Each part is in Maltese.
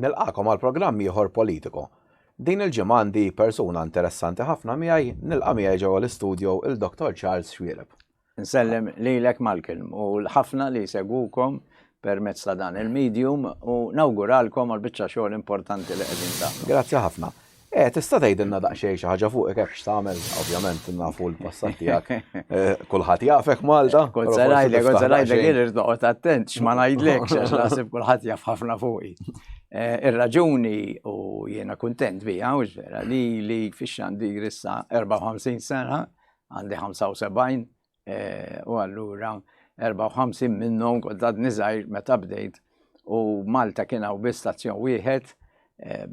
Nilqagħkom għal programm ieħor Politico. Din il-ġimgħa għandi persuna interessanti ħafna miegħi, nilqa' miegħi ġewwa l-istudio il-Dr. Charles Xuereb. Nsellem lilek Malcolm u l-ħafna li jsegwukom permezz ta' dan il-medium u nawguralkom għal biċċa xogħol importanti li qegħdin tagħmlu. Grazzi ħafna. Eh, tista' tgħidilna daqsxejn xi ħaġa fuqek hekk x'tagħmel, ovvjament nafu l-passat tiegħek. Eh, kulħadd jafek Malta. Kont se ngħidlek, kont se ngħidlek jien irid noqgħod attent x'ma ngħidlekx għax naħseb kulħadd jaf ħafna fuqi. Eh, ir-raġuni u jiena kuntent biha u vera li li fix-xandir issa 54 sena, għandi 75 Eh, u allura 54 minnhom kont għadni żgħir meta bdejt u Malta kien hawn biss stazzjon wieħed eh,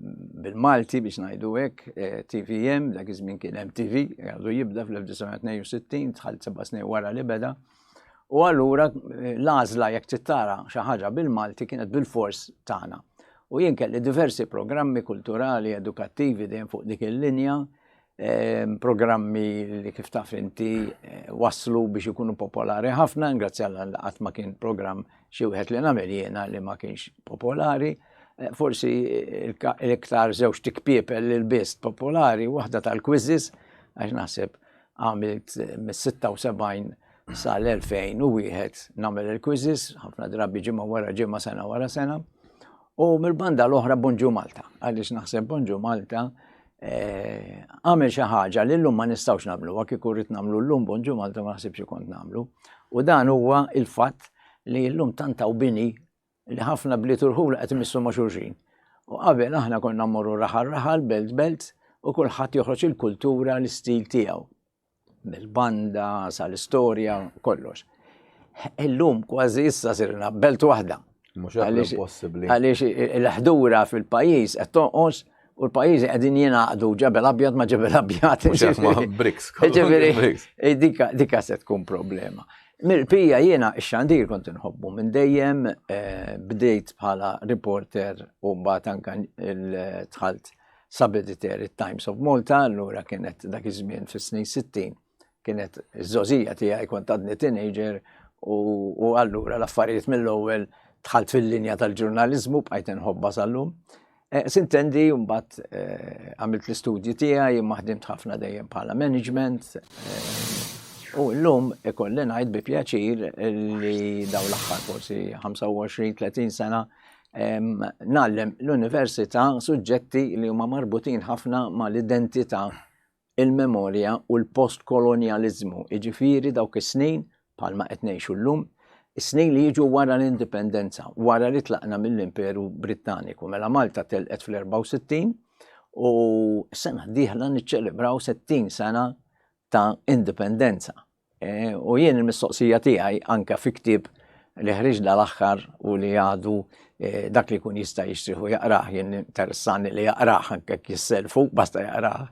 bil-Malti biex ngħidu hekk, eh, TVM, dak iż-żmien kien MTV, għadu jibda fl-1962, dħalt seba' snin wara li beda. U allura l-għażla jekk tittara xi ħaġa bil-Malti kienet bil-fors tagħna. U jien kelli diversi programmi kulturali, edukattivi dejjem fuq dik il-linja, programmi li kif taf inti eh, waslu biex ikunu popolari ħafna, ingrazzja Alla li qatt ma kien programm xi wieħed li nagħmel jiena li ma kienx popolari. Eh, forsi l-iktar żewġ tikpiepel li l-bist popolari, waħda tal-quizzes, għax naħseb għamilt eh, mis-76 sal-2001 nagħmel il-quizzes, ħafna drabi ġimgħa wara ġimgħa sena wara sena. U mill-banda l-oħra Bonġu Malta, għaliex naħseb Bonġu Malta eh, għamel xi ħaġa li llum ma nistgħux nagħmlu, kieku rrid nagħmlu llum Bonġu Malta ma naħsibx kont nagħmlu. U dan huwa il-fatt li llum tant hawn bini li ħafna bliet u rħula qed imissu ma' xulxin. U qabel aħna konna mmorru raħal raħal, belt belt, u kulħadd joħroġ il-kultura, l-istil tiegħu. mill-banda sal-istorja, kollox. Illum kważi issa sirna belt waħda. Mhux impossibbli. Għaliex il-ħdura fil-pajjiż qed tonqos u l-pajjiżi qegħdin jingħaqdu ġebel abjad ma' ġebel abjad. Ma' briks. Ġifieri, dika se tkun problema. Mill-pija jiena x-xandir kont inħobbu minn dejjem eh, bdejt bħala reporter u mbagħad anke dħalt sub-editor it-Times of Malta, allura kienet dak iż-żmien fis-snin 60 kienet iż-żogħżija tiegħi kont għadni teenager u allura l-affarijiet mill-ewwel dħalt fil-linja tal-ġurnaliżmu bqajt inħobbha sal-lum. Eh, sintendi mbagħad eh, għamilt l-istudji tiegħi imma ħdimt ħafna dejjem bħala management. Eh, u llum ikolli ngħid bi pjaċir li daw l-aħħar forsi 25-30 sena Ngħallem l-università suġġetti li huma marbutin ħafna mal-identità, il-memorja u l-postkolonjaliżmu, jiġifieri dawk is-snin bħalma qed ngħixu llum, is-snin li jiġu wara l-indipendenza, wara li tlaqna mill-Imperu Brittaniku. Mela Malta telqet fl-64 u s-sena d-dieħla niċċelebraw 60 sena ta' indipendenza. Eh, u jien il-mistoqsija tiegħi anke fi ktieb li ħriġ dal-aħħar u li għadu eh, dak li jkun jista' jixtrih u jaqrah, jien interessani li jaqrah anke jisselfu, basta jaqrah.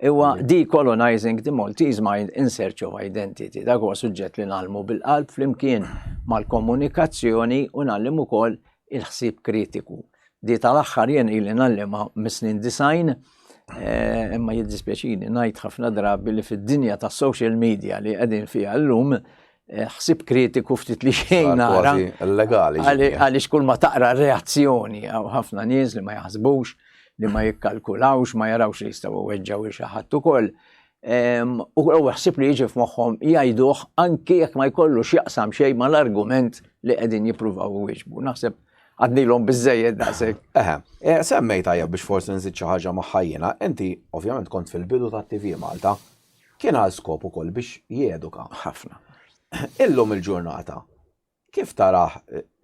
Huwa Decolonizing the Maltese Mind in Search of Identity. Dak huwa suġġett li nagħlmu bil-qalb flimkien mal-komunikazzjoni u nagħllem ukoll il-ħsieb kritiku. Di tal-aħħar jien ili ngħallimha mis-snin design, eh, imma jiddispjaċini ngħid ħafna drabi li fid-dinja tas social media li qegħdin fiha llum eh, ħsib kritiku ftit li xejn nara. Legali. Għaliex kull ma taqra reazzjoni għaw ħafna nies li ma jaħsbux, li ma jikkalkulawx, ma jarawx li jistgħu weġġaw xi ħadd ukoll. U l-ewwel ħsieb li jiġi f'moħħhom jgħiduh anki jekk ma jkollu x'jaqsam xejn mal-argument li qegħdin jippruvaw iwieġbu. Naħseb għadnilhom biżejjed daqshekk. Eħe, e, semmej tajjeb biex forsi nżid xi ħaġa magħha jiena, inti ovvjament kont fil-bidu tat-TV Malta, kien għal skop ukoll biex jeduka. Ħafna. Illum il-ġurnata, Kif tarah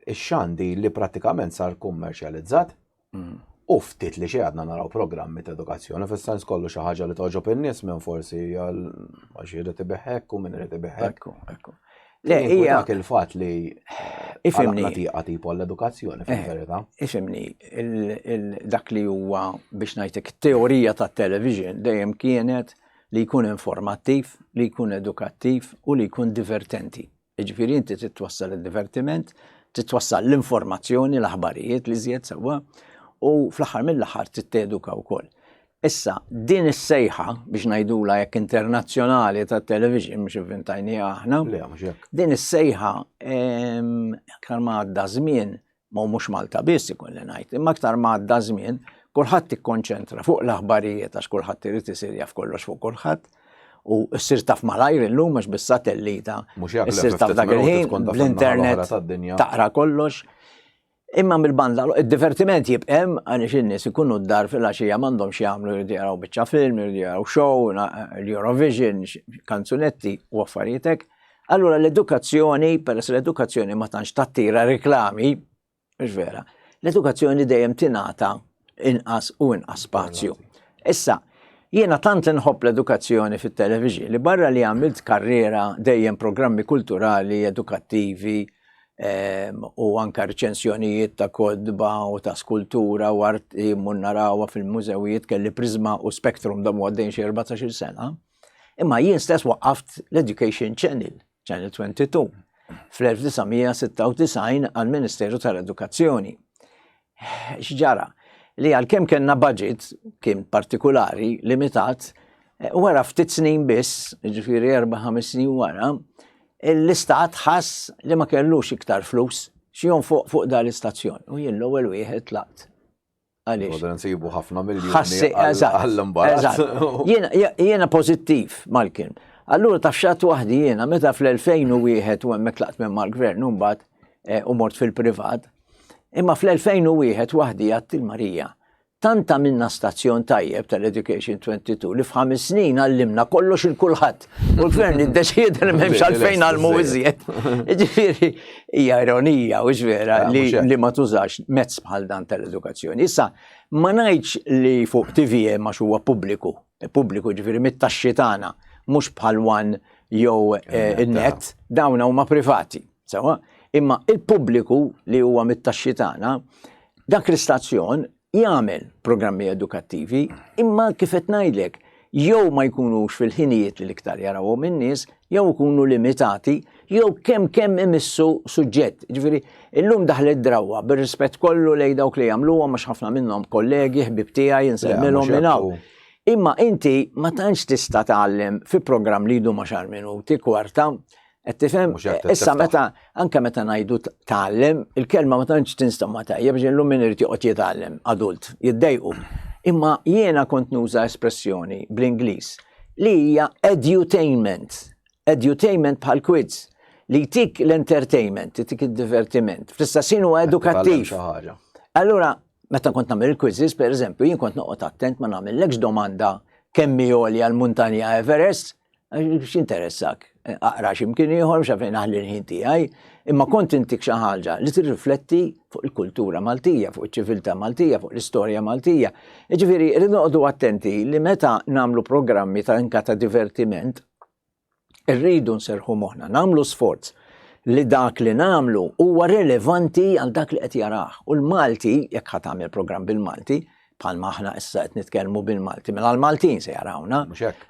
ix-xandi li prattikament sar kummerċjalizzat mm. u ftit li xejn għadna naraw programmi ta' edukazzjoni fis-sens kollu xi ħaġa li toġob in-nies minn forsi għal għax irid ibiħek u minn irid ibiħek. Ekku, Le, hija dak il-fatt li ifimni tieqa tipo l-edukazzjoni eh, fil-verità. Ifimni, dak li huwa biex ngħidlek teorija tat-television dejjem kienet li jkun informattiv, li jkun edukattiv u li jkun divertenti. Jiġifieri inti trid twassal id-divertiment, trid twassal l-informazzjoni, l-aħbarijiet li żjed sewwa, u fl-aħħar mill-aħħar trid teduka wkoll. Issa, din is-sejħa biex ngħidula jekk internazzjonali tat-television mhux ivvintajniha aħna. Din is-sejħa aktar ma għadda żmien Ma mhux Malta biss ikolli ngħid, imma aktar ma għadda żmien, kulħadd ikkonċentra fuq l-aħbarijiet għax kulħadd irid isir jaf kollox fuq kulħadd u ssir taf malajr illum għax bis-satellita ssir taf dak il-ħin bl-internet taqra kollox. Imma mill-banda id-divertiment jibqem għaliex in-nies ikunu d-dar fil-għaxija m'għandhomx jagħmlu jridu jaraw biċċa film, jridu jaraw show, l-Eurovision, kanzunetti u affarijiet hekk. Allura l-edukazzjoni, peress l-edukazzjoni ma tantx tattira reklami, mhux vera, l-edukazzjoni dejjem tingħata inqas u inqas spazju. Issa, jiena tant inħobb l-edukazzjoni fit-television li barra li għamilt karriera dejjem programmi kulturali, edukattivi, ehm, u anka reċensjonijiet ta' kodba u ta' skultura u arti mun narawha fil-mużewijiet kelli Prisma u Spectrum da għaddejn xi 14 sena. Imma jien stess waqqaft l-Education Channel, Channel 22, fl-1996 għal-Ministeru tal-Edukazzjoni. X'ġara? Li għalkemm kellna budget kien partikolari, limitat, eh, wara ftit snin biss, ġifieri erba' ħames snin wara, l-istat ħass li ma kellux iktar flus xi fuq fuq dal-istazzjon. U jien l-ewwel wieħed tlaqt. Għaliex? Għodra nsibu ħafna miljoni għall-imbarazz. Jiena pożittiv mal-kien. Allura taf xat waħdi jiena meta fl-2001 u hemmhekk tlaqt minn mal-gvern u mbagħad eh, u mort fil-privat. Imma fl-2001 waħdi għadt il-Marija. Tant għamilna stazzjon tajjeb tal-Education 22 li f'ħames snin għallimna kollox il kulħadd. U l-gvern iddeċieda li m'hemmx għalfejn għalmu iżjed. Ġifieri hija ironija u vera ah, li ma tużax mezz bħal dan tal-edukazzjoni. Issa, ma ngħidx li fuq TVM għax huwa pubbliku, pubbliku ġifieri mit-taxxi tagħna, mhux bħal one jew eh, in-net, dawn huma privati. Sewa, imma il-pubbliku li huwa mit-taxxi tagħna, dak l-istazzjon jagħmel programmi edukattivi, imma kif qed ngħidlek, jew ma jkunux fil-ħinijiet li l-iktar jarawhom in-nies, jew ikunu limitati, jew kemm kemm imissu suġġett. Ġifieri, illum daħlet drawwa bir-rispett kollu lejn dawk li jagħmluhom għax ħafna minnhom kollegi, ħbieb tiegħi, insellmilhom minn hawn. Imma inti ma tantx tista' tgħallem fi programm li jdum għaxar minuti, kwarta, Qed tifhem? Issa meta anke meta ngħidu tgħallem, il-kelma ma tantx tinstema' tajjeb biex illum min irid joqgħod jitgħallem adult, jiddejqu. Imma jiena kont nuża espressjoni bl-Ingliż li hija edutainment. Edutainment bħal quiz li jtik l-entertainment, jtik id-divertiment. Fl-istess ħin huwa edukattiv. Allura, meta kont nagħmel il-quizzes, per eżempju, jien kont noqgħod attent ma nagħmellekx domanda kemm hi għolja l-muntanja Everest, X'interessak? Aqra x'imkien ieħor mhux fejn naħli l-ħin tiegħi, imma kont intik xi ħaġa li tirrifletti fuq il-kultura Maltija, fuq iċ-ċiviltà Maltija, fuq l-istorja Maltija. Jiġifieri rridu noqogħdu attenti li meta nagħmlu programmi ta' anka ta' divertiment, irridu nserrħu moħħna, nagħmlu sforz li dak li nagħmlu huwa relevanti għal dak li qed jarah. U l-Malti, jekk ħa tagħmel programm bil-Malti, bħalma aħna issa qed nitkellmu bil-Malti, mela l-Maltin se jarawna.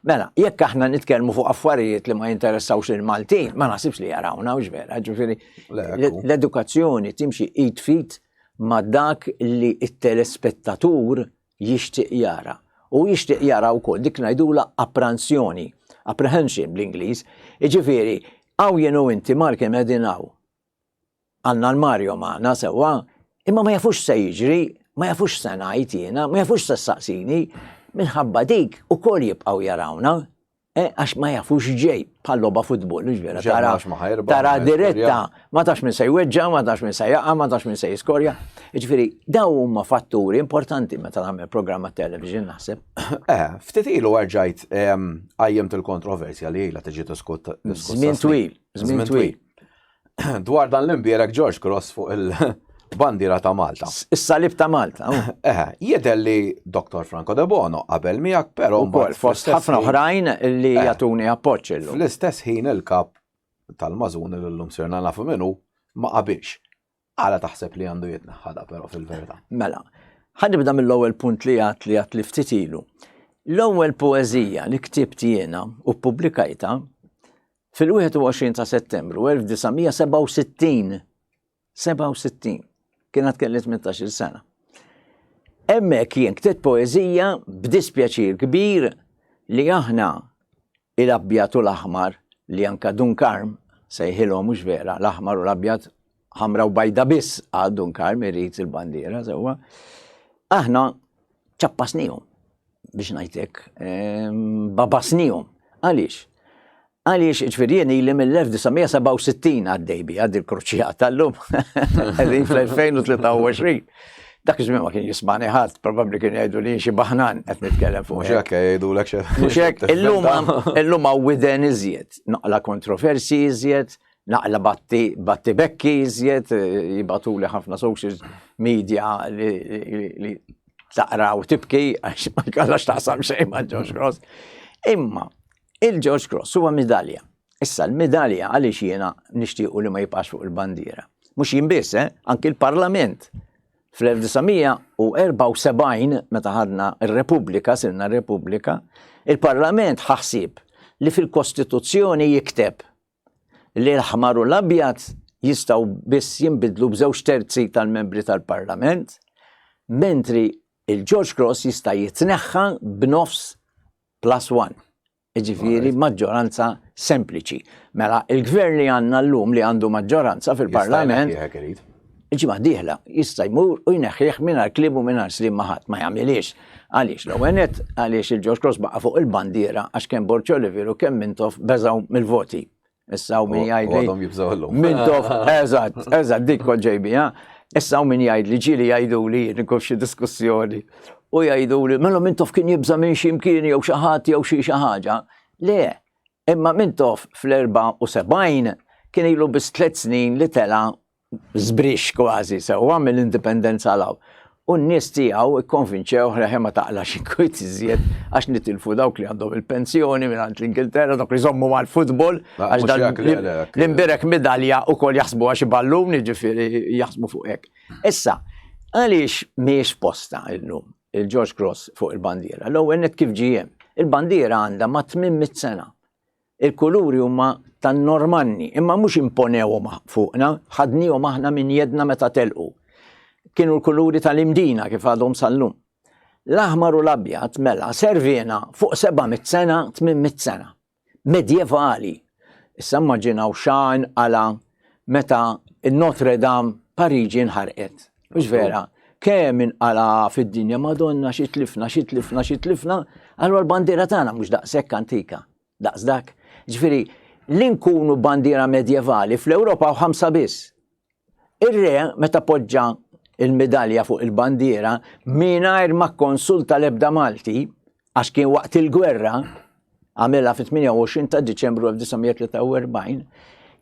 Mela, jekk aħna nitkellmu fuq affarijiet li ma jinteressawx lill-Maltin, ma naħsibx li jarawna, hux vera, ġifieri l-edukazzjoni timxi id fit ma' dak li t-telespettatur jixtieq jara. U jixtieq jara wkoll dik ngħidula apprensjoni, apprehension bl-Ingliż. Jiġifieri, hawn jien u inti Mark kemm qegħdin hawn. Għandna l-Mario magħna sewwa, imma ma jafux se jiġri, ma jafux se ngħid jiena, ma jafux se ssaqsini, minħabba dik ukoll jibqgħu jarawna. Eh, għax ma jafux ġej bħal logħba futbol, mhux vera. Tara, tara diretta, ma tafx min se jweġġa, ma tafx min se jaqa', ma tafx min se jiskorja. Jiġifieri daw huma fatturi importanti meta nagħmel programm television naħseb. Eh, ftit ilu erġajt ehm, qajjimt il-kontroversja li ilha tiġi diskussa. Żmien twil, żmien twil. Dwar dan l-imbierek George Cross fuq il-bandiera ta' Malta. Is-salib ta' Malta. Eh, jidher li Dr. Franco De Bono qabel miegħek, però mbagħad fost ħafna oħrajn li eh, jagħtuni appoġġ illum. Fl-istess ħin il-kap tal-mażuni li llum sirna nafu minnu ma qabilx. Għala taħseb li għandu jitneħħa da però fil-verità? Mela, ħa nibda mill-ewwel punt li għat li għat li ftit ilu. L-ewwel poeżija li ktibt jiena u ppubblikajta fil-21 ta' Settembru 1967 67 kien għad kelli 18-il sena. Hemmhekk jien ktibt poeżija b'dispjaċir kbir li aħna il-abjad u l-aħmar li anka Dun Karm sejħilhom mhux vera, l-aħmar u l-abjad. ħamra u bajda biss għal Dun Karm irid il-bandiera sewwa. Aħna ċappasnihom biex ngħidlek, ehm, babasnihom. Għaliex? Għaliex, ġifieri jien ili mill-1967 għaddej bi għad il-kruċjata llum, qegħdin fl-2023. Dak iż-żmien ma kien jismani ħadd, probabbli kien jgħidu li xi baħnan qed nitkellem fuq. Mhux hekk jgħidulek xi. Mhux hekk, illum illum hawn widen iżjed, naqla kontroversi iżjed, naqla batti batti bekki iżjed, jibatuli ħafna social media li taqra u tibki għax ma jkollhax taqsam xejn ma' George Cross. Imma Il-George Cross huwa midalja. Issa l-midalja għaliex jiena nixtiequ li ma jibqax fuq il-bandiera. Mhux jien biss, eh? anki l-Parlament. Fl-1974 meta ħadna r-Repubblika, sirna Repubblika, il-Parlament ħaħsib li fil-Kostituzzjoni jikteb li l-aħmar u l-abjad jistgħu biss jinbidlu b'żewġ terzi tal-membri tal-Parlament, mentri il-George Cross jista' jitneħħa b'nofs plus one. Ġifieri maġġoranza sempliċi. Mela il-gvern li għandna llum li għandu maġġoranza fil-Parlament. Il-ġimgħa dieħla jista' jmur u jneħħih mingħajr kliem u mingħajr slim ma' ħadd ma jagħmilhiex. Għaliex l-ewwel nett għaliex il-George Cross baqa' fuq il-bandiera għax kemm Borg Olivier u kemm Mintoff beżgħu mill-voti. Issa u min jgħid li. Għadhom jibżgħu llum. Mintoff, eżatt, eżatt, dik kont ġej biha. Issa u min jgħid li ġieli jgħidu li nkun f'xi diskussjoni u jgħidu li mela Mintoff kien jibża' minn xi mkien jew xi ħadd jew xi xi ħaġa. Le, imma Mintoff fl-74 kien ilu biss tliet snin li tela' żbrixx kważi sewwa mill-indipendenza 'l hawn. U n-nies tiegħu kkonvinċewh li ma taqlax inkwiet iżjed għax nitilfu dawk li għandhom il-pensjoni mingħand l-Ingilterra, dawk li jżommu mal-futbol, għax dan l-imbierek midalja wkoll jaħsbuha xi ballun, jiġifieri jaħsbu fuq hekk. Issa, għaliex mhijiex posta llum il-George Cross fuq il-bandiera? L-ewwel nett kif ġie hemm? Il-bandiera għandha ma' 800 sena. Il-kuluri huma tan-Normanni, imma mhux imponewhom fuqna, ħadniehom aħna minn jeddna meta telqu. Kienu l-kuluri tal-Imdina kif għadhom sal-lum. L-aħmar u l-abjad mela serviena fuq 700 sena, 800 sena. Medjevali. Issa immaġinaw xa inqala' meta n-Notre Dame Pariġi nħarqet. Mhux vera? Kemm inqala' fid-dinja, Madonna xi tlifna, xi tlifna, xi tlifna, allura l-bandiera tagħna mhux daqshekk antika, daqs dak. Ġifieri, li nkunu bandiera medjevali fl-Ewropa u ħamsa biss. Ir-re meta poġġa il-midalja fuq il-bandiera mingħajr ma kkonsulta l-ebda Malti, għax kien waqt il-gwerra, għamilha fit-28 ta' Diċembru 1943,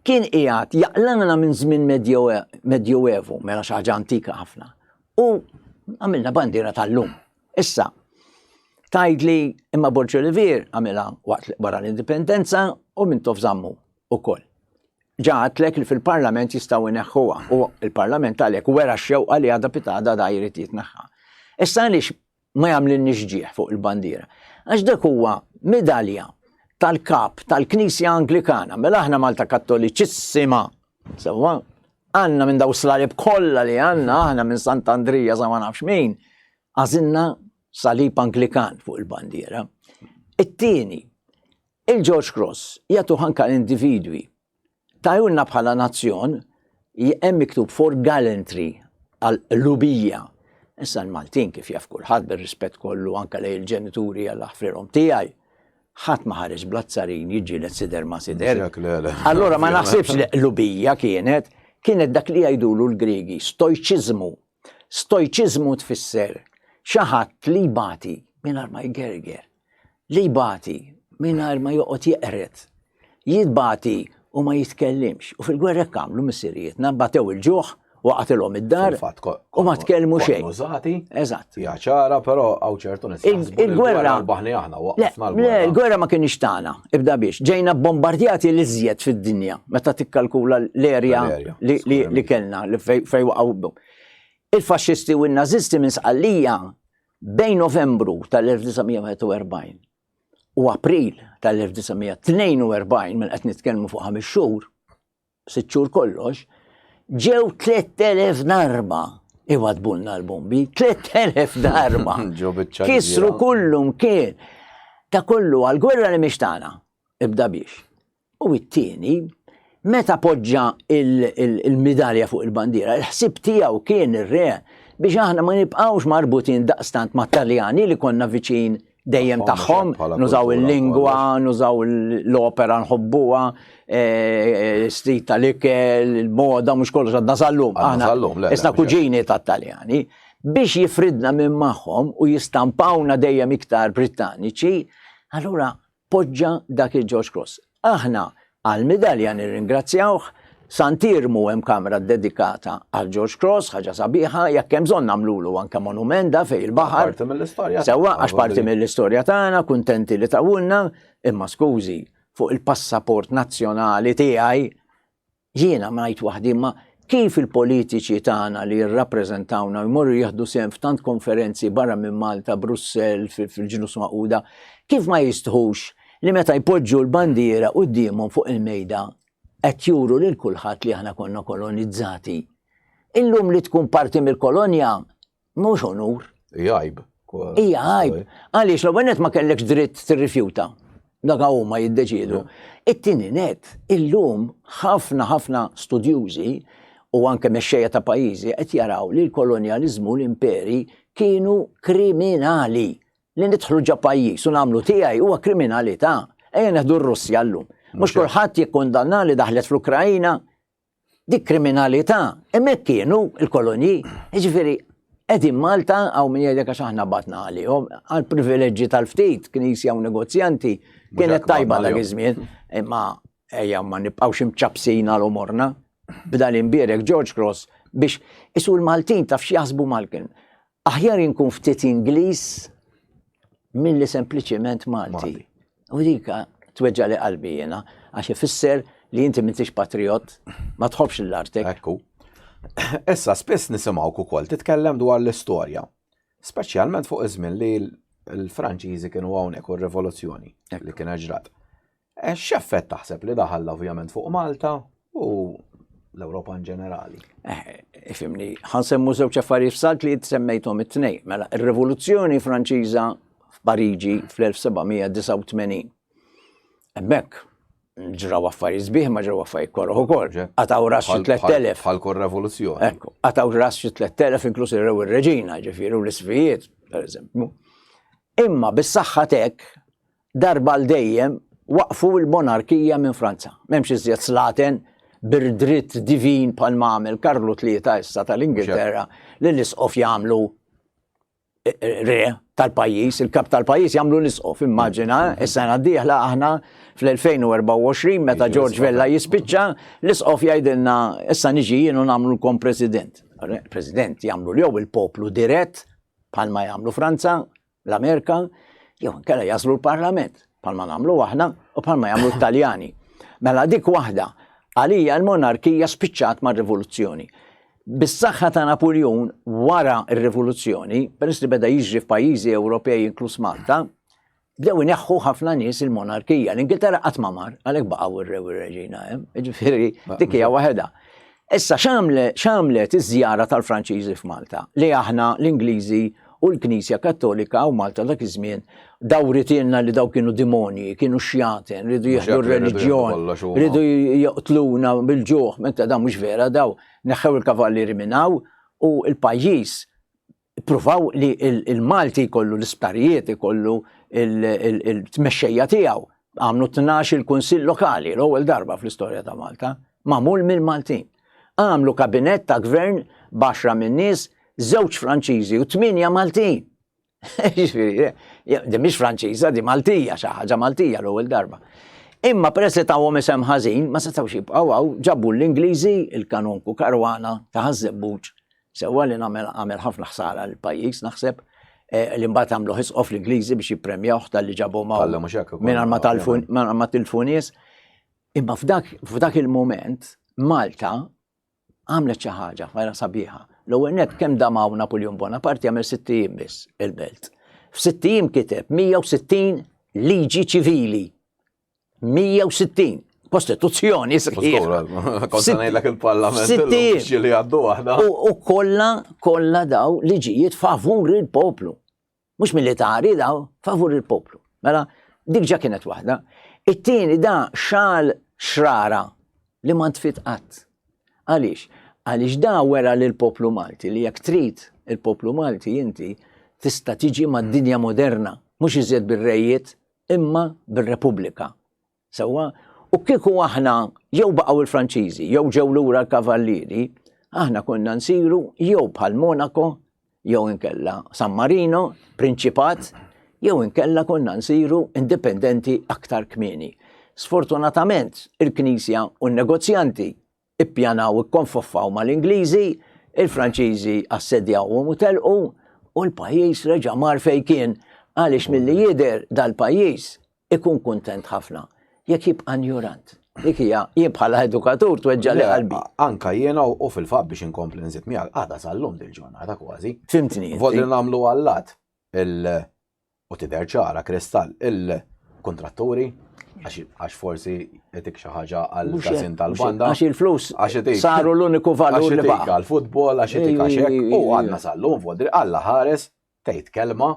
kien qiegħed jaqlana minn żmien Medjoevu, mela xi ħaġa antika ħafna. U għamilna bandiera tal-lum. Issa, tgħidli imma Borg Olivier għamilha waqt wara l-indipendenza u Mintoff żammu ukoll. Ġa għadtlek li fil-Parlament jistgħu jneħħuha u l-Parlament għalhekk wera x-xewqa li għada pitgħada da jrid jitneħħa. Issa għaliex ma jagħmlilniex ġieħ fuq il-bandiera. Għax dak huwa midalja tal-kap tal-Knisja Anglikana, mela aħna Malta Kattoliċissima, sewwa, għandna minn daw slalib kollha li għandna aħna minn Sant'Andrija sa ma nafx min, għażilna salib Anglikan fuq il-bandiera. It-tieni, il-George Cross jagħtuh anke l-individwi Tajulna bħala nazzjon hemm miktub for gallantry għal qlubija. Issa l-Maltin kif jaf kulħadd bir-rispett kollu anke lejn il-ġenituri Alla ħfrilhom tiegħi, ħadd ma ħareġ bl-azzarin jiġġieled sider ma' sider. Allura ma naħsibx li qlubija kienet, kienet dak li jgħidulu l-Griegi, stojċiżmu. Stojċiżmu tfisser xi ħadd li jbati mingħajr ma jgerger. Li jbati mingħajr ma joqgħod jeqred. Jitbati u ma jitkellimx. U fil-gwerra hekk għamlu missirijietna, batew il-ġuħ, waqatilhom id-dar u ma tkellmu xejn. Użati. Eżatt. Hija ċara, però hawn ċertu nies Il-gwerra rbaħni aħna waqfna l-gwerra. Le, il-gwerra ma kienx tagħna, ibda biex. Ġejna bombardjati l-iżjed fid-dinja meta tikkalkula l-erja li kellna li fejn waqgħu. Il-faxxisti u n-nażisti minn Sqallija Bejn Novembru tal-1941 u April tal-1942, mela qed nitkellmu fuq ħames xhur, sitt xhur kollox, ġew 3000 darba iwadbulna l-bombi, 3000 darba. Kisru kullum kien. Ta' kollu għal-gwerra li mhix tagħna, ibda biex. U it-tieni, Meta poġġa il-midalja fuq il-bandiera, il-ħsieb tiegħu kien ir-re biex aħna ma nibqgħux marbutin daqstant mat-Taljani li konna viċin dejjem tagħhom, nużaw il-lingwa, nużaw l-opera nħobbuha, e, e, stil tal-ikel, il-moda, mhux kollox għadna sal-lum. Aħna isna kuġini tat-Taljani. Biex jifridna minn magħhom u jistampawna dejjem iktar Brittaniċi, allura poġġa dak il-George Cross. Aħna għall-midalja nirringrazzjawh, Sant'Iermu hemm kamra ddedikata għal George Cross, ħaġa sabiħa, jekk hemm bżonn nagħmlulu anke monument da fejn il-baħar. Parti mill-istorja. Sewwa għax parti mill-istorja tagħna, kuntenti li tawulna, imma skużi, fuq il-passaport nazzjonali tiegħi Jiena ma ngħid waħdi imma kif il-politiċi tagħna li jirrappreżentawna jmorru jieħdu sehem f'tant konferenzi barra minn Malta, Brussell, fil-Ġnus Magħquda, kif ma jistħux li meta jpoġġu l-bandiera quddiemhom fuq il-mejda qed juru lil kulħadd li aħna konna kolonizzati. Illum li tkun parti mill-kolonja Mhux onur. Hija għajb. Hija għajb. Għaliex l-ewwel nett ma kellekx dritt tirrifjuta. Dak huma jiddeċiedu. It-tieni nett, illum ħafna ħafna studjużi u anke mexxejja ta' pajjiżi qed jaraw li l-kolonjaliżmu l-imperi kienu kriminali. Li nidħlu ġo pajjiż u nagħmlu tiegħi huwa kriminalità. Ejja neħdu r-Russja llum. Mhux kulħadd jikkundanna li daħlet fl-Ukrajina, Dik kriminalità, hemmhekk kienu l-kolonji, jiġifieri qegħdin Malta hawn min jgħidlek għax aħna batna għalihom, għal privileġġi tal-ftit, knisja u negozjanti, kienet tajba dak iż-żmien, imma ejja ma nibqgħux imċappsin għal umorna. B'dan l-imbierek George Cross biex isu l-Maltin taf x'jaħsbu mal-kelm. Aħjar inkun ftit Ingliż milli sempliċiment Malti. U dik tweġġa' li qalbi jiena, għax ifisser li inti m'intix patriot, ma tħobbx l-artek. Ekku. Issa spiss nisimgħuk ukoll titkellem dwar l-istorja, speċjalment fuq iż-żmien li l-Franċiżi kienu hawnhekk u r-rivoluzzjoni li kienet ġrat. Eh, x'effett taħseb li daħal ovvjament fuq Malta u l-Ewropa in ġenerali? Eh, ifimni, ħansemmu żewġ affarijiet f'salt li semmejthom it-tnejn. Mela, ir-Rivoluzzjoni Franċiża f'Pariġi fl-1789. Hemmhekk ġraw affarijiet sbieħ ma ġraw affarijiet koroh ukoll. Qataw ras xi 3000. Bħal kull revoluzzjoni. Ekku, qataw ras xi 3000 inkluż ir-rew ir-reġina, ġifieri u l-isfijiet, pereżempju. Imma bis-saħħa tek Darba għal dejjem waqqfu l-monarkija minn Franza. M'hemmx iżjed slaten bir-dritt divin bħalma għamel Karlu Tlieta issa tal-Ingilterra li l-isqof jagħmlu eh, eh, re tal-pajjiż, il-kap tal-pajjiż jagħmlu l-isqof. Immaġina, mhm. is-sena d-dieħla aħna fl-2024 meta George Vella jispiċċa, l-isqof jgħidilna issa niġi jien u nagħmlu president. President jagħmlu jew il-poplu dirett bħalma jagħmlu Franza, l-Amerika, jew inkella jaslu l-Parlament, bħalma nagħmlu aħna u bħalma jagħmlu t-Taljani. Mela dik waħda, għalija l-monarkija spiċċat mar-rivoluzzjoni. Bis-saħħa ta' Napoleon wara r-rivoluzzjoni, peress li beda jiġri f'pajjiżi Ewropej inkluż Malta, bdew ineħħu ħafna nies il-monarkija. L-Ingilterra qatt ma mar, għalhekk baqgħu ir-re u r-reġina hemm. Jiġifieri dik hija waħedha. Issa x'għamlet iż-żjara tal-Franċiżi f'Malta li aħna l-Ingliżi u l-Knisja Kattolika u Malta dak iż-żmien dawritilna li daw kienu dimonji, kienu xjaten, ridu jieħdu r-reliġjon, ridu joqtluna bil-ġuħ, meta dan mhux vera daw neħħew il-kavallieri minn hawn u l-pajjiż Ippruvaw li il-Malti jkollu l-isptarijiet, ikollu il-tmexxejja tiegħu. Għamlu 12 il-kunsill lokali l-ewwel darba fl-istorja ta' Malta, magħmul mill-Maltin. Għamlu kabinett ta' gvern b'għaxra min-nies, żewġ Franċiżi u tmienja Maltin. Jiġifieri, di mhix Franċiża, di Maltija, xi ħaġa Maltija l-ewwel darba. Imma peress li tawhom isem ħażin, ma setgħux jibqgħu hawn, ġabu l-Ingliżi, il-kanonku Caruana ta' Ħaż-Żebbuġ Sewwa li nagħmel għamel ħafna ħsara lill pajjiż naħseb eh, li mbagħad għamlu isqof l-Ingliżi biex jippremjawh tal-li ġabhom hawn. Mingħajr ma tilfu nies. Imma f'dak il-mument Malta għamlet xi ħaġa vera sabiħa. L-ewwel net kemm dam hawn Napoleon Bonaparte jagħmel sitt ijiem biss il-belt. F'sitt ijiem kiteb 160 liġi ċivili 160 kostituzzjoni sħiħa. Kont ngħidlek il-parlament li għaddu aħna. U kollha kollha daw liġijiet favur il-poplu. Mhux militari daw, favur il-poplu. Mela, dik ġa kienet waħda. It-tieni da xal xrara. li ma ntfit qatt. Għaliex? Għaliex da wera lil poplu Malti li jekk trid il-poplu Malti inti tista' tiġi mad-dinja moderna, mhux iżjed bir-rejiet imma bir-Repubblika. Sewwa? U kieku aħna jew baqgħu l-Franċiżi jew ġew lura l-Kavallieri, aħna konna nsiru jew bħal Monaco jew inkella San Marino, Prinċipat, jew inkella konna nsiru indipendenti aktar kmieni. Sfortunatament, il-Knisja u n-negozjanti ippjanaw ikkonfoffaw mal-Ingliżi, il-Franċiżi assedjawhom u telqu, u l-pajjiż reġa' mar fejn kien għaliex milli jidher dal-pajjiż ikun kuntent ħafna jekk jibqa' njurant. Dik hija jien bħala edukatur tweġġa' qalbi. Anka jiena u fil-fatt biex inkompli nżid miegħek għadha sal-lum dil-ġurnata kważi. Fimtni. Volli nagħmlu għallat il u tidher ċara kristall il-kontratturi għax forsi etik xi ħaġa għal każin tal-banda. Għax il-flus saru l-uniku valur li baqa'. Għal futbol, għax itik għax hekk. U għadna sal-lum vodri Alla ħares tgħid kelma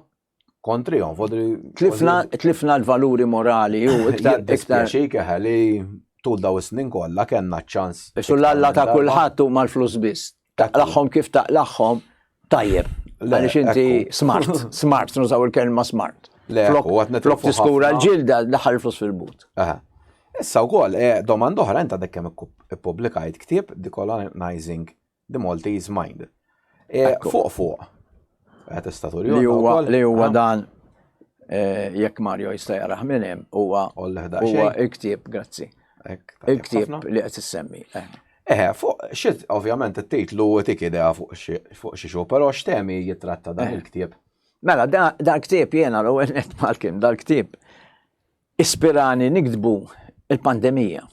kontrihom vodri. Tlifna l-valuri morali u iktar. Jiddispjaċik eħe li tul daw is-snin kollha kellna ċ-ċans. Isu l-alla ta' kulħadd huma l-flus biss. Taqlagħhom kif taqlagħhom tajjeb. Għaliex inti smart, smart, nużaw il-kelma smart. Flok tiskura l-ġilda, daħal il-flus fil-but. Issa wkoll, eh, domanda oħra inta dek kemm ippubblikajt ktieb Decolonizing the Maltese Mind. Eh, fuq fuq. Eh, tista' turi li huwa li huwa dan jekk Mario jista' jarah minn hemm huwa huwa il-ktieb, grazzi. Il-ktieb li qed issemmi. Eħe, fuq xi ovvjament it-titlu tik idea fuq xi xu, però x'temi jitratta dan il-ktieb? Mela, dal-ktieb jiena l-ewwel nett Malcolm, dal-ktieb ispirani niktbu il-pandemija.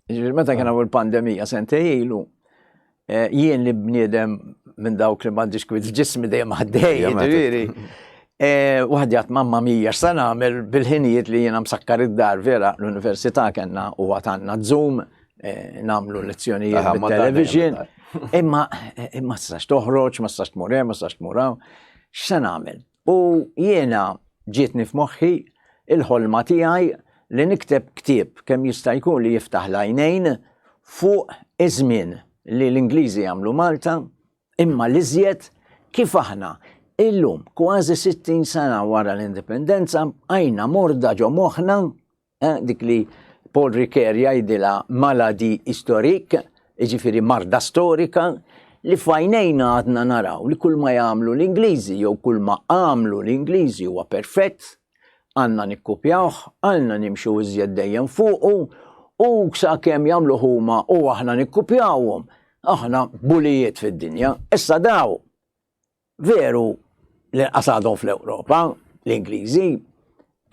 Ġifieri meta kien hawn il-pandemija sentej ilu, eh, jien li bniedem minn dawk li m'għandix kwid f'ġismi dejjem għaddej, ġifieri. Eh, waħdi għat mamma mija x'sa nagħmel bil-ħinijiet li jiena msakkar id-dar vera l-università kellna u għatanna Zoom eh, nagħmlu lezzjonijiet bit-television. Imma imma tistax toħroġ, ma tistax tmur hemm, ma tistax tmur hawn. X'se nagħmel? U jiena ġietni f'moħħi il-ħolma tiegħi li nikteb ktieb kemm jista' jkun li jiftaħ l-għajnejn fuq iż-żmien li l-Ingliżi għamlu Malta Imma l-iżjed kif aħna illum kważi 60 sena wara l-indipendenza bqajna morda ġo moħħna eh, dik li Paul Ricoeur jgħidilha maladie historique, jiġifieri marda storika, li f'għajnejna għadna naraw li kull ma jagħmlu l-Ingliżi jew kull ma għamlu l-Ingliżi huwa perfett, għandna nikkupjawh, għandna nimxu iżjed dejjem fuqu u sakemm jagħmluh huma u aħna nikkupjawhom, aħna bulijiet fid-dinja. Issa daw veru li nqas għadhom fl-Ewropa, l-Ingliżi,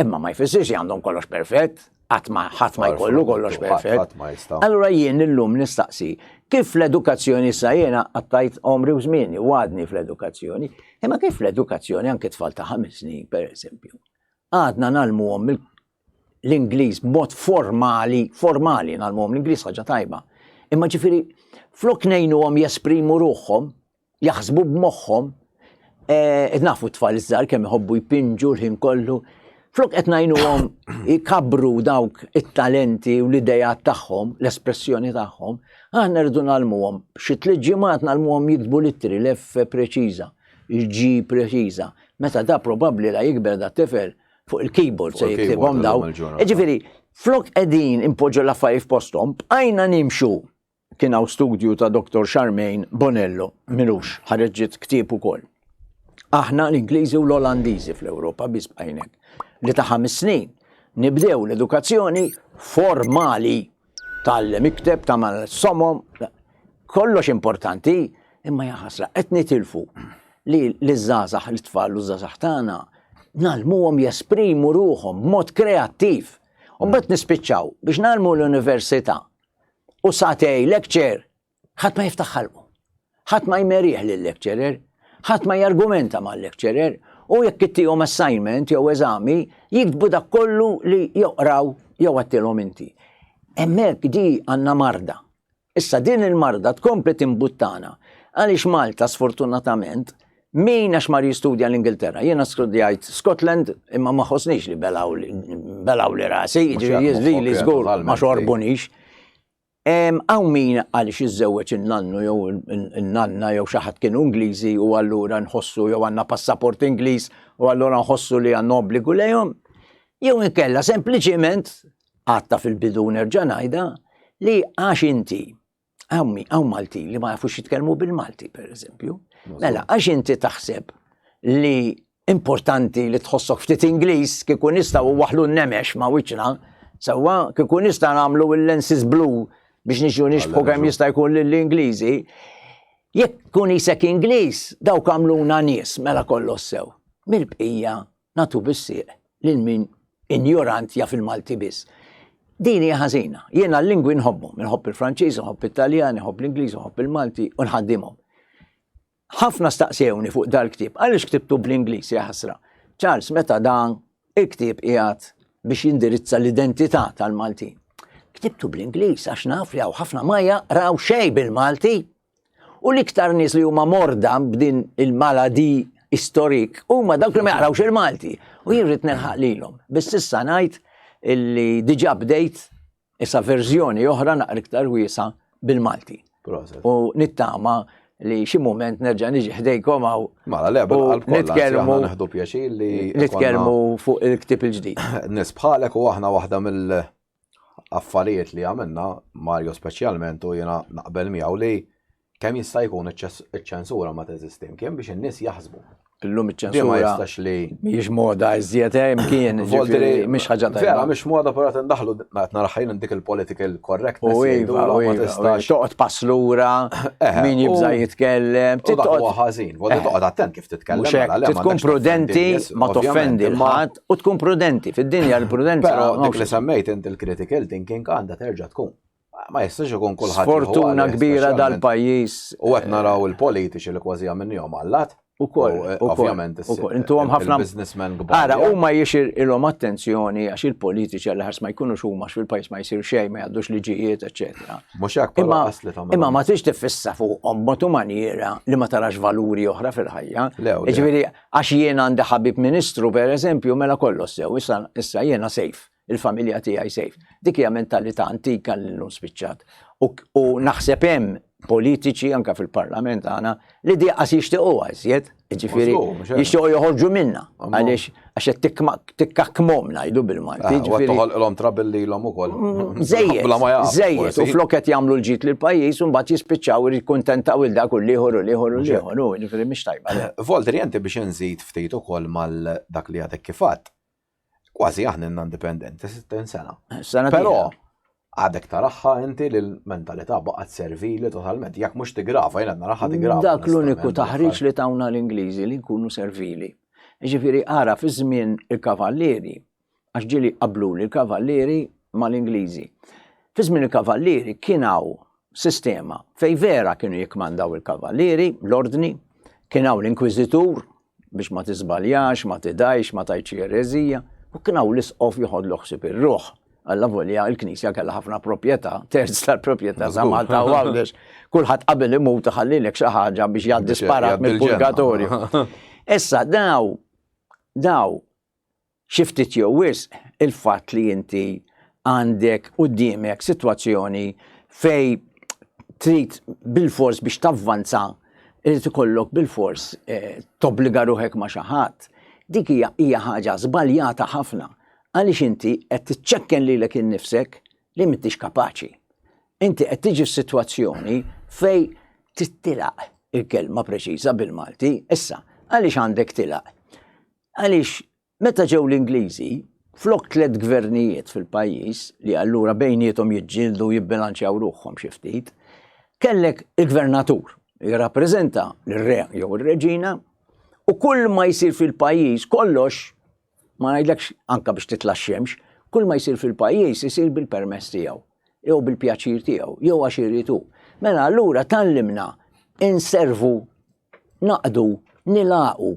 imma ma jfissirx li għandhom kollox perfett, qatt ma ħadd ma jkollu kollox perfett. Allura jien illum nistaqsi kif l-edukazzjoni sa jiena qattajt omri u żmieni u għadni fl-edukazzjoni, Imma kif l-edukazzjoni anke tfal ta' ħames snin, per eżempju, għadna nagħlmuhom l-Ingliż b'mod formali, formali nagħlmuhom l-Ingliż ħaġa tajba. Imma ġifieri flok ngħinuhom jesprimu ruħhom, jaħsbu b'moħħhom, eh, nafu t-tfal iż-żgħar kemm iħobbu jpinġu l-ħin kollu, Flok qed ngħinuhom jkabbru dawk it-talenti u l-idejat tagħhom, l-espressjoni tagħhom, aħna rridu nagħlmuhom xi tliet ġimgħat nagħlmuhom jiktbu l-ittri l-F preċiża, il-G preċiża. Meta da probabbli la jikber da tifel fuq il-keyboard se jiktibhom daw. Jiġifieri, flok qegħdin impoġġu l-affarijiet f'posthom, bqajna nimxu Kien hawn studju ta' Dottor Charmaine Bonello, m'ilux, ħareġ ktieb ukoll. Aħna l-Ingliżi u l-Olandiżi fl-Ewropa biss bqajna hekk. Li ta' ħames snin nibdew l-edukazzjoni formali tgħallem ikteb, tagħmel somom, kollox importanti, imma jaħasra qed nitilfu li l-żgħażagħ, l-tfal u ż-żgħażagħ tagħna nagħlmuhom jesprimu ruħhom b'mod kreattiv. U mbagħad nispiċċaw biex nagħlmu l-università U sagħtej lecture, ħadd ma jiftaħ ħalqu. Ħadd ma jmerih lil-lecturer, ħadd ma jargumenta mal-lecturer, u jekk ittihom assignment jew eżami, jiktbu dak kollu li joqraw jew għattilhom inti. Hemmhekk di għandna marda. Issa din il-marda tkompli timbuttana għaliex Malta sfortunatament min għax mar jistudja l-Ingilterra. Jiena studjajt Scotland imma ma ħossnix li belawli rasi, jiġifieri li żgur ma xorbunix. Hawn min għaliex iżżewweġ in-nannu jew in-nanna jew xi ħadd kienu Ingliżi u allura nħossu jew għandna passaport Ingliż u allura nħossu li għandna obbligu lejhom. Jew inkella sempliċiment għadta fil-bidu nerġa' ngħidha li għax inti hawn Malti li ma jafux jitkellmu bil-Malti pereżempju. Mela għax inti taħseb li importanti li tħossok ftit Ingliż kieku nistgħu waħlu n-nemex ma' wiċċna, sewwa kieku nista' nagħmlu l-lenses blue biex nixu nixbħu kemm jista' jkun lill-Ingliżi. Jekk kun isek Ingliż, dawk għamluna nies mela kollox sew. Mill-bqija nagħtu bis-sieq lil min injorant jaf il-Malti biss. Din hija ħażina. Jiena l-lingwi nħobbhom, inħobb il-Franċiż, inħobb it-Taljan, inħobb l-Ingliż, inħobb il-Malti u nħaddimhom. Ħafna staqsewni fuq dal-ktieb, għaliex ktibtu bl-Ingliż jaħasra. Charles, meta dan il-ktieb qiegħed biex jindirizza l-identità tal-Maltin. Ktibtu bl-Ingliż għax naf li hawn ħafna ma jaqraw xejn bil-Malti. U l-iktar nies li huma morda b'din il-maladi istorik huma dawk li ma jaqrawx il-Malti. U jien rrid nilħaq lilhom. Biss issa ngħid illi diġà bdejt Issa verżjoni oħra naqra iktar wiesa bil-Malti. U nittama li xi mument nerġa' niġi ħdejkom hawn. Mela le, bil-qalb nitkellmu neħdu pjaċir li nitkellmu fuq il-ktieb il-ġdid. Nies bħalek u aħna waħda mill affarijiet li għamilna, Mario speċjalment u jiena naqbel miegħu li Kemm jista' jkun iċ-ċensura ma teżisti mkien biex in-nies jaħsbu. Illum iċ-ċensura. Ma jistax li. Mhijiex moda iżjed eh, imkien. Voldri mhix ħaġa tajba. Vera mhix moda però qed indaħlu qed naraħħin dik il-political correctness. U iva, u ma iva, tistax. Toqgħod pass lura, eh, min jibża jitkellem. Toqgħod ħażin, voldri eh. toqgħod attent kif titkellem. Mela, tkun prudenti, ma toffendi l-ħadd u tkun prudenti. Fid-dinja l-prudenza. Però dik li semmejt inti l-critical thinking għandha terġa' tkun. Ma jistax ikun kulħadd. Sfortuna kbira dal-pajjiż. U qed naraw il-politiċi li kważi għamilnihom allat. Ukoll, eh, ovvjament, intuhom ħafna businessmen kbar. Ara, huma jixir ilhom attenzjoni għax il-politiċi għal ħars ma jkunux huma fil-pajjiż ma jsir xejn, ma jgħaddux liġijiet, eċetera. Mhux hekk imma imma ma tix tifissa fuqhom b'mod maniera li ma tarax valuri oħra fil-ħajja. Jiġifieri għax jien għandi ħabib ministru pereżempju mela kollox sew, issa jiena sejf. il-familja tiegħi safe. Dik hija mentalità antika li llum spiċċat. U naħseb hemm politiċi anka fil-parlament għana li di qas jixtiequha iżjed, jiġifieri jixtiequ joħorġu minna għaliex għax qed tikkakmhom ngħidu bil-Malti. Ah, jiġifieri toħolqilhom trabil lilhom ukoll. Mm, żejjed, żejjed, u flok qed jagħmlu l-ġid lill-pajjiż u mbagħad jispiċċaw jikkuntentaw il dak u l-ieħor u l-ieħor u l-ieħor, jiġifieri mhix tajba. Voldri inti biex inżid ftit ukoll mal dak li għadek kif għedt. Kważi aħna indipendenti 60 sena. Sena Però għadek taraħħa inti li l-mentalità baqgħet servili totalment. Jekk mhux tigrava, jien qed naraħħa tigrava. Dak l-uniku taħriġ li tawna l-Ingliżi li nkunu servili. Ġifieri ara fi żmien il-kavallieri, għax ġieli qablu li l-kavallieri mal-Ingliżi. Fi żmien il-kavallieri kien hawn sistema fej vera kienu jikkmandaw il-kavallieri, l-ordni, kien hawn l-inkwiżitur biex ma tiżbaljax, ma tidgħix, ma tgħidx xi ereżija, u kien hawn l-isqof joħodlu ħsieb ir-ruħ. Alla volja l-Knisja kellha ħafna proprjetà, terz tal-proprjetà ta' Malta u Għawdex. Kulħadd qabel imut iħallilek xi ħaġa biex jgħaddi sparat mill-purgatorju. Issa daw daw xi ftit jew wisq il-fatt li inti għandek quddiemek sitwazzjoni fejn trid bilfors biex tavvanza irid ikollok bilfors eh, tobbliga ruħek ma' xi ħadd. Dik hija hija ħaġa żbaljata ħafna għaliex inti qed tiċċekken lilek innifsek li m'intix kapaċi. Inti qed tiġi f'sitwazzjoni fej trid tilaq il-kelma preċiża bil-Malti. Issa, għaliex għandek tilaq? Għaliex meta ġew l-Ingliżi, flok tlett gvernijiet fil-pajjiż li allura bejniethom jiġġieldu u jibbilanċjaw ruħhom xi ftit, kellek il-gvernatur li jirrappreżenta lir-re jew ir-reġina u kull ma jsir fil-pajjiż kollox, ma ngħidlekx anka biex titla' x-xemx, kull ma jsir fil-pajjiż isir bil-permess tiegħu jew bil-pjaċir tiegħu jew għax irid hu. Mela allura tgħallimna inservu Naqdu, nilagħqu.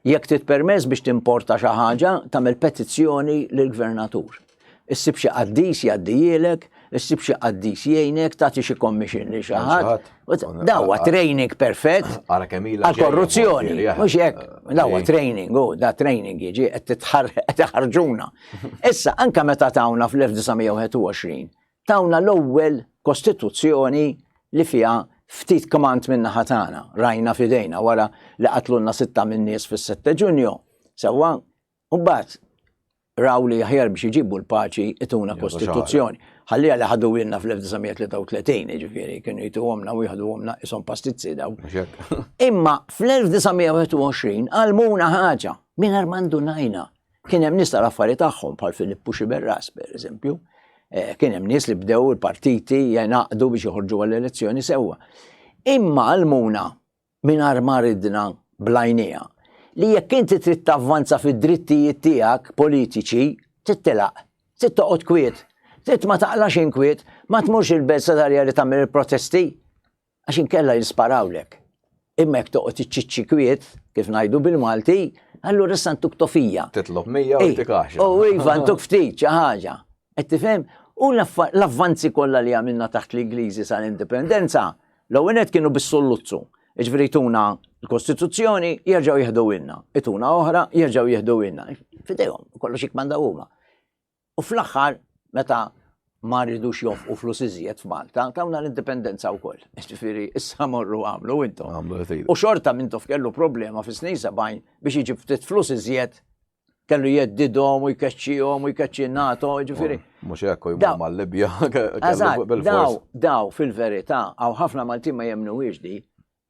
Jekk trid permess biex timporta xi ħaġa, tagħmel petizzjoni lill-gvernatur. Issib xi qaddis jgħaddijielek, issib xi qaddis jgħinek, tagħti xi commission lil xi ħadd. Da huwa training perfett għall-korruzzjoni. Mhux hekk, da huwa training, u da training jiġi qed titħarġuna. Issa anke meta tawna fl-1921, tawna l-ewwel kostituzzjoni li fiha ftit kmand minn naħa tagħna, rajna f'idejna wara li qatlulna sitta min-nies fis-7 Ġunju. Sewwa, u mbagħad raw li aħjar biex iġibu l-paċi ituna kostituzzjoni. Ħalliha li ħadu ilna fl-1933, jiġifieri kienu jtuhomna u jħaduhomna ishom pastizzi daw. Imma fl-1921 għallmuna ħaġa mingħajr ma ndunajna. Kien hemm nies tal-affari tagħhom bħal Filippu Xiberras pereżempju. Eh, kien hemm nies li bdew il-partiti jingħaqdu biex joħorġu għall-elezzjoni sewwa. Imma għallmuna mingħajr ma ridna blajnija li jekk inti trid tavvanza fid-drittijiet tiegħek politiċi, trid tilaq, trid toqgħod kwiet, trid ma taqlax inkwiet, ma tmurx il-belt sadarja li tagħmel il-protesti, Għax inkella jisparawlek. Imma jekk toqgħod iċċiċċi kwiet, kif ngħidu bil-Malti, allura issa ntuk tofija. Titlob 100 u tik għaxra. U iva ntuk ftit xi ħaġa. Qed tifhem? U l-avvanzi kollha li għamilna taħt l-Ingliżi sal-Indipendenza, l-ewwel nett kienu bis-sulluzzu. Jiġifieri jtuna l-Kostituzzjoni, jerġgħu jieħduhielna. Ituna oħra, jerġgħu jieħduhielna. F'idejhom, kollox jikkmandaw huma. U fl-aħħar, meta ma ridux jonfqu flus iżjed f'Malta, tawna l-indipendenza wkoll. Ġifieri, issa morru għamlu intom. U xorta Mintoff kellu problema fis-snin 70 biex iġib ftit flus iżjed kellu jeddidhom u jkeċċihom u jkeċċi NATO, ġifieri. Mhux hekk u jmur mal-Libja. Daw, daw fil-verità, hawn ħafna Maltin ma jemmnuhiex di,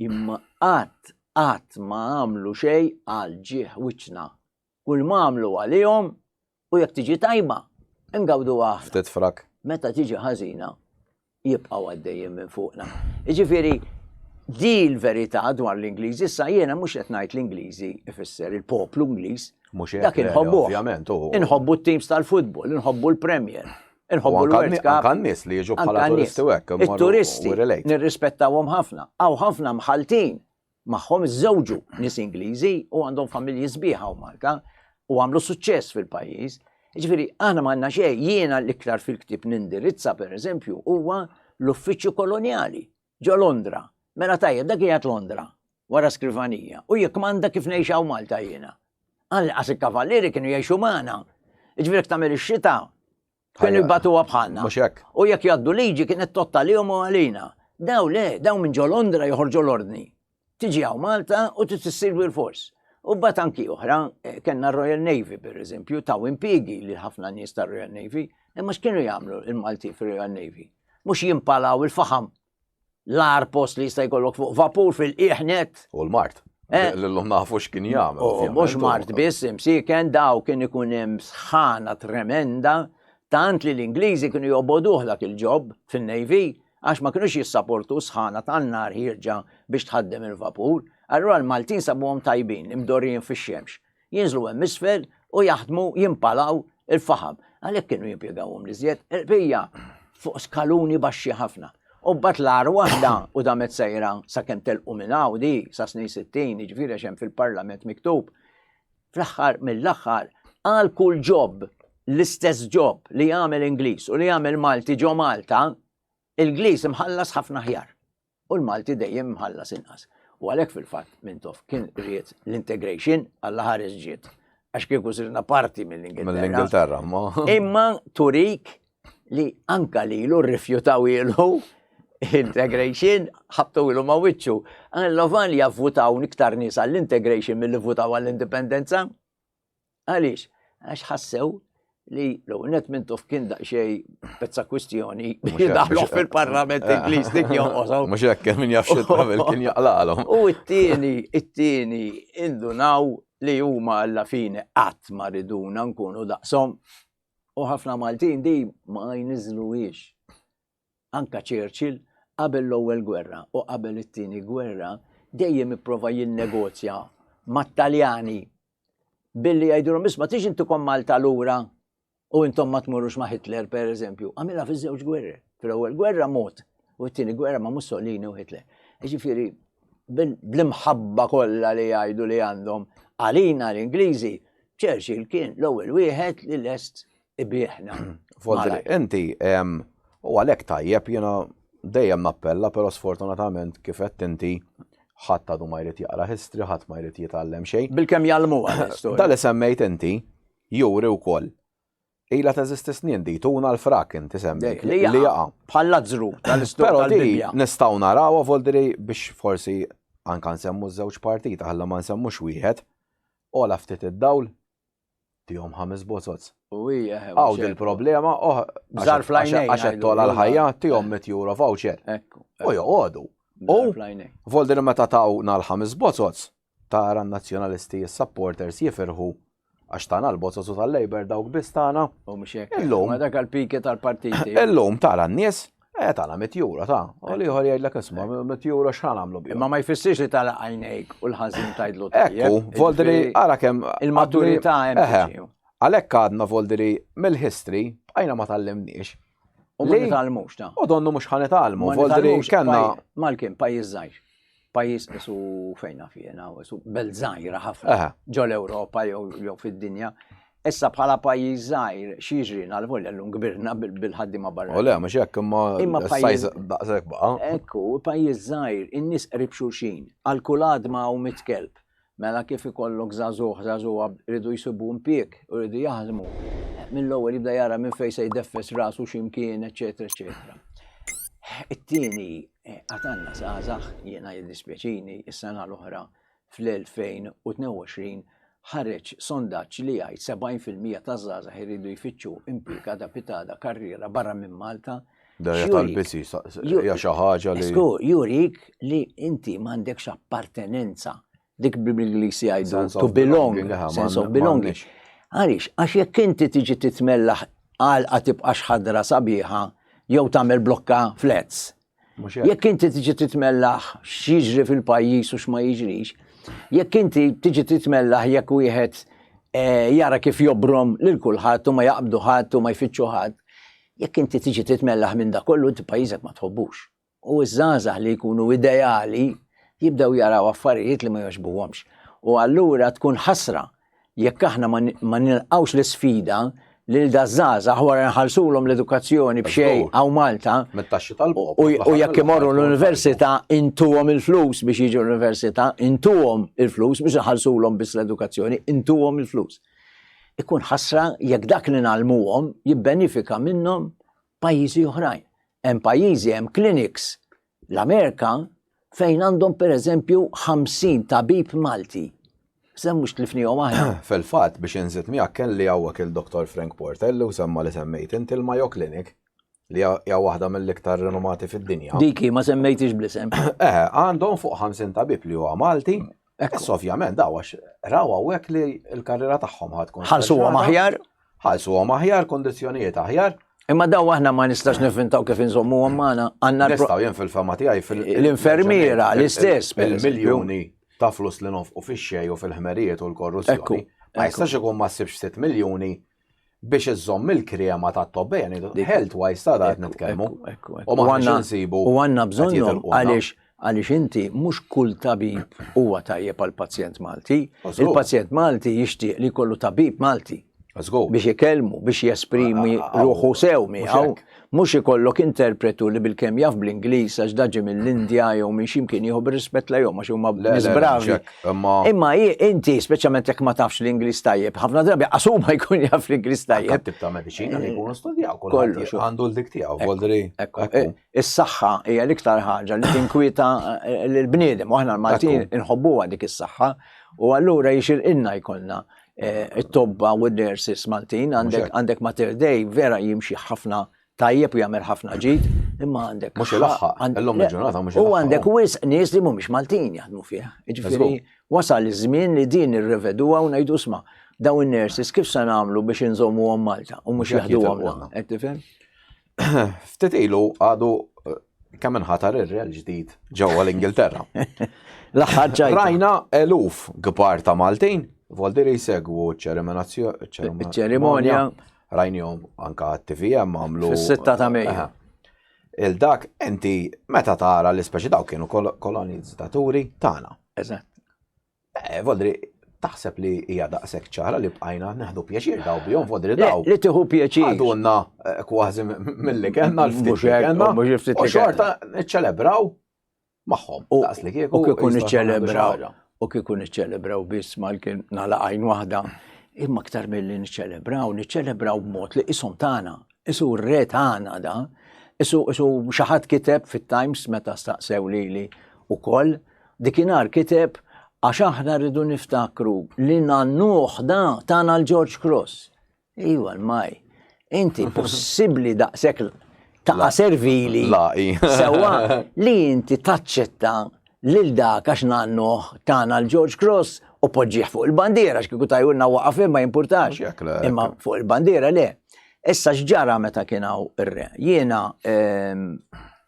imma qatt qatt ma għamlu xejn għal ġieħ wiċċna. Kull ma għamlu għalihom u jekk tiġi tajba, ingawduha aħna. Ftit frak. Meta tiġi ħażina, jibqgħu għaddejjin minn fuqna. Jiġifieri, di l-verità dwar l-Ingliżi, issa jiena mhux qed ngħid l-Ingliżi ifisser il-poplu Ingliż. Mhux hekk. Dak inħobbuh. Ovvjament. Inħobbu t-teams tal-futbol, inħobbu l-Premier. Inħobbu l-World Cup. Anka n-nies li jiġu bħala turisti u hekk. It-turisti nirrispettawhom ħafna. Hawn ħafna mħalltin Magħhom iżżewġu nies Ingliżi u għandhom familji sbieħ hawn Malta u għamlu suċċess fil-pajjiż. Jiġifieri aħna m'għandna xejn, jiena l-iktar fil-ktieb nindirizza pereżempju huwa l-uffiċċju kolonjali ġo Londra. Mela tajjeb dak qiegħed Londra wara skrivanija u jikkmanda kif ngħix hawn Malta jiena. Anqas il-kavallieri kienu jgħixu magħna. Jiġifieri jekk tagħmel ix-xita Kienu jbatuha bħalna. Mhux hekk. U jekk jgħaddu liġi kienet totta lihom u għalina. Daw le, daw minn ġo Londra joħorġu l-ordni. Tiġi hawn Malta u trid issir bil-fors. U bat anki oħra, eh, kellna Royal Navy per eżempju, taw impigi li ħafna nies tar-Royal Navy, imma x'kienu jagħmlu il-Malti fir-Royal Navy? Mhux jimpalaw il-faħam L-agħar post li jista' jkollok fuq vapur fil-qiegħ net. U l-mart. Eh. L-lum nafu x'kien jagħmel. Mhux mart biss, imsiken daw kien ikun hemm sħana tremenda tant li l-Ingliżi kienu joboduh dak il-ġob fin-Navy għax ma kinux jissaportu sħana tan-nar ħierġa biex tħaddem il-vapur. Allura l-Maltin sabuhom tajbin, imdorrijin fix-xemx. Jinżlu hemm isfel u jaħdmu jimpalaw il-faħam. Għalhekk kienu jimpjegawhom l-iżjed il-qbija fuq skaluni baxxi ħafna. U mbagħad l-agħar waħda u damet sejra sakemm telqu minn hawn di sa snin 60, jiġifieri għax hemm fil-Parlament miktub. Fl-aħħar mill-aħħar għal kull ġob l-istess ġob li jagħmel Ingliż u li jagħmel Malti ġo Malta, il-Ingliż imħallas ħafna aħjar. U l-Malti dejjem imħallas inqas. U għalhekk fil-fatt Mintoff kien ried l-integration Alla ħares ġiet. Għax kieku sirna parti mill-Ingilterra. Mill-Ingilterra, ma. Imma turik li anka lilu rrifjutaw ilu integration ħabtu ilu ma' wiċċu. Alla valja votaw iktar nies għall-integration milli votaw għall-indipendenza. Għaliex? Għax ħassew li l-ewwel net Mintoff kien daqsxejn pezza kwistjoni biex daħlu fil-Parlament eh. Ingliż dik jonqoshom. Mhux hekk min jaf xi travel kien jaqlaqalhom. U t-tieni, it-tieni indunaw li huma alla fine qatt ma riduna nkunu daqshom. U ħafna Maltin di ma jniżluhiex. Anka Churchill qabel l-ewwel gwerra u qabel it-tieni gwerra dejjem ipprova jinnegozja mat-Taljani billi jgħidulhom isma' tiġi intukom Malta lura u intom ma tmurux ma' Hitler per eżempju. Għamilha fiż-żewġ gwerre. Fl-ewwel gwerra mod u t-tieni gwerra ma' Mussolini u Hitler. Jiġifieri bl-imħabba kollha li jgħidu li għandhom għalina l-Ingliżi, Churchill kien l-ewwel wieħed li lest ibiħna. Voldri, inti u għalhekk tajjeb jiena dejjem nappella, però sfortunatament kif qed inti ħadd għadu ma jrid jaqra history, ħadd ma jrid jitgħallem xejn. Bilkemm jgħallmuha l-istorja. Dan li semmejt inti juri wkoll. Ilha teżisti snin di, tuna l-frak inti semmejt li jaqa'. Bħal Lazzru tal-istorja tal-Bibbja. Nistgħu narawha voldiri biex forsi anka nsemmu żewġ partita ħalla ma nsemmux wieħed. Ola ftit id-dawl, tihom ħames bozoz. U hija Għaw il-problema, oh, għax qed tola l-ħajja, tihom 100 euro voucher. U joqogħdu. U voldiri meta taw nal-ħames bozoz, Tara n-Nazzjonalisti s-supporters jifirħu għax tana l-bozoz u tal-Labour dawk biss tana. U mhux hekk. Illum. Ma dak għall-piki tal-partiti. Illum tara n-nies eh tana mit euro ta' u l-ieħor jgħidlek isma' mit euro x'ħa nagħmlu bihom. Imma ma jfissirx li tagħlaq għajnejk u l-ħażin tgħidlu tajjeb. Ekku, voldri ara kemm il-maturità hemm. Għalhekk għadna voldri mill-history bqajna ma tgħallimniex. U ma nitgħallmux ta' U donnu mhux ħa nitgħallmu, voldri kellna. Malkim pajjiż żgħir. Pajjiż isu fejn naf jiena, isu belt żgħira ħafna ġol Ewropa jew fid-dinja. Issa bħala pajjiż żgħir x'jiġri għal-volja llum kbirna bil-ħaddiema barra. U le, mhux hekk imma imma pajjiż daqshekk baqa'. Ekku, pajjiż żgħir, in-nies qrib xulxin, għal kull għadma u mitkelb. Mela kif ikollok żagħżugħ, żagħżugħa jridu jsibu impjieg u jridu jaħdmu, mill-ewwel jibda jara minn fejn se jdeffes rasu xi mkien, eċċetera, eċċetera. It-tieni, eh, għad għandna żgħażagħ, jiena jiddispjaċini, is-sena l-oħra fl-2022 ħareġ sondaġġ li jgħid 70% taż-żgħażagħ iridu jfittxu impjieg għada pitada karriera barra minn Malta. Darja tal-bisi, hija xi ħaġa li. Skur, jurik li inti m'għandekx appartenenza dik bl-Ingliż jgħidu to belong, sense of belonging. Għaliex, għax jekk inti tiġi titmellaħ għalqa tibqax ħadra sabiħa jew tagħmel blokka flats. Jekk inti tiġi titmellaħ x'jiġri fil-pajjiż u x'ma jiġrix, jekk inti tiġi titmellaħ jekk wieħed eh, jara kif jobrom lil kulħadd u ma jaqbdu ħadd u ma jfittxu ħadd, jekk inti tiġi titmellaħ minn da kollu inti pajjiżek ma tħobbux. U ż-żgħażagħ li jkunu ideali jibdew jaraw affarijiet li ma jogħġbuhomx. U allura tkun ħasra jekk aħna ma nilqgħux l-isfida lil daż-żgħażagħ wara nħallsulhom l-edukazzjoni b'xejn hawn Malta. Mit-taxxi tal-poplu. U jekk imorru l-università intuhom il-flus biex jiġu l-università, intuhom il-flus biex inħallsulhom biss l-edukazzjoni, intuhom il-flus. Ikun ħasra jekk dak li ngħallmuhom jibbenifika minnhom pajjiżi oħrajn. Hemm pajjiżi, hemm clinics l-Amerika fejn għandhom pereżempju 50 tabib Malti. Se mhux tlifnihom aħna. Fil-fatt biex inżid miegħek kelli hawnhekk il-Dr. Frank Portelli u semma li semmejt inti l-Mayo Clinic li hija waħda mill-iktar rinomati fid-dinja. Diki ma semmejtix bl-isem. Eh, għandhom fuq 50 tabib li huwa Malti Issa ovvjament daw għax raw hawnhekk li l-karriera tagħhom ħad tkun. Ħalsuhom aħjar? Ħalsuhom aħjar, kondizzjonijiet aħjar. Imma daw aħna ma nistax nifintaw kif inżommuhom magħna. Għandna Nistgħu jien fil-fema tiegħi fil- L-infermiera l-istess. Il-miljuni ta' flus li nofqu fix-xej u fil-ħmerijiet u l-korruzzjoni. Ma jistax ikun ma ssibx 6 miljuni biex iżżomm il-krema ta' tobba jani health wise ta' qed nitkellmu. U ma għandna nsibu. U għandna bżonnhom għaliex għaliex inti mhux kull tabib huwa tajjeb għal pazjent Malti. Il-pazjent Malti jixtieq li jkollu tabib Malti. Biex ikellmu, biex jesprimi ruħu sew miegħu. Mhux ikollok interpretu li bilkemm jaf bl-Ingliż għax da ġie mill-Indja jew minn xi mkien jieħu bir-rispett lejhom għax huma nies bravi. Imma inti, speċjalment jekk ma tafx l-Ingliż tajjeb, ħafna drabi qas huma jkun jaf l-Ingliż tajjeb. Tip ta' mediċina li jkunu studjaw, kollox għandu l-dik tiegħu, voldri. Eh, is-saħħa hija l-iktar ħaġa li tinkwieta eh, lill-bniedem u aħna l-Maltin inħobbuha dik is-saħħa u allura jixirqilna jkollna Eh, it-tobba u n-nurses Maltin, għandek Mater Dei vera jimxi ħafna tajjeb u jagħmel ħafna ġid, imma għandek. Mhux ilaħħaq, illum il-ġurnata mhux U għandek wisq nies li mhumiex Maltin jaħdmu fih. Jiġifieri wasal iż-żmien li din irreveduha u ngħidu sma' dawn in-nurses kif se nagħmlu biex inżommuhom Malta u mhux jaħduhom. Qed tifhem? Ftit ilu għadu eh, kemm inħatar ir-re l-ġdid ġewwa l-Ingilterra. L-aħħar ġajta. Rajna eluf kbar ta' Maltin, voldiri jsegwu ċ-ċerimonja. Rajnihom anka TVM għamlu. Fis-sitta ta' Mejju. Il-dak inti meta tara l-ispeċi daw kienu kolonizzaturi tagħna. Eżatt. Eh, Vodri, taħseb li hija daqshekk ċara li bqajna neħdu pjaċir daw bihom vodri daw. Li tieħu pjaċir. Għadunna eh, kważi mill-li kellna l-ftit li kellna. U xorta niċċelebraw magħhom. Daqs li kieku. U kieku niċċelebraw. U kieku niċċelebraw biss mal-kien nagħlaq għajn waħda. Imma aktar milli niċċelebraw, niċċelebraw b'mod li qishom tagħna, isu r-re tagħna da, isu isu xi ħadd kiteb fit-Times meta staqsew lili ukoll, dikinhar kiteb għax aħna rridu niftakru li nannuh da tagħna l-George Cross. Iwa l-maj, inti possibbli daqshekk taqa' servili. Sewwa li inti taċċetta lil dak għax nannuh tagħna l-George Cross u poġġih fuq il-bandiera x'kieku tajulna waqaf ma jimpurtax. Imma fuq il-bandiera le. Issa x'ġara meta kien hawn ir-re? Jiena ehm,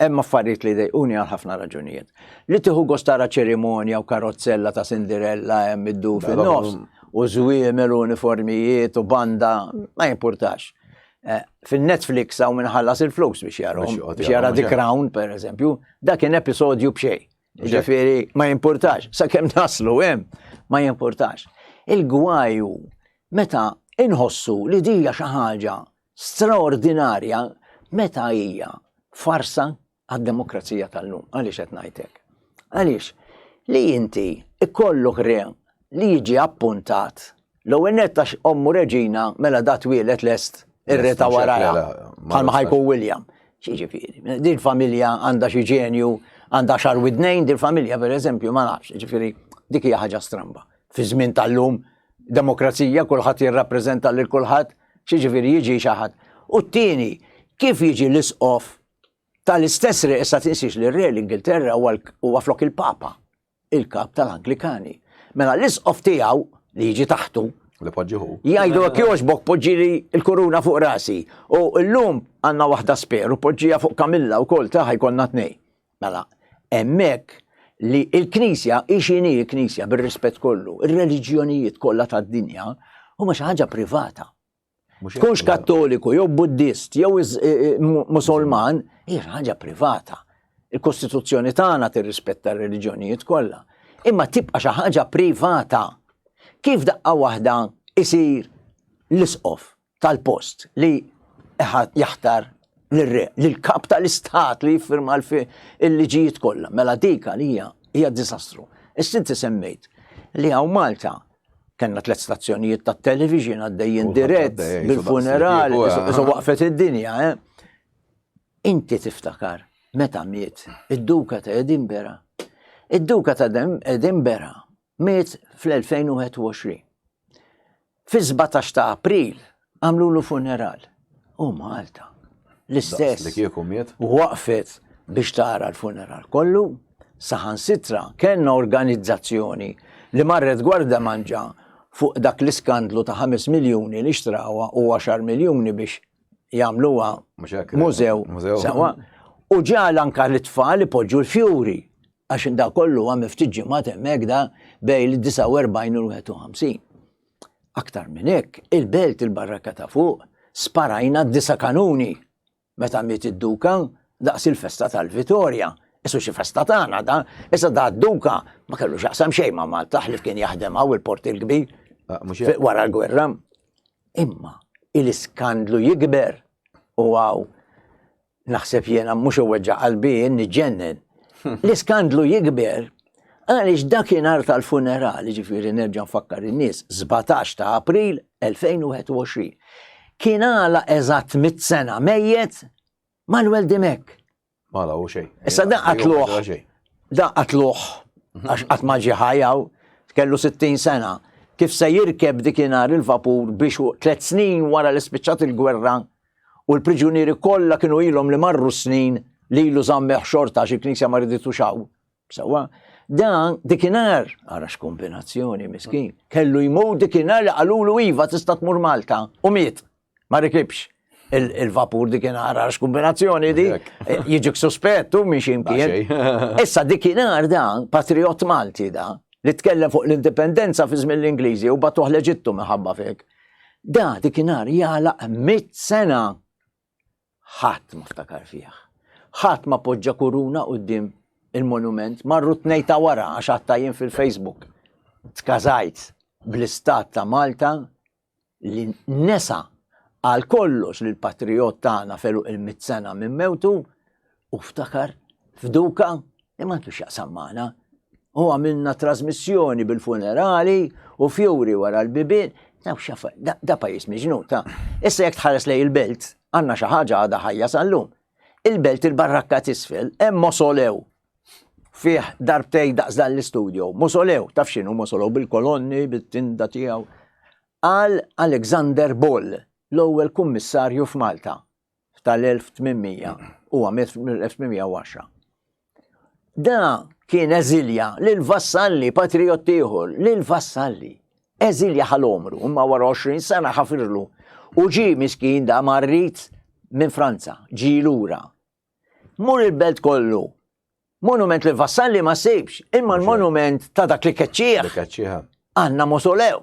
hemm affarijiet li dejquni għal ħafna raġunijiet. Li tieħu gost tara ċerimonja u karozzella ta' Cinderella hemm iddu fin-nofs u żwiemel u uniformijiet u banda ma jimpurtax. Eh, fin-Netflix hawn minħallas il-flus biex jarahom, biex jara The Crown per eżempju, dak kien episodju b'xejn. Ġifieri ma jimpurtax, sakemm naslu hemm ma jimpurtax. Il-gwaju meta inħossu li dija xi ħaġa straordinarja meta hija farsa għad-demokrazija tal-lum. Għaliex qed ngħidlek? Għaliex li inti ikollok re li jiġi appuntat l-ewwel nett għax ommu reġina mela da twieled lest ir-re ta' warajha bħalma ħajkun William. Xiġifieri, din familja għandha xi ġenju, għandha xar widnejn din familja pereżempju ma nafx, ġifieri dik hija ħaġa stramba. Fi żmien tal-lum demokrazija kulħadd jirrappreżenta lil kulħadd, xiġifieri jiġi xi ħadd. U t-tieni, kif jiġi l-isqof tal-istess re, issa tinsiex li r-re l-Ingilterra huwa flok il-Papa, il-kap tal-Anglikani. Mela l-isqof tiegħu li jiġi taħtu, li poġġiħu. Jgħidu jekk jogħġbok poġġili l-kuruna fuq rasi. U llum għandna waħda spare u poġġija fuq Kamilla wkoll ta' ħajkonna tnej. Mela, hemmhekk li l-Knisja hi x'inhi l-Knisja bir-rispett kollu, ir-reliġjonijiet kollha tad-dinja huma xi ħaġa privata. Tkunx kattoliku, jew buddist, jew musulman, hija ħaġa privata. Il-Kostituzzjoni tagħna tirrispetta r-reliġjonijiet kollha. Imma tibqa' xi ħaġa privata. Kif daqqa waħda isir l-isqof tal-post li jaħtar lir-re, lill-kap tal-istat li jiffirma l-liġijiet kollha. Mela dik għalija hija diżastru. Issa inti semmejt li hawn Malta Kenna tlet stazzjonijiet ta' television għaddejjin dirett bil-funeral, isu waqfet id-dinja. Eh? Inti tiftakar meta miet id-duka ta' Edinburgh. Id-duka ta' Edinburgh miet fl-2021. Fi-17 ta' April għamlulu funeral. U Malta. L-istess. Li kieku miet. Waqfet biex tara l-funeral kollu, saħansitra kellna organizzazzjoni li marret gwarda manġa fuq dak l-iskandlu ta' 5 miljuni li xtrawa u 10 miljuni biex jagħmluha mużew. Sewa. U ġal anka l-tfal ipoġġu l-fjuri għax da kollu għam ftit ġimgħat hemmhekk da bejn il-49 u l-51. Aktar minn hekk, il-belt il-barrakka ta' fuq sparajna disa' kanuni meta miet id-duka daqs il-festa tal-Vitorja. Isu xi festa tagħna da, issa da d-duka ma kellu x'jaqsam xejn ma' Malta ħlief kien jaħdem hawn il-Port il-Kbir ah, wara l-gwerra. Imma il-iskandlu jikber u għaw naħseb jiena mhux iweġġa' qalbi jien niġġennen. L-iskandlu jikber għaliex dakinhar tal-funeral, ġifieri nerġa' nfakkar in-nies, 17 ta' April 2021. Kien għala eżatt mit sena mejjet Manuel Dimech. Ma u xejn. Issa da qatluh. Da qatluh għax qatt ma ġie ħajjaw, kellu 60 sena. Kif se jirkeb dikinhar il-vapur biex tliet snin wara li spiċċat il-gwerra u l-priġunieri kollha kienu ilhom li marru snin li ilu żammeh xorta għax il-Knisja ma riditux hawn. Sewwa, dan dikinhar, ara x'kombinazzjoni miskin, kellu jmut dikinhar li qalulu iva tista' tmur Malta u miet. Ma rikibx il-vapur dikinhar ara x'kombinazzjoni di, eh, jiġik suspettu minn x'imkien. Issa dikinhar dan, patriot Malti da, li tkellem fuq l-indipendenza fi żmien l-Ingliżi u batuh l-Eġittu minħabba fik. Da dikinhar jagħlaq mit sena ħadd ma ftakar fih. Ħadd ma poġġa kuruna quddiem il-monument, marru tnej ta' wara għax għatta jien fil-Facebook. Tkażajt bl-istat ta' Malta li nesa għal kollox li l-patriot tagħna felu il-mit sena minn mewtu u ftakar f'duka li ma x'jaqsam magħna. U għamilna trasmissjoni bil-funerali u fjuri wara l-bibien. Daw xafa, da pajjiż miġnun ta' Issa jekk tħares lej il-belt, għandna xi ħaġa għadha ħajja sal-lum. Il-belt il-barrakka t'isfel hemm mosolew fih darbtej daqs dan l-istudio. Mosolew, taf x'inhu mosolew bil-kolonni, bit-tinda tiegħu. Għal Alexander Boll, l-ewwel kummissarju f'Malta tal-1800 huwa miet mill-1810. Da kien eżilja lil Vassalli, patriot ieħor, lil Vassalli. Eżilja ħal-omru, imma wara 20 sena ħafirlu. U ġi miskin da marrit minn Franza, ġi lura. Mur il-belt kollu. Monument li Vassalli ma sibx, imma l-monument ta' dak li keċċieħ. Li keċċieħ. Għanna mosolew.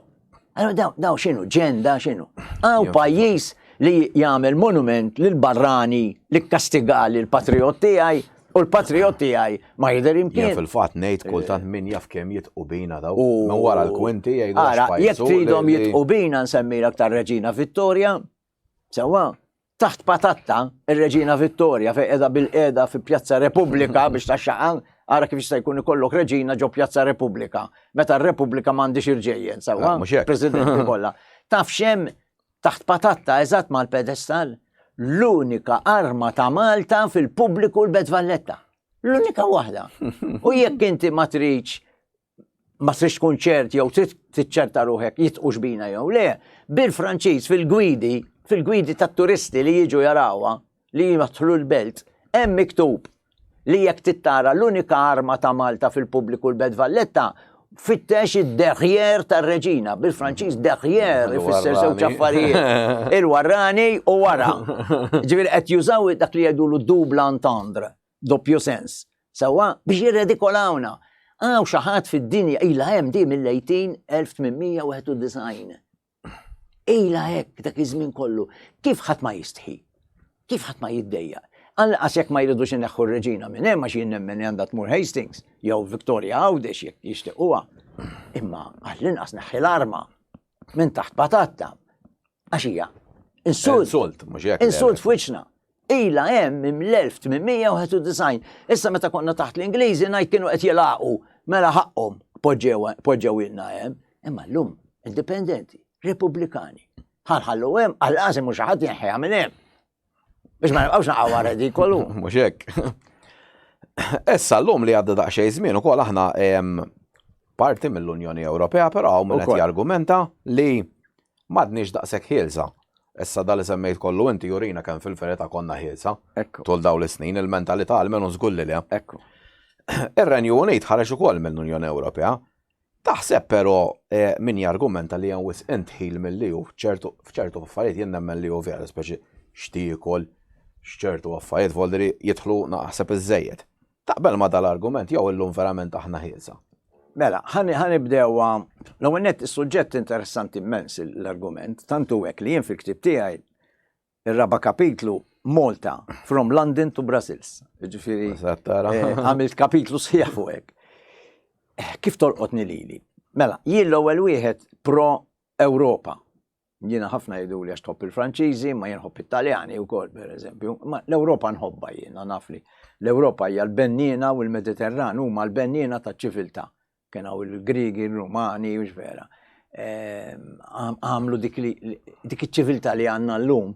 Allora daw xinu, ġen da xinu. Għaw pajjiż li jagħmel monument lil barrani li kastigali l-patriot tiegħi u l-patriot tiegħi ma jidher imkien. Jien fil-fatt ngħid kultant min jaf kemm jitqu bina daw. Minn wara l-kwinti jgħidu. Ara, jekk tridhom jitqu bina nsemmilek tar-Reġina Vittoria, sewwa, Taħt patatta, ir-Reġina Vittoria fejn qiegħda bil-qiegħda fi Pjazza Repubblika biex taxxaqan, ara kif jista' jkun ikollok reġina ġo Pjazza Repubblika. Meta r-Repubblika m'għandix irġejjen, sewwa? Eh, Presidenti kollha. Taf x'hemm taħt patatta eżatt mal-pedestal? L-unika arma ta' Malta fil-pubbliku l-Bet Valletta. L-unika waħda. U jekk inti ma tridx ma tridx tkun ċert jew trid tiċċerta ruħek jitqux bina jew le, bil-Franċiż fil-gwidi, fil-gwidi tat-turisti li jiġu jarawha li jidħlu l-belt, hemm miktub li jekk tittara l-unika arma ta' Malta fil-pubbliku l-Belt Valletta, fittex id-derrière tar-reġina, bil-Franċiż derrière ifisser żewġ affarijiet, il-warrani u wara. Ġifieri qed jużaw dak li jgħidulu double entendre. doppju sens, sewwa, biex jirredikolawna. Hawn xi ħadd fid-dinja ilha hemm di mill-1891. Ilha hekk dak iż-żmien kollu. Kif ħadd ma jistħi? Kif ħadd ma jiddejjaq? Anqas jekk ma jridux ineħħu r-reġina minn hemm għax jien nemmen li għandha tmur Hastings jew Victoria Għawdex jekk jixtiequha. Imma għall-inqas neħħi l-arma minn taħt patatta. Għax hija insult. Insult, mhux hekk. Insult f'wiċċna. Ila hemm minn l-1891. Issa meta konna taħt l-Ingliżi ngħid kienu qed jilaqu mela ħaqhom poġġew ilna hemm. Imma llum indipendenti, repubblikani. Ħanħallu hemm għal qas mhux ħadd jinħeha minn hemm. Biex ma nibqgħux naqgħu wara redikolu. Mhux hekk. Issa llum li għadda daqsxejn żmien ukoll aħna parti mill-Unjoni Ewropea, però hawn min qed jargumenta li m'għadniex daqshekk ħielsa. Issa dal li semmejt kollu inti jurina kemm fil-verità konna ħielsa. Tul dawn l-snin il-mentalità almenu żgur li le. Ekku. Ir-Renju Unit ħareġ ukoll mill-Unjoni Ewropea. Taħseb però eh, min jargumenta li hemm wisq intħil milli hu f'ċertu affarijiet jien nemmen li hu vera, speċi x'tiekol, x'ċertu affarijiet voldri jidħlu naħseb iżejjed. Taqbel ma dal-argument jew illum verament aħna ħielsa? Mela, ħanibdew l-ewwel nett is-suġġett interessanti immens l-argument, tantu hekk li jien fil-ktieb tiegħi Ir-raba' kapitlu, Malta, from London to Brussels. Ġifieri, eh, għamilt kapitlu sħiħ fuq hekk. Eh, kif tolqotni lili? Mela, jien l-ewwel wieħed pro Ewropa. Jiena ħafna jgħidu li għax tħobb il-Franċiżi, ma jien ħobb it-Taljani wkoll, pereżempju. Ma l-Ewropa nħobbha jiena naf li l-Ewropa hija l-benniena u l-Mediterran huma l-benniena taċ-ċiviltà. Kien hawn il-Griegi, il-Rumani, u vera. Ehm, għamlu dik iċ-ċiviltà li għandna llum,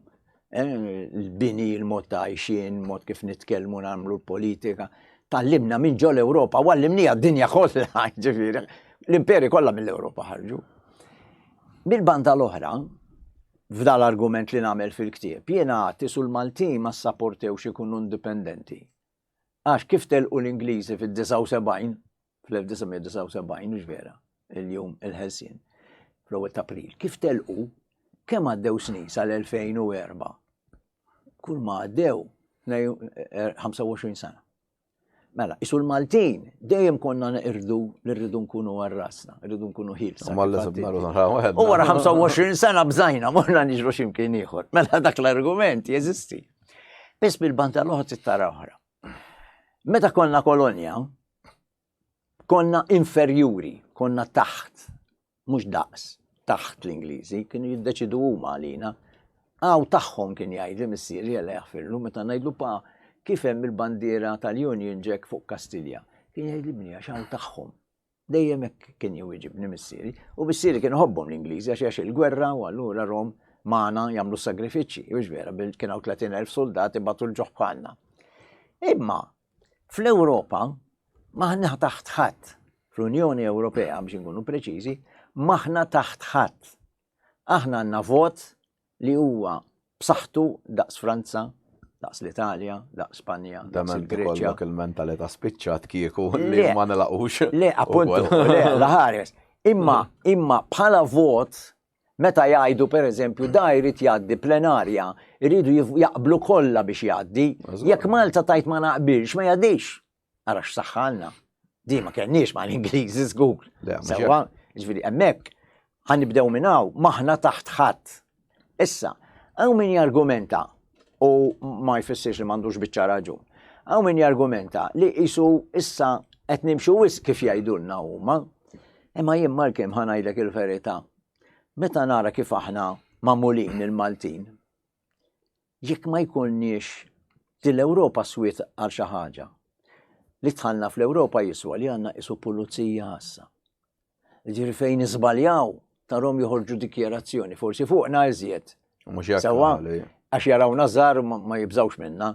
eh, il-bini, il-mod ta' għajxien, mod kif nitkellmu nagħmlu l-politika. Tallimna minn ġol Ewropa, u għallimnija d-dinja kollha, ġifieri. L-imperi kollha mill-Ewropa ħarġu. Mill-banda l-oħra, f'dal argument li nagħmel fil-ktieb, jiena għad sul Maltin ma ssaportewx ikunu indipendenti. Għax kif telqu l-Ingliżi fid-79, fl-1979, mhux vera, il-jum il-ħelsien, fl-ewwel ta' April, kif telqu, kemm għaddew snin sal-2004? Kull ma għaddew 25 eh, sena. Mela, isu l-Maltin dejjem konna nirdu li rridu nkunu għarrasna, rridu nkunu ħilsa. U wara 25 sena bżajna, morna niġru ximkien ieħor. Mela dak l-argument jeżisti. Biss bil-banda l-oħra tittara oħra. Meta konna kolonja, konna inferjuri, konna taħt, mhux daqs, taħt l-Ingliżi, kienu jiddeċidu huma għalina. Għaw tagħhom kien jgħidli missieri jella jaħfirlu meta ngħidlu pa kif hemm il-bandiera tal-Union Jack fuq Kastilja. Kien jgħidli bni għax hawn tagħhom. Dejjem hekk kien jwieġibni missieri. U missieri kien iħobbhom l-Ingliżi għax għax il-gwerra u allura rom magħna jagħmlu sagrifiċċji. Hux vera, bil kien hawn 30,000 soldat ibatu l-ġuħ bħalna. Imma fl-Ewropa maħna taħt ħadd. Fl-Unjoni Ewropea biex inkunu preċiżi, maħna taħt ħadd. Aħna għandna vot li huwa b'saħħtu daqs Franza, daqs l-Italja, daqs Spanja, daqs il-Greċja. Dak il-mentalità spiċċat kieku li ma nilaqux. Le, appuntu, le, laħares. Imma, imma bħala vot, meta jgħidu per eżempju da jrid jgħaddi plenarja, jridu jaqblu kollha biex jgħaddi, jekk Malta tajt ma naqbilx ma jgħaddix. Ara x'saħħa għandna. Di ma kenniex ma l-Ingliżi żgur. Sewwa, ġifieri hemmhekk ħanibdew minn hawn maħna taħt ħadd. Issa, hawn min jargumenta u ma jfissirx li m'għandux biċċa raġun. Hawn min jargumenta li qisu issa qed nimxu wisq kif jgħidulna huma. Imma jien Malcolm ħa ngħidlek il-verità. Meta nara kif aħna magħmulin il-Maltin, Jekk ma jkollniex din l-Ewropa swiet għal xi ħaġa. Li dħalna fl-Ewropa jiswa li għandna qisu pulizija għassa. Ġifieri fejn niżbaljaw tarhom joħorġu dikjerazzjoni, forsi fuqna iżjed. Sewwa, għax jarawna żgħar ma jibżgħux minna.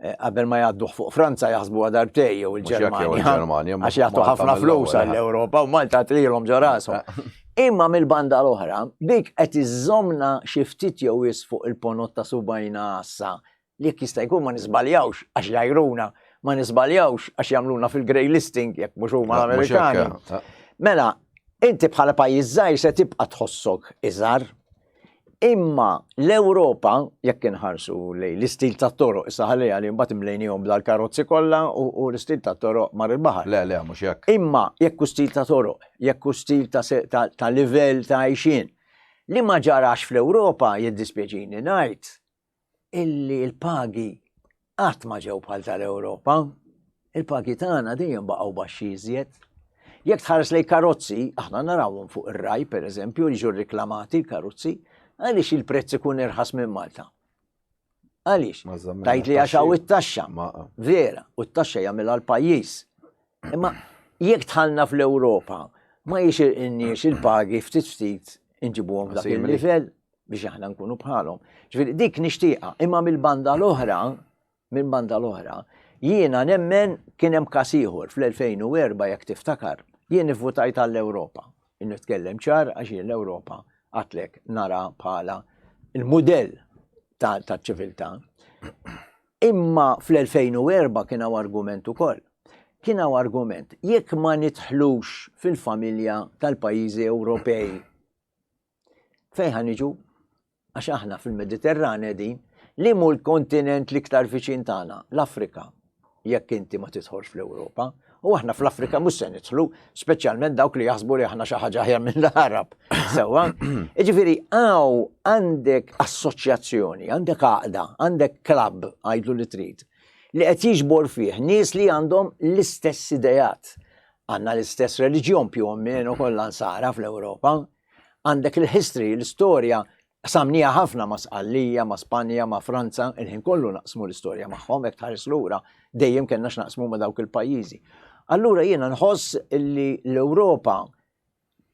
Eh, qabel ma jgħadduh fuq Franza jaħsbu darbtej jew il-Ġermanja. Għax jagħtu ħafna flus għall-Ewropa u Malta trilhom ġo rashom. Imma mill-banda l-oħra, dik qed iżżomna xi ftit jew wis fuq il-ponot ta' subajna għassa li jekk jista' jkun ma nisbaljawx għax jgħajruna, ma nisbaljawx għax jagħmluna fil-grey listing jekk mhux huma l-Amerikani. Eh. Mela, inti bħala pajjiż żgħir se tibqa' tħossok iżgħar Imma l-Ewropa, jekk inħarsu lejn l-istil tat-toroq, issa ħalliha li mbagħad imlejnihom bl-karozzi kollha u l-istil tat-toroq mar il-baħar. Le, le, mhux hekk. Imma jekk hu stil ta' toroq, jekk hu stil ta', ta livell ta' għajxien, li ma ġarax fl-Ewropa jiddispjaċini ngħid illi l-pagi qatt ma ġew bħal tal-Ewropa. Il-pagi tagħna dejjem baqgħu baxxi iżjed. Jekk tħares lejn karozzi, aħna narawhom fuq ir-raj pereżempju, jiġu riklamati l-karozzi, għaliex il-prezz ikun irħas minn Malta? Għaliex? Tajt li għax hawn it-taxxa. Vera, u t-taxxa jagħmilha l-pajjiż. Imma jekk dħalna fl-Ewropa, ma jixirqilniex il-pagi ftit ftit inġibuhom dak il-livell biex aħna nkunu bħalhom. Ġifieri dik nixtieqha, imma mill-banda l-oħra, mill-banda l-oħra, jiena nemmen kien hemm każ ieħor fl-2004 jekk tiftakar, jien ivvutajt għall-Ewropa. Nitkellem ċar għax jien l-Ewropa għatlek nara bħala il-mudell ta' ċiviltà. Imma fl-2004 kien hawn argument ukoll. Kien hawn argument jekk ma nidħlux fil-familja tal-pajjiżi Ewropej Fejn ħa niġu? Għax aħna fil-Mediterran qegħdin, li mhu l-kontinent l-iktar viċin tagħna, l-Afrika, jekk inti ma tidħolx fl-Ewropa. U aħna fl-Afrika mhux se nidħlu, speċjalment dawk li jaħsbu li aħna xi ħaġa aħjar mill-Arab. Sewwa? Jiġifieri hawn għandek assoċjazzjoni, għandek għaqda, għandek klabb għidlu li trid, li qed jiġbor fih nies li għandhom l-istess ideat. Għandna l-istess reliġjon più o meno kollha nsara fl-Ewropa. Għandek il-history, l-istorja, samnija ħafna ma' Sqallija, ma' Spanja, ma' Franza, il-ħin kollu naqsmu l-istorja magħhom, hekk tħares lura, dejjem kellna x'naqsmu ma' dawk il-pajjiżi. Allura jiena nħoss li l-Ewropa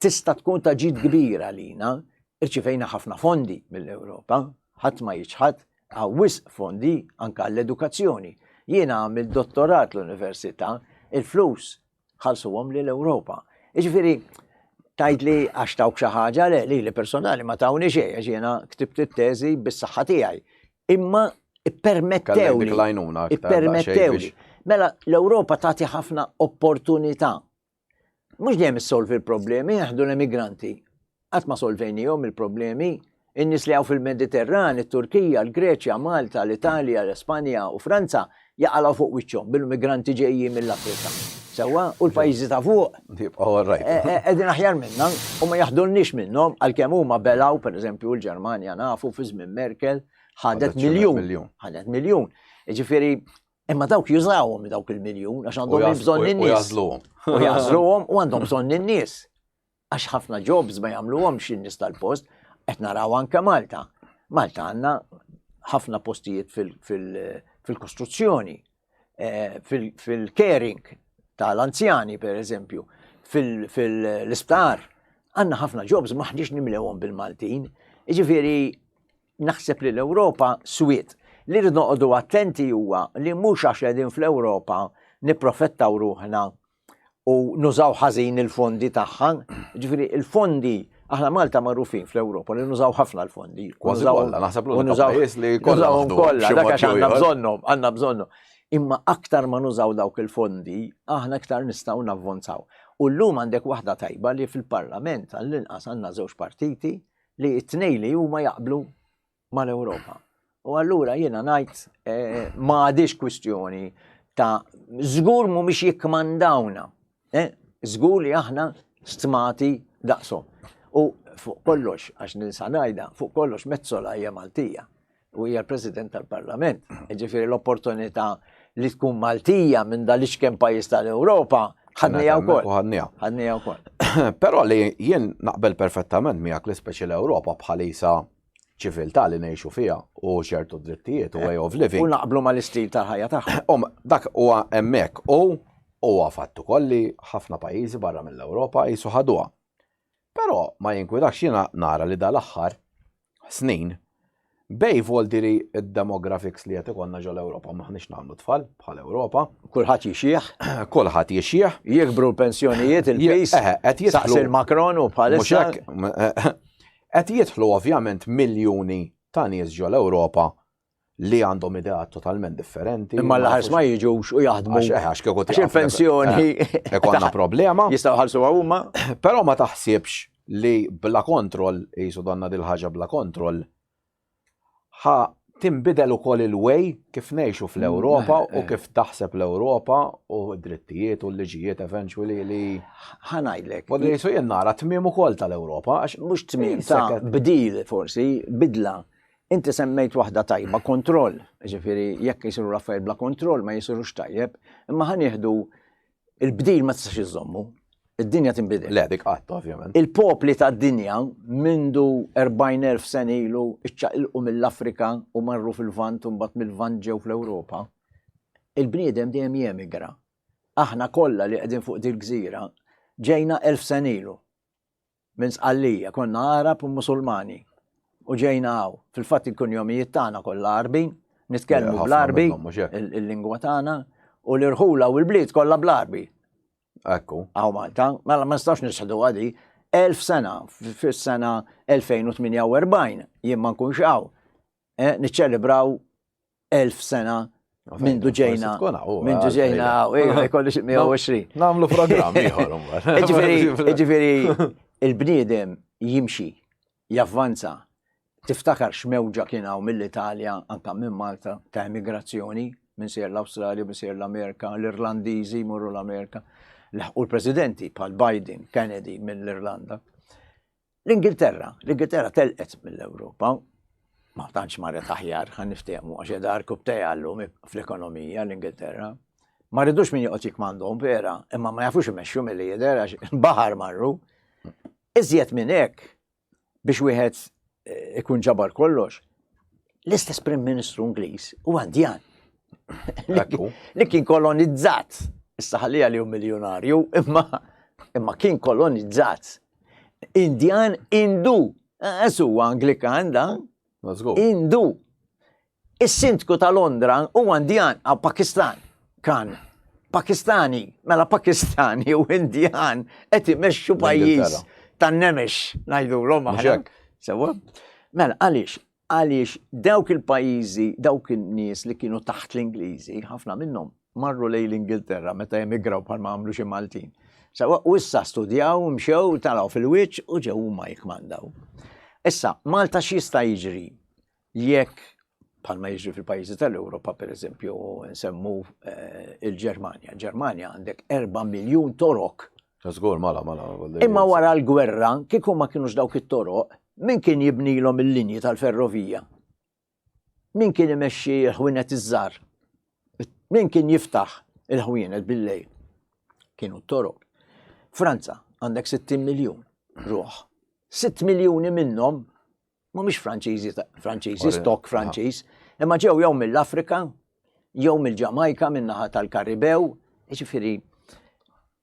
tista' tkun ta' ġid kbir għalina, irċivejna ħafna fondi mill-Ewropa, ħadd ma jiċħad, hawn wisq fondi anke għall-edukazzjoni. Jiena għamilt dottorat l-università, il-flus ħalsuhom li l-Ewropa. Jiġifieri tgħid li għax tawk xi ħaġa le li li personali ma tawni xejn għax jiena ktibt it-teżi bis-saħħa tiegħi. Imma ippermettewli. Ippermettewli. Mela l-Ewropa tagħti ħafna opportunità Mhux dejjem issolvi l-problemi, jaħdu l-emigranti. Qatt ma solvejnihom il-problemi. In-nies li hawn fil-Mediterran, it-Turkija, l-Greċja, Malta, l-Italja, l-Espanja u Franza jaqalgħu fuq wiċċhom bil-migranti ġejjin mill-Afrika. Sewwa, u l-pajjiżi ta' fuq. Jibqgħu all right. Eh, eh, qegħdin aħjar minna u ma jaħdulniex minnhom għalkemm huma belaw, pereżempju l-Ġermanja nafu fi żmien Merkel ħadet miljun. Ħadet miljun. Jiġifieri Imma dawk jużawhom dawk il-miljun għax għandhom bżonn in-nies. U jażluhom. U jażluhom u għandhom bżonn in-nies. Għax ħafna jobs ma jagħmluhomx in-nies tal-post, qed naraw anke Malta. Malta għandna ħafna postijiet fil-kostruzzjoni, eh, fil-caring tal-anzjani per eżempju. fil-isptar għandna ħafna jobs maħniex nimlewhom bil-Maltin. Jiġifieri naħseb li l-Ewropa swiet. Li rrid noqogħdu attenti huwa li mhux għax qegħdin fl-Ewropa nipprofettaw ruħna u nużaw ħażin il-fondi tagħha. Ġifieri il-fondi aħna Malta magħrufin fl-Ewropa li nużaw ħafna l-fondi. Kważi kollha, naħseb l-unika pajjiż li kollha kollha, dak għax għandna bżonnhom, għandna bżonnhom. Imma aktar ma nużaw dawk il-fondi, aħna aktar nistgħu navvanzaw. U llum għandek waħda tajba li fil-Parlament għall-inqas għandna żewġ partiti li t-tnejn li huma jaqblu mal-Ewropa. U allura jiena ngħid eh, ma għadix kwistjoni ta' żgur mhumiex jikkmandawna. Eh, żgur li aħna stmati daqshom. U fuq kollox, għax ninsa ngħidha, fuq kollox Metsola hija Maltija u hija l-President tal-Parlament. Ġifieri l-opportunità li tkun Maltija minn dal-iċken pajjiż tal-Ewropa ħadnija wkoll. Ħadnija. Ħadnija wkoll. Però li jien naqbel perfettament miegħek li speċi l-Ewropa bħalisa ċiviltà li ngħixu fiha u ċertu drittijiet u way of living. U naqblu mal-istil tal-ħajja tagħha. Um, dak huwa hemmhekk u huwa fatt ukoll li ħafna pajjiżi barra mill-Ewropa jisu ħaduha. Però ma jinkwidax jiena nara li dal-aħħar snin bej voldiri id-demographics li qed ikollna ġol Ewropa m'aħniex nagħmlu tfal bħal Ewropa. Kulħadd jixjieħ. Kulħadd jixjieħ. Jikbru l-pensjonijiet il-pis. Eh, qed jidħlu il-Macron u bħalissa. Qed jidħlu ovvjament miljuni ta' nies ġol Ewropa li għandhom ideat totalment differenti. Imma l-ħars ma jiġux u jaħdmu. Għax eh, għax kieku il-pensjoni. Eh, ikonna problema. Jistgħu ħalsu huma. Però ma taħsibx li bla kontroll, jisu donna dil-ħaġa bla kontroll, ħa tinbidel ukoll il-way kif ngħixu fl-Ewropa mm, u eh, kif taħseb l-Ewropa u d-drittijiet u l-liġijiet eventually li. Ħa ngħidlek. Wadri jisu jien nara tmiem ukoll tal-Ewropa għax mhux tmiem ta' bdil forsi, bidla. Inti semmejt waħda tajba, kontroll. Ġifieri jekk jisiru l-affarijiet bla kontroll ma jisirux tajjeb, imma ħa nieħdu il-bdil ma tistax iżommu. Id-dinja tinbidel. Le, dik qatt, ovvjament. Il-popli tad-dinja mindu 40,000 sena ilu iċċaqilqu mill-Afrika u marru fil-Lvant u mbagħad mill-Lvant ġew fl-Ewropa. Il-bniedem dejjem jemigra. Aħna kollha li qegħdin fuq dil-gżira ġejna 1000 sena ilu. Minn Sqallija, konna Għarab u Musulmani. U ġejna hawn. Fil-fatt il-kunjomijiet tagħna kollha Għarbin, nitkellmu bl-Għarbi, il-lingwa tagħna, u l-irħula u l-bliet kollha bl-Għarbi. Ekku. Hawn Malta, mela ma nistax nisħdu għadi. 1000 sena, fis-sena 2048, jien ma nkunx hawn, eh, niċċelebraw 1000 sena mindu ġejna. Mindu ġejna, eh, kollu xi 120. Namlu programm ieħor Ġifieri il-bniedem jimxi, javvanza. Tiftakar x'mewġa kien hawn mill-Italja anka minn Malta ta' emigrazzjoni minn sejjer l-Awstralja, minn sejjer l-Amerika, l-Irlandiżi jmorru l-Amerika. Laħqu l-presidenti bħal Biden, Kennedy mill-Irlanda. L-Ingilterra, l-Ingilterra telqet mill-Ewropa, ma tantx marret aħjar, ħan niftehmu għax qiegħda arkubtejha llum fl-ekonomija l-Ingilterra. Ma rridux min joqgħod jikmandhom vera, imma ma jafux imexxu milli jidher għax baħar marru. Iżjed minn hekk biex wieħed eh, ikun ġabar kollox, l-istess Prim Ministru Ingliż huwa Indjan. Li kien kolonizzat. Issa ħallija li hu miljonarju, imma imma kien kolonizzat. Indjan Indu. Għas huwa Anglikan da. Indu. Is-sindku ta' Londra huwa Indjan, għaw Pakistan. Kan. Pakistani, mela Pakistani u Indjan qed imexxu pajjiż tan-nemex ngħidulhom aħna. Sewwa? Mela għaliex? Għaliex dawk il-pajjiżi, dawk in-nies li kienu taħt l-Ingliżi, ħafna minnhom marru lejn l-Ingilterra meta emigraw bħalma għamlu xi Maltin. Sewwa, u issa studjaw, mxew, talgħu fil-wiċċ u ġew huma jikkmandaw. Issa, Malta x'jista' jiġri jekk bħalma jiġri fil-pajjiżi tal-Ewropa, per eżempju, nsemmu eh, il-Ġermanja. Ġermanja għandek 4 miljun torok. Żgur, mala, mala. Imma wara l-gwerra, kieku ma kienux dawk it-toroq, min kien jibnilhom il-linji tal-ferrovija? Min kien imexxi l-ħwienet iż-żgħar? Min kien jiftaħ il-ħwienet bil-lejl? Kienu t-toroq. Franza għandek 60 miljun ruħ. 6 miljuni minnhom mhumiex Franċiżi, Franċiżi, stok Franċiż, imma ġew jew mill-Afrika, jew mill-Ġamajka, min-naħa tal-Karibew, jiġifieri.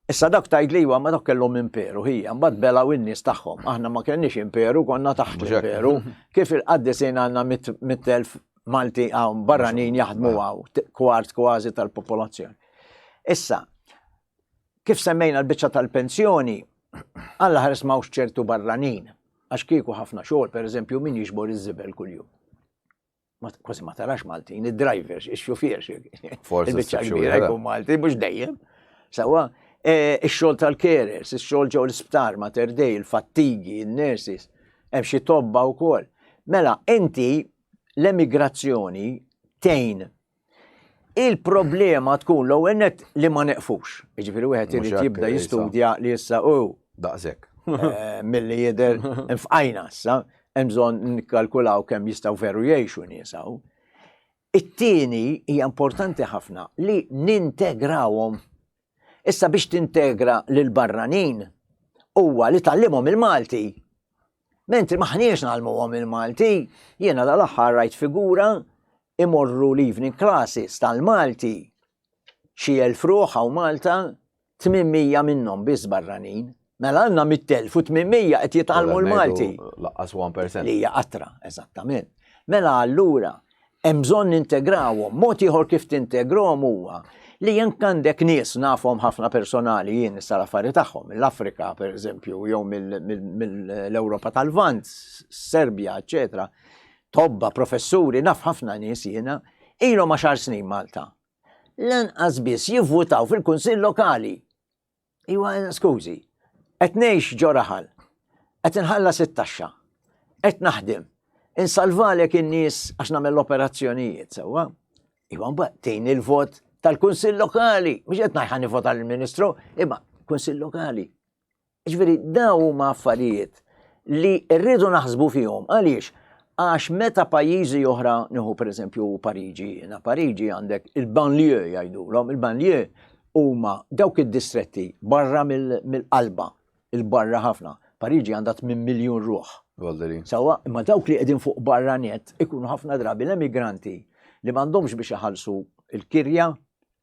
Issa dak tgħid li iwa ma dak kellhom imperu ħija, mbagħad belgħu in-nies tagħhom. Aħna ma kellniex imperu, konna taħt l-imperu. Kif il-qaddisin għandna 100,000 Malti hawn barranin jaħdmu hawn, kwart kważi tal-popolazzjoni. Issa, kif semmejna l-biċċa tal-pensjoni, Alla ħares m'hawnx ċertu barranin, għax kieku ħafna xogħol, pereżempju, min jiġbor iż-żibel kuljum. Kważi ma tarax Maltin, id-drivers, ix-xufier, il-biċċa kbira jkun Malti, mhux dejjem. Sawa, e, ix-xogħol tal-carers, ix-xogħol ġew l-isptar, Mater Dei, il-fattigi, il-nurses, hemm xi tobba wkoll. Mela, inti l-emigrazzjoni tgħin Il-problema tkun l-ewwel net li ma neqfux. Jiġifieri wieħed irid jibda jistudja li issa u daqshekk. Eh, milli jidher nfqajna issa, hemm bżonn nikkalkulaw kemm jistgħu veru jgħixu nies hawn. It-tieni hija importanti ħafna li nintegrawhom. Issa biex tintegra lil barranin huwa li tallimhom il-Malti. Mentri maħniex nagħlmuhom il-Malti, jiena dal-aħħar rajt figura imorru l-evening classes tal-Malti xi elf ruħ hawn Malta, 800 minnhom biss barranin. Mela għandna 100,800 qed jitgħallmu l-Malti. Laqqas 1%. Li hija qatra, eżattament. Mela allura hemm bżonn nintegrawhom. Mod ieħor kif tintegrahom huwa li jekk għandek nies nafhom ħafna personali jien issa l-affari tagħhom, mill-Afrika pereżempju, jew mill-Ewropa tal-Lvant, Serbja, eċetera. Tobba, professuri, naf ħafna nies jiena, ilhom għaxar snin Malta. Lanqas biss jivvutaw fil-Kunsill Lokali. Iwa, skużi, qed ngħix ġo raħal, qed inħallas it-taxxa, qed naħdem, insalvalek in-nies għax nagħmel l-operazzjonijiet sewwa. Iwa mbagħad tgħin il-vot tal-Kunsill Lokali, mhux qed ngħid nivvota lill-Ministru, imma Kunsill Lokali. Ġifieri dawn huma affarijiet li rridu naħsbu fihom. Għaliex? Għax meta pajjiżi oħra, nieħu pereżempju Pariġi, jiena Pariġi għandek il-banlieue jgħidulhom, il-banlieue huma dawk id-distretti barra mill-qalba, il-barra ħafna. Pariġi għandha 8 miljun ruħ. Sawa, imma dawk li qegħdin fuq barra net ikunu ħafna drabi l-emigranti li m'għandhomx biex iħallsu il-kirja,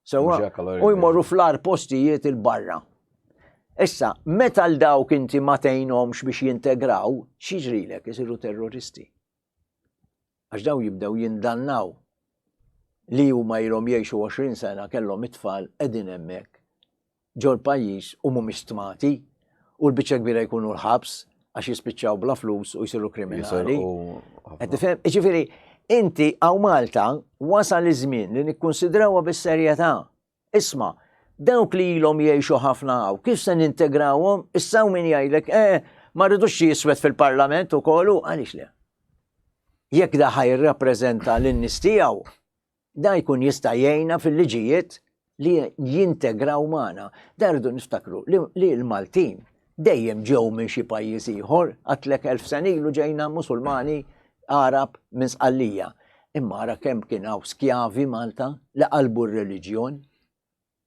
Sewa, u jmorru fl-ar postijiet il-barra. Issa, meta l dawk inti ma tgħinhomx biex jintegraw, x'jiġrilek isiru terroristi. Għax daw jibdew jindannaw li huma ilhom jgħixu 20 sena kellhom it-tfal qegħdin hemmhekk ġol-pajjiż u mhumiex stmati u l-biċċa kbira jkunu l-ħabs għax jispiċċaw bla flus u jsiru kriminali. Qed tifhem? Jiġifieri, inti hawn Malta wasal iż-żmien li nikkunsidrawha bis-serjetà. Isma', dawk li ilhom jgħixu ħafna hawn, kif se nintegrawhom? Issa hawn min jgħidlek, eh, ma rridux xi iswed fil-Parlament ukoll u għaliex le? Jekk da ħa jirrappreżenta lin-nies tiegħu, Da jkun jista' jgħinna fil-liġijiet li jintegraw magħna. Da rridu niftakru li l-Maltin dejjem ġew minn xi pajjiż ieħor, għatlek elf sena ilu ġejna Musulmani Għarab minn Sqallija. Imma ara kemm kien hawn skjavi Malta li qalbu r-reliġjon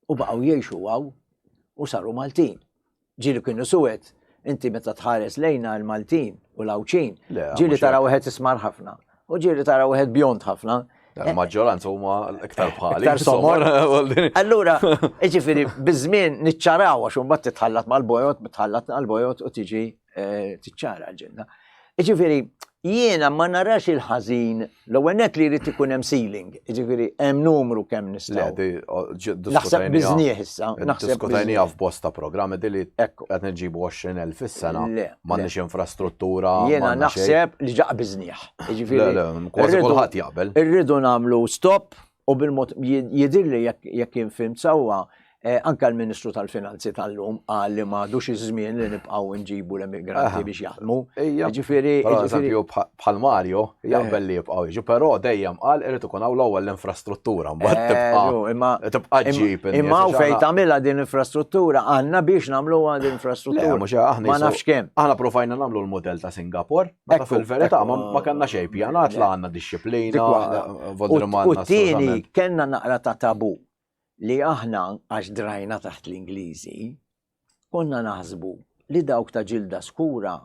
u baqgħu jgħixu hawn u saru Maltin. Ġieli kienu suwed, inti meta tħares lejna l-Maltin u l-Għawdxin, ġieli tara wieħed ismar ħafna u ġieli tara wieħed bjond ħafna. Il-maġġoranza huma iktar bħali. Iktar somor. Allura, ġifieri biż-żmien niċċaraw għax imbagħad titħallat mal-bojod, titħallat mal-bojod u tiġi eh, tiċċara l-ġenna. Jiġifieri, jiena ma narax il-ħażin, l-ewwel nett li jrid ikun hemm ceiling, jiġifieri hemm numru kemm nistgħu. Naħseb biżnieħ issa, naħseb. Diskutajnija f'bosta programmi li qed nġibu 20,000 fis-sena, m'għandniex infrastruttura. Jiena naħseb li ġaq biżnieħ. Jiġifieri. Kważi kulħadd jaqbel. Irridu nagħmlu stop u bil-mod jidhirli jekk jien fhimt sewwa Eh, anka l-Ministru tal-Finanzi tal-lum qal li m'għadux iż-żmien li nibqgħu nġibu l-emigranti biex jaħdmu. Ġifieri, eżempju bħal Mario jaqbel eh. li jibqgħu jiġu, però dejjem qal irid ikun hawn l-ewwel l-infrastruttura mbagħad eh, tibqa' tibqa' ġġib. Imma hawn fejn tagħmilha din l-infrastruttura għandna biex nagħmluha din l-infrastruttura. Mhux aħna ma nafx kemm. Aħna provajna nagħmlu l-mudell ta' Singapore, meta fil-verità ma kellna xejn pjanat la għandna dixxiplina, U tieni kellna naqra ta' tabu li aħna għax drajna taħt l-Ingliżi, konna naħsbu li dawk ta' ġilda skura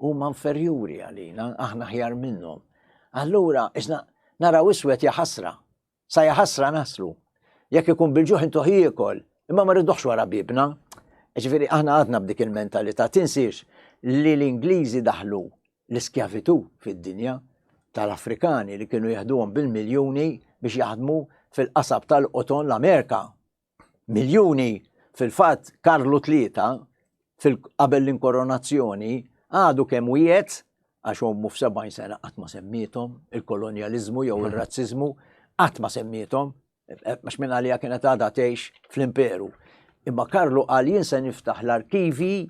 huma inferjuri għalina, aħna aħjar minnhom. Allura, isna naraw iswed jaħasra, sa jaħasra naslu. Jekk ikun bil-ġuħ intuħ jiekol, imma ma rridux wara bibna. Ġifieri aħna għadna b'dik il-mentalità. Tinsiex li l-Ingliżi daħlu l-iskjavitu fid-dinja tal-Afrikani li kienu jeħduhom bil-miljuni biex jaħdmu fil-qasab tal-qoton l-Amerika. Miljuni fil-fatt Karlu Tlieta qabel l-inkoronazzjoni għadu kemm wiegħed għax ommu f'70 sena qatt ma semmiethom il-kolonjaliżmu jew ir-razziżmu qatt ma semmiethom għax minn għalija kienet għadha tgħix fl-imperu. Imma Karlu qal jien se niftaħ l-arkivi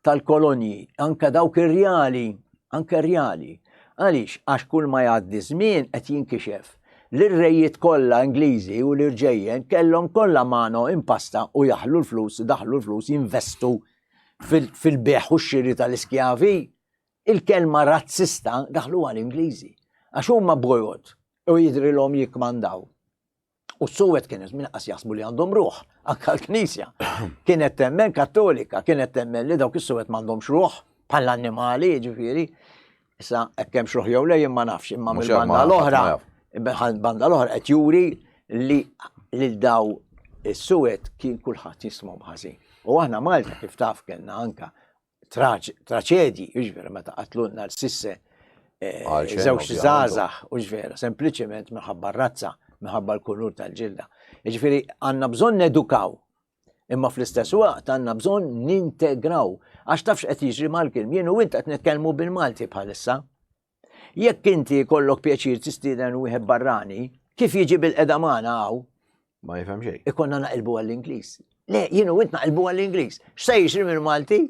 tal-kolonji, anke dawk ir-rjali, anke rjali. Għaliex? Għax kull ma jgħaddi żmien qed jinkixef li r-rejiet kollha Ingliżi u l-irġejjen kellhom kollha mano impasta u jaħlu l-flus, daħlu l-flus jinvestu fil-beħ u x-xiri tal-iskjavi. Il-kelma razzista daħluha l-Ingliżi. Għax huma bojod u jidrilhom jikkmandaw. U s-suwed kienet minn qas jaħsbu li għandhom ruħ, anka l-Knisja. Kienet temmen kattolika, kienet temmen li dawk is-suwed m'għandhomx ruħ bħal annimali, ġifieri. Issa hekk hemm ruħ jew le jien ma nafx, imma mill-banda l-oħra, banda l-oħra qed juri li lil daw is-suwed kien kulħadd jismhom ħażin. U aħna Malta kif taf kellna anka traċedji, jiġifieri meta qatlulna l-sisse eh, żewġ żgħażagħ, u ġvera, sempliċement minħabba razza, minħabba l-kulur tal-ġilda. Jiġifieri għandna bżonn nedukaw, imma fl-istess waqt għandna bżonn nintegraw. Għax tafx qed jiġri mal-kilm, jien u int qed nitkellmu bil-Malti bħalissa. Jekk inti kollok pjaċir tistieden wieħed barrani, kif jiġi bil-qeda magħna hawn? Ma jifhem xejn. Ikonna naqilbu għall-Ingliż. Le, jien u int naqilbu għall-Ingliż. X'se jiġri mill-Malti?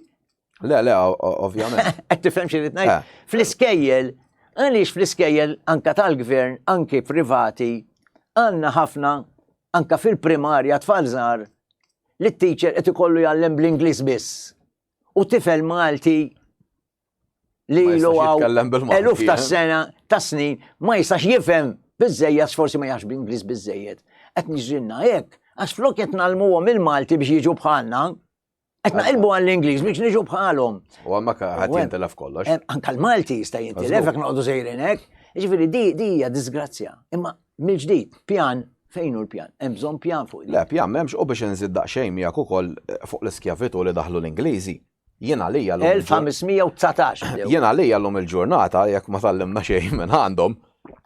Le, le, ovvjament. Qed tifhem xi ngħid? Eh. Fl-iskejjel, għaliex fl-iskejjel anka tal-gvern, anki privati, għandna ħafna anka fil-primarja tfal żgħar li t-teacher qed ikollu jgħallem bl-Ingliż biss. U tifel Malti li ilu għaw eluf ta' eh? sena ta' snin ma jistax jifhem biżejjed forsi ma jafx bl-Ingliż biżejjed. Qed niġrilna hekk għax flok qed nagħlmuhom il-Malti biex jiġu bħalna, qed naqilbu għall-Ingliż biex niġu bħalhom. U hemmhekk ħadd jintilef kollox. Eh, anka l-Malti jista' jintilef jekk noqogħdu sejrin hekk. Jiġifieri di di hija disgrazzja. Imma mill-ġdid, pjan fejn hu l-pjan? Hemm bżonn pjan fuq. Le, pjan m'hemmx u biex inżid daqsxejn miegħek ukoll eh, fuq l-iskjavitu li daħlu l-Ingliżi. Jien għalija l 1519. Jien għalija llum il-ġurnata jekk ma tgħallimna xejn minn għandhom,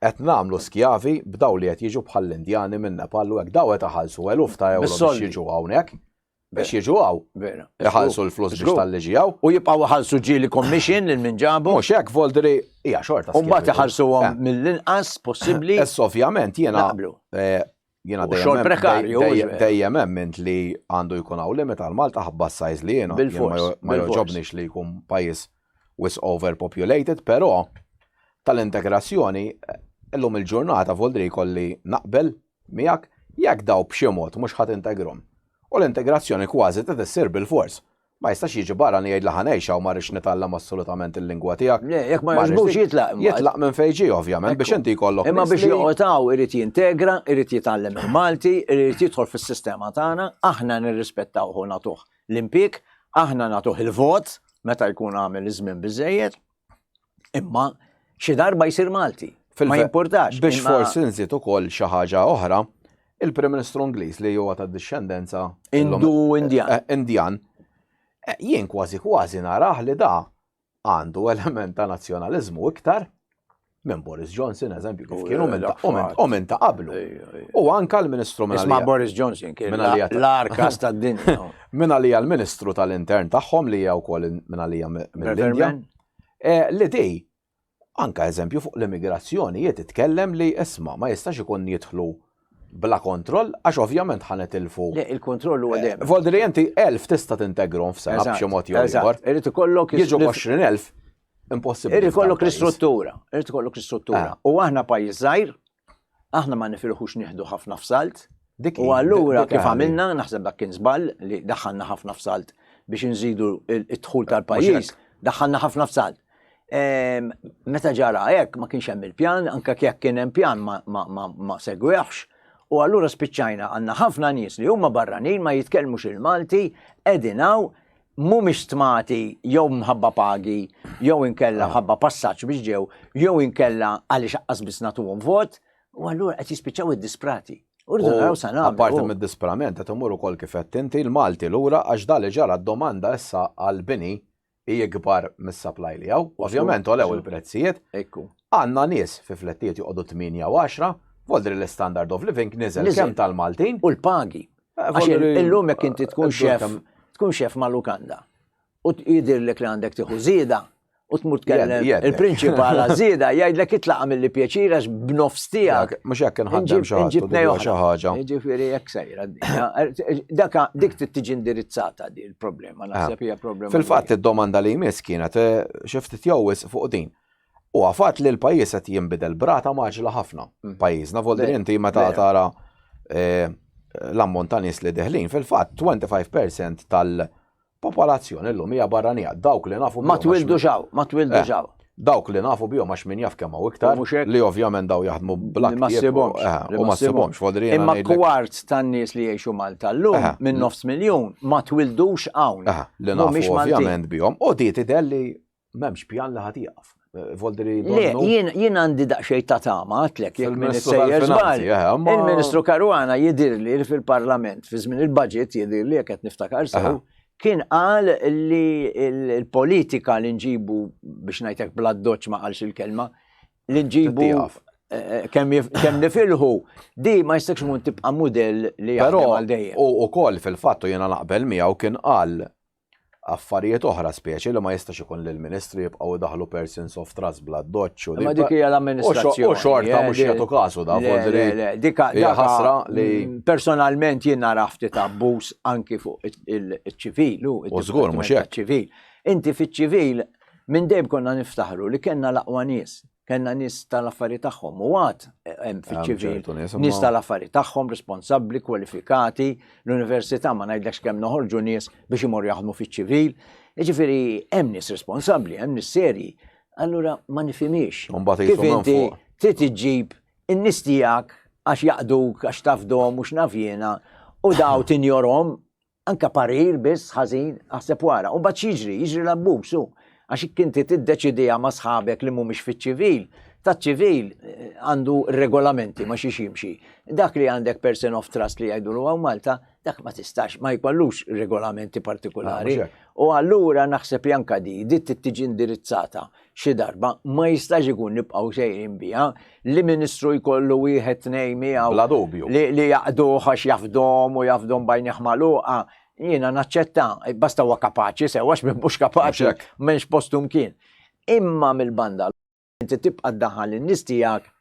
qed nagħmlu skjavi b'daw li qed jiġu bħall-Indjani minn Nepal u hekk daw qed iħallsu eluf ta' ewro biex jiġu hawnhekk. Biex jiġu hawn. Iħallsu l-flus biex tal-liġi hawn. U jibqgħu iħallsu ġieli commission lil min ġabu. Mhux hekk voldri hija xorta. U mbagħad iħallsuhom eh. mill-inqas possibbli. Issa ovvjament jiena eh, Jiena dejjem prekarju. Dejjem emmint li għandu jkun hawn limit għal Malta ħabba s-size li jiena. Ma jogħġobniex li jkun pajjiż wis overpopulated, però tal-integrazzjoni illum il-ġurnata voldri jkolli naqbel miegħek jekk daw b'xi mod mhux ħadd integrom. U l-integrazzjoni kważi trid issir bil-fors. Ma jistax jiġi barrani jgħidli ħa ngħix hawn ma rridx nitgħallem assolutament il-lingwa tiegħek. Le, jekk ma jogħġbux jitlaq imbagħad. Jitlaq minn fejn ġie ovvjament biex inti jkollok Imma biex joqgħod hawn irid jintegra, irid jitgħallem il-Malti, irid jidħol fis-sistema tagħna, aħna nirrispettawh u nagħtuh l-impjieg, aħna nagħtuh il-vot meta jkun għamel iż-żmien biżżejjed. Imma xi darba jsir Malti. Ma jimpurtax. Biex forsi nżid ukoll xi ħaġa oħra, il-Prim Ministru Ingliż li huwa ta' dixxendenza Indu Indjan. Eh, Indjan, eh, jien kważi kważi narah li da għandu element ta' nazzjonaliżmu iktar minn Boris Johnson, eżempju, kif kienu u minn ta' qablu. U anka l-Ministru minn Isma' Boris Johnson kien l-arkas tad-dinja. Minn għalija l-Ministru tal-Intern tagħhom li hija wkoll minn għalija mill-Indja. Eh, li di, anka eżempju fuq l-immigrazzjoni, jiet titkellem li isma' ma jistax ikun jidħlu bla kontroll, għax ovvjament ħa nitilfu. Le, il-kontroll huwa eh, dejjem. Voldri inti 1000 tista' tintegrom f'sena b'xi mod jew ieħor. Irid ikollok jiġu 20,000 impossibbli. Irid ikollok l-istruttura, irid ikollok l-istruttura. Ah. U aħna pajjiż żgħir, aħna ma nifilħux nieħdu ħafna f'salt. U allura kif għamilna, naħseb dak kien żball li daħħalna ħafna f'salt biex nżidu id-dħul tal-pajjiż, daħħalna ħafna f'salt. Ehm, meta ġara hekk ma kienx hemm il-pjan, anke jekk kien hemm pjan ma segwewx. U allura spiċċajna għandna ħafna nies li huma barranin ma jitkellmux il-Malti, qegħdin hawn mhumiex stmati jew mħabba pagi, jew inkella ah. mħabba passaġġ biex ġew, jew inkella għaliex aqqas biss nagħtuhom vot, u allura qed jispiċċaw iddisprati. U rridu naraw sa nagħmlu. Apparti mid-disprament qed imur ukoll kif qed inti l-Malti lura għax dali ġara d-domanda issa għall-bini hi ikbar mis-supply li hawn. Ovvjament għolew il-prezzijiet. Ekku. Għandna nies fi flettijiet joqogħdu 8 u 10, voldri l-standard of living niżel kemm tal-Maltin. U l-pagi. Eh, għax illum jekk inti tkun xef, tkun xef ma' lukanda u jidirlek li għandek tieħu żieda u tmur tkellem il-prinċipal għażieda jgħidlek itlaqa mill-li pjaċir għax b'nofs tiegħek. Mhux hekk inħaddem xi ħaġa. Jiġifieri hekk sejra. Daka dik trid tiġi indirizzata di l-problema, naħseb hija problema. Fil-fatt id-domanda li jmiss kienet eh, xi ftit jowis fuq din. U għafat li l-pajjiż qed jinbidel brata maġla ħafna. Mm. Pajjiżna voldi inti meta tara eh, l-ammont ta' nies li deħlin, fil-fatt 25% tal- Popolazzjoni llum hija barranija, dawk li nafu Ma twildux hawn, ma twildux eh, hawn. Dawk li nafu bihom għax min jaf kemm hawn iktar, li ovvjament daw jaħdmu bla Ma ssibhomx. Eh, u ma ssibhomx, fodri. Imma kwart tan-nies li jgħixu Malta llum eh. minn nofs miljun ma twildux hawn. Li nafu ovvjament bihom. U di tidher li M'hemmx pjan li ħadd jieqaf. Voldri Le, jien għandi daqsxejn ta' tama għatlek jekk minn sejjer żball. Eh, Il-Ministru Caruana jidirli li fil-Parlament fi żmien il-budget jidirli jekk qed niftakar sew kien qal li l-politika li nġibu biex ngħidlek bla doċ ma qalx il-kelma li nġibu eh, eh, kemm nifilħu di ma jistax ikun tibqa' mudell li jaħdem għal dejjem. U ukoll fil-fatt u jiena naqbel miegħu kien qal affarijiet oħra speċi li ma jistax ikun li l-ministri jibqgħu idaħlu persons of trust bla doċċ u Ma dik hija l-amministrazzjoni. U xorta mhux eh, jagħtu kasu da le, le, dik hija ħasra li mm, personalment jien nara ftit abbuż anki fuq iċ-ċivil u żgur mhux hekk. ċivil. Inti fiċ-ċivil minn dejjem konna niftaħru li kellna l-aqwa nies kellna nies tal-affari tagħhom u għad eh, hemm fiċ-ċivil nies tal-affari tagħhom responsabbli, kwalifikati, l-università ma ngħidlekx kemm noħorġu nies biex imorru jaħdmu fiċ-ċivil. Jiġifieri hemm nies responsabbli, hemm nies serji. Allura ma nifhimiex. Kif inti trid iġġib in-nies tiegħek għax jaqduk, għax tafdhom u x'naf jiena u daw tinjorhom Anke parir biss ħażin, aħseb wara. U mbagħad x'jiġri? Jiġri l-abbuż hu. Għax jekk inti tiddeċidiha ma' sħabek li mhumiex fiċ-ċivil, taċ-ċivil eh, għandu regolamenti ma' xiex jimxi. Dak li għandek person of trust li jgħidulu hawn Malta, dak ma tistax, ma jkollux regolamenti partikolari. Ah, U allura naħseb li anka di, di tiġi indirizzata xi darba ma jistax ikun nibqgħu sejrin biha li ministru jkollu wieħed tnejn miegħu. Bla dubju. Li, li jaqduh għax jafdhom u jafdhom bajnih magħluqa. Jiena naċċetta, basta huwa kapaċi sew għax minn mhux kapaċi m'hemmx postu mkien. Imma mill-banda inti tibqa' ddaħħal in-nies tiegħek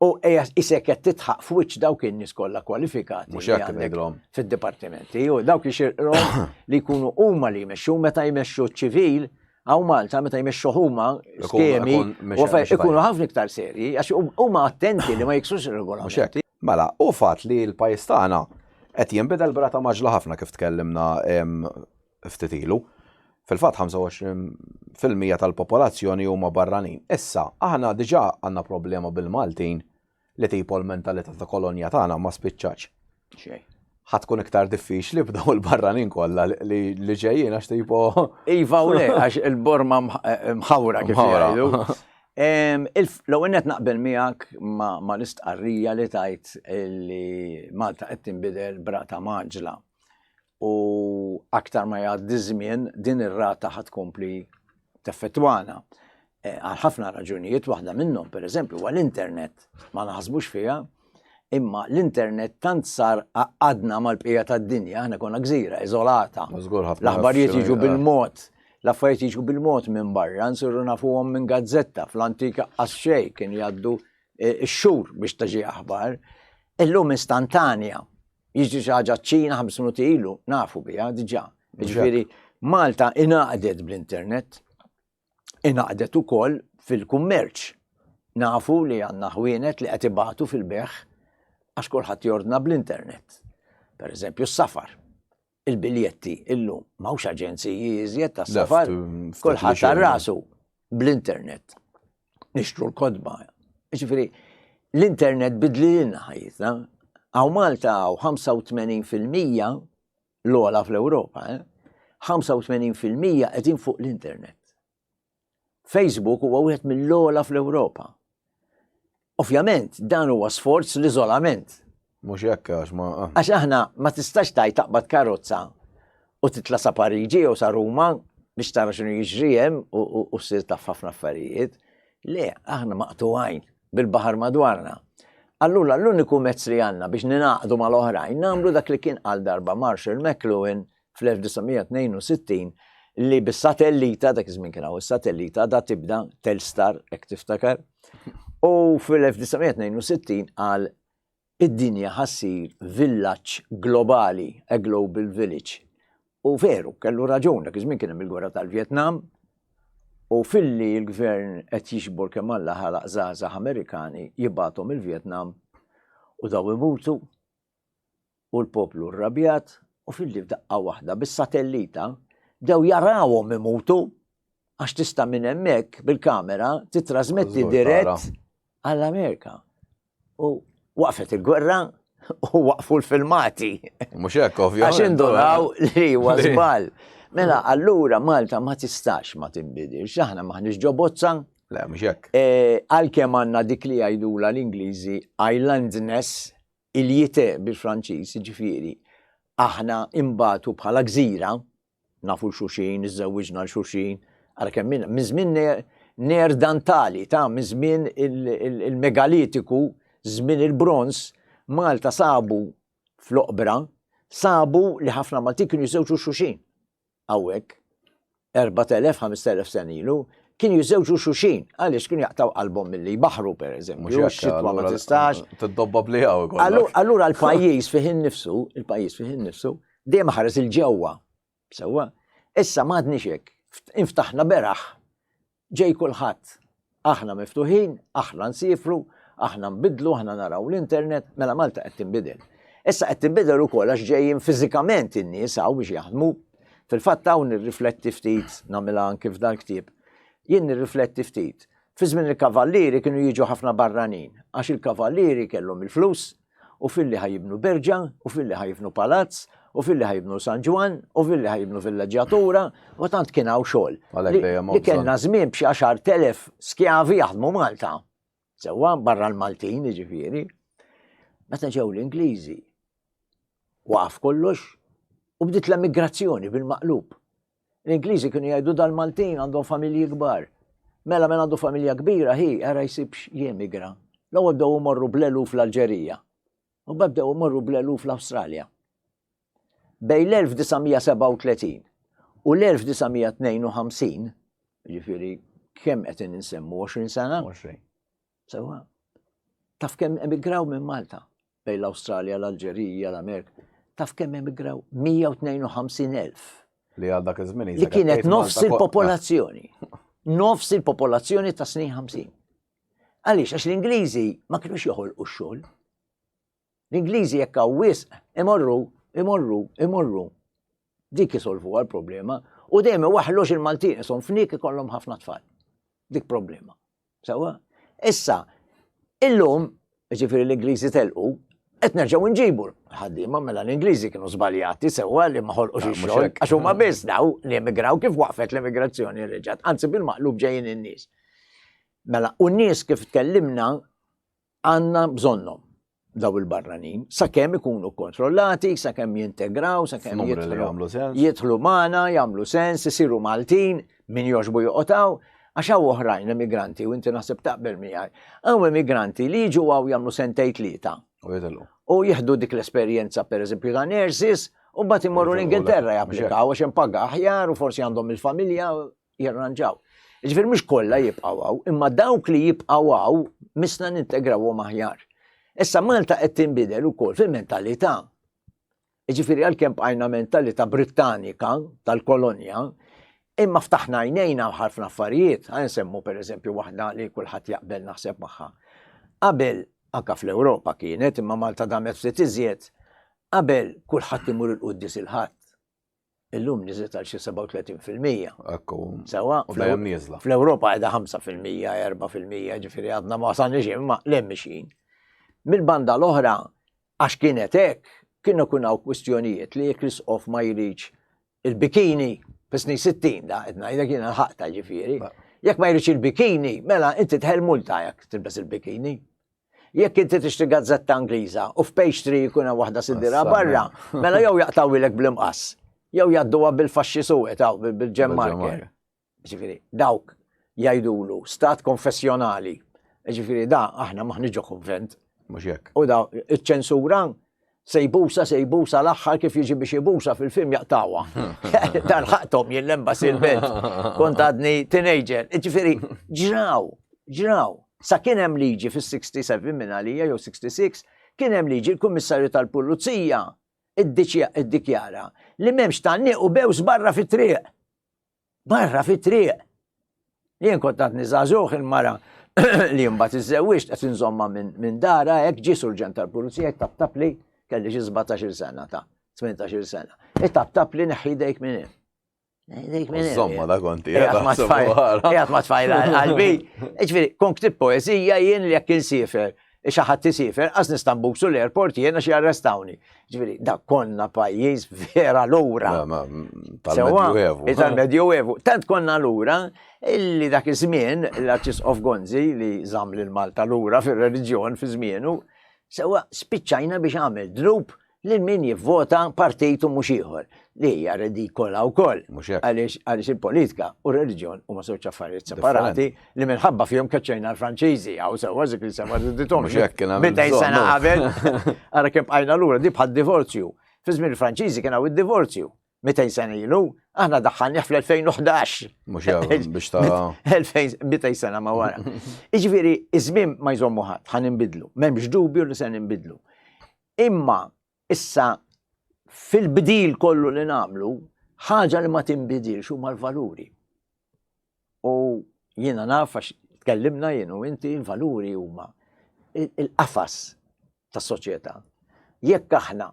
u isek qed titħaq f'wiċċ dawk in-nies kollha kwalifikati Mhux hekk ngħidilhom. fid-dipartimenti u dawk ixirqilhom li jkunu huma li jmexxu meta jmexxu ċ-ċivil hawn Malta meta jmexxu huma skemi ikunu ħafna iktar serji għax huma attenti li ma jiksrux ir-regolamenti. Mela, hu fatt li l-pajjiż tagħna qed jinbidel b'rata mgħaġġla ħafna kif tkellimna ftit ilu. Fil-fatt 25% tal-popolazzjoni huma barranin. Issa, aħna diġà għandna problema bil-Maltin li tipo l-mentalità ta' kolonja tagħna ma spiċċatx. Xejn. Ħa tkun iktar diffiċli b'daw il-barranin kollha li ġejjin għax tipo. Iva u le, għax il-borma mħawra kif jgħidu. L-ewwel nett naqbel miegħek ma l-istqarrija li tajt li Malta qed tinbidel b'rata mgħaġġla. U aktar ma jgħaddi żmien din ir-rata ħa tkompli teffettwana. Eh, għal ħafna raġunijiet, waħda minnhom pereżempju huwa l-internet. Ma naħsbux fiha, imma l-internet tant sar għadna mal-bqija tad-dinja, aħna konna gżira, iżolata. L-aħbarijiet jiġu bil-mod, l-affarijiet jiġu bil-mod minn barra, nsiru nafuhom minn gazzetta, fl-antika qas xejn kien jgħaddu eh, x-xhur biex taġi aħbar. Illum istantanja. Jiġri xi ħaġa ċ-Ċina ħames minuti ilu, nafu biha diġà. Jiġifieri Malta ingħaqdet bl-internet, ingħaqdet ukoll fil-kummerċ. Nafu li għandna ħwienet li qed ibatu fil-beħ għax kulħadd jordna bl-internet. Per eżempju, s-safar. Il-biljetti illum m'hawnx aġenziji iżjed tas-safar, kulħadd għal rasu bl-internet. Nixtru l-kotba. Ġifieri, l-internet bidlilna ħajjitna. Hawn Malta hawn 85% l-ogħla fl-Ewropa, eh? 85% qegħdin fuq l-internet. Facebook huwa wieħed mill-ogħla fl-Ewropa. Ovvjament, dan huwa sforz l-iżolament. Mhux hekk għax ma. Ah. Għax aħna ma tistax taj taqbad karozza u titla' sa Pariġi jew sa Ruma biex tara x'inhu jiġri hemm u ssir taf ħafna affarijiet. Le, aħna maqtugħin bil-baħar madwarna. Allura l-uniku mezz li għandna biex ninaqdu mal-oħrajn nagħmlu dak li kien qal darba Marshall McLuhan fl-1962 li bis-satellita, dak iż-żmien kien hawn is-satellita, da tibda Telstar, hekk tiftakar. U fil-1962 qal id-dinja ħa ssir villaġġ globali, a global village. U veru, kellu raġun, dak iż-żmien kien hemm il-gwerra tal-Vjetnam, u filli l-gvern qed jiġbor kemm Alla ħalaq żgħażagħ Amerikani jibgħathom il-Vjetnam u daw imutu u l-poplu rrabjat u filli f'daqqa waħda bis-satellita bdew jarawhom imutu għax tista' minn hemmhekk bil-kamera titrasmetti dirett għall-Amerika. U waqfet il-gwerra u waqfu l-filmati. Mhux hekk ovvjament. Għax indunaw li huwa żball. Mela allura Malta ma tistax ma tinbidilx, aħna maħniex ġo bozza. Le, mhux hekk. E, għalkemm għandna dik li jgħidula l-Ingliżi islandness, il-jite bil-Franċiż, ġifieri, aħna imbatu bħala gżira, nafu l-xuxin, iżżewwiġna l-xuxin, ara kemm minn minn żmien neerdantali, ta' minn żmien il-megalitiku, żmien il-bronz, Malta sabu fl-oqbra, sabu li ħafna Maltin kienu jiżżewġu xuxin. Hawnhekk, 4000, 5000 sena ilu, kienu jiżżewġu xuxin, għaliex kienu jaqtaw qalbhom milli jbaħru pereżempju, xitwa ma tistax. Tiddobba bli hawn. Allura l-pajjiż fih innifsu, il-pajjiż fih innifsu, dejjem ħares il-ġewwa. Sewwa. Issa m'għadniex hekk. Inftaħna beraħ. Ġej kulħadd. Aħna miftuħin, aħna nsifru, aħna nbidlu, aħna naraw l-internet, mela Malta qed tinbidel. Issa qed tinbidel ukoll għax ġejjin fiżikament in-nies hawn biex jaħdmu. Fil-fatt hawn nirrifletti ftit, nagħmilha anki f'dal-ktieb. Jien nirrifletti ftit. Fi żmien il-kavallieri kienu jiġu ħafna barranin, għax il-kavallieri kellhom il-flus, u filli ħa jibnu berġa, u filli ħa jibnu palazz, u filli ħa jibnu San Ġwann, u filli ħa jibnu villeġġjatura, u tant kien hawn xogħol. Li kellna żmien b'xi 10,000 skjavi jaħdmu Malta. Sewwa barra l-Maltin, jiġifieri. Meta ġew l-Ingliżi, waqaf kollox u bdiet l-emigrazzjoni bil-maqlub. L-Ingliżi kienu jgħidu dal-Maltin għandhom familji kbar. Mela min għandu familja kbira hi ara jsibx jemigra. L-ewwel bdew imorru bl-eluf l-Alġerija. U mbagħad bdew imorru bl-eluf l-Awstralja. Bejn l-1937 u l-1952, ġifieri kemm qed insemmu 20 sena? 20. Sewwa. Taf kemm emigraw minn Malta bejn l-Awstralja, l-Alġerija, l-Amerika. Taf kemm emigraw? 152,000. Li għal dak iż-żmien Li kienet nofs il-popolazzjoni. Nofs il-popolazzjoni ta' snin 50. Għaliex, għax l-Ingliżi ma kienux joħolqu x-xogħol. L-Ingliżi jekk hawn wisq imorru, imorru, imorru. Dik isolvu għal-problema u dejjem iwaħħlux il-Maltin isom fnik ikollhom ħafna tfal. Dik problema. Sewa? Issa, illum, ġifieri l-Ingliżi telqu, qed nerġgħu nġibu ħaddiema mela l-Ingliżi kienu żbaljati sewwa li ma ħolqux ix-xogħol għax huma biss daw li emigraw kif waqfet l-emigrazzjoni reġgħet, anzi bil-maqlub ġejjin in-nies. Mela, u n-nies kif tkellimna Għandna bżonnhom daw il-barranin, sakemm ikunu kontrollati, sakemm jintegraw, sakemm jidħlu magħna, jagħmlu sens, isiru Maltin, min jogħġbu joqgħod għax hawn oħrajn emigranti u inti naħseb taqbel miegħi. Hawn emigranti li jiġu hawn jagħmlu sentej tlieta. U jieħdu dik l-esperjenza pereżempju ta' nurses u mbagħad imorru l-Ingilterra japplikaw għax hemm paga aħjar u forsi għandhom il-familja jirranġaw. Ġifieri mhux kollha jibqgħu hawn, imma dawk li jibqgħu hawn misna nintegrawhom aħjar. Issa Malta qed tinbidel ukoll fil-mentalità. Ġifieri għalkemm bqajna mentalità Brittanika tal-kolonja, imma ftaħna għajnejna ħafna affarijiet, ħa nsemmu pereżempju waħda li kulħadd jaqbel naħseb magħha. Qabel, anka fl-Ewropa kienet, imma Malta damet ftit iżjed, qabel kulħadd imur il-quddies il-Ħadd. Illum niżlet għal xi 37%. Ekku. Sewa. U dejjem nieżla. Fl-Ewropa qiegħda 5%, 4%, ġifieri għadna ma wasalniex imma le mixin. Mill-banda l-oħra, għax kienet hekk, kienu kun hawn kwistjonijiet li jekk l-isqof ma jridx il-bikini fis-snin 60 da qed ngħidlek jiena l-ħaqta ġifieri. Jekk ma jridx il-bikini, mela inti tħel multa jekk tilbes il-bikini. Jekk inti tixtri gazzetta Ingliża u f'page 3 jkun hemm waħda sidira barra, mela jew jaqtawilek bl-imqass, jew jgħadduha bil-faxxi suwed bil-ġem marker. Ġifieri, dawk jgħidulu stat konfessjonali. Ġifieri da aħna maħniġ ġo konvent. Mhux hekk. U da iċ-ċensura se jbusa, se jbusa l-aħħar kif jiġi biex jbusa fil-film jaqtawa. Dan ħaqthom jien l-embassy l-belt. Kont għadni teenager. Ġifieri, ġraw, ġraw. Sa kien hemm liġi fis-67 minn għalija jew 66, kien hemm liġi l-Kummissarju tal-Pulizija iddikjara li m'hemmx tgħanniq u bews barra fit-triq. Barra fit-triq. Jien kont għadni żagħżugħ il-mara li mbagħad iżżewwiġt qed inżomma minn dara hekk ġie surġent tal-pulizija taptap li kelli xi 17-il sena ta' 18-il sena. Itaptap li neħħi dejk minn hemm. Dejk minn hemm. Żomma da konti. Qiegħed ma tfajla qalbi. Ġifieri, kont ktib poeżija jien li jekk insifer xi ħadd isiefer, qas nista' nbusu l-airport jien għax jarrestawni. Ġifieri, dak konna pajjiż vera lura. Tal-Medjuevu. Tal-Medjuevu. Tant konna lura illi dak iż-żmien l-Arċisqof Gonzi li żamm lil Malta lura fir-reliġjon fi żmienu, sewwa spiċċajna biex għamel dnub lil min jivvota partit u mhux ieħor, li hija redikola wkoll. Mhux hekk. Għaliex għaliex il-politika u r-reliġjon huma żewġ affarijiet separati li minħabba fihom keċċejna l-Franċiżi, hawn sewwa zik li sewwa rridithom. Mhux hekk kien hemm 200 sena bżonn, qabel, ara kemm bqajna lura, di bħad-divorzju. Fi żmien il-Franċiżi kien hawn id-divorzju. 200 sena ilu, aħna daħħalnih fl-2011. Mhux hekk biex ta' 2200 sena ma wara. Jiġifieri iż-żmien ma jżommu ħadd, ħa ninbidlu. M'hemmx dubju li se ninbidlu. Imma issa fil-bdil kollu li nagħmlu, ħaġa li ma tinbidilx huma l-valuri. U jiena naf għax tkellimna jien u inti l-valuri huma il-qafas tas-soċjetà. Jekk aħna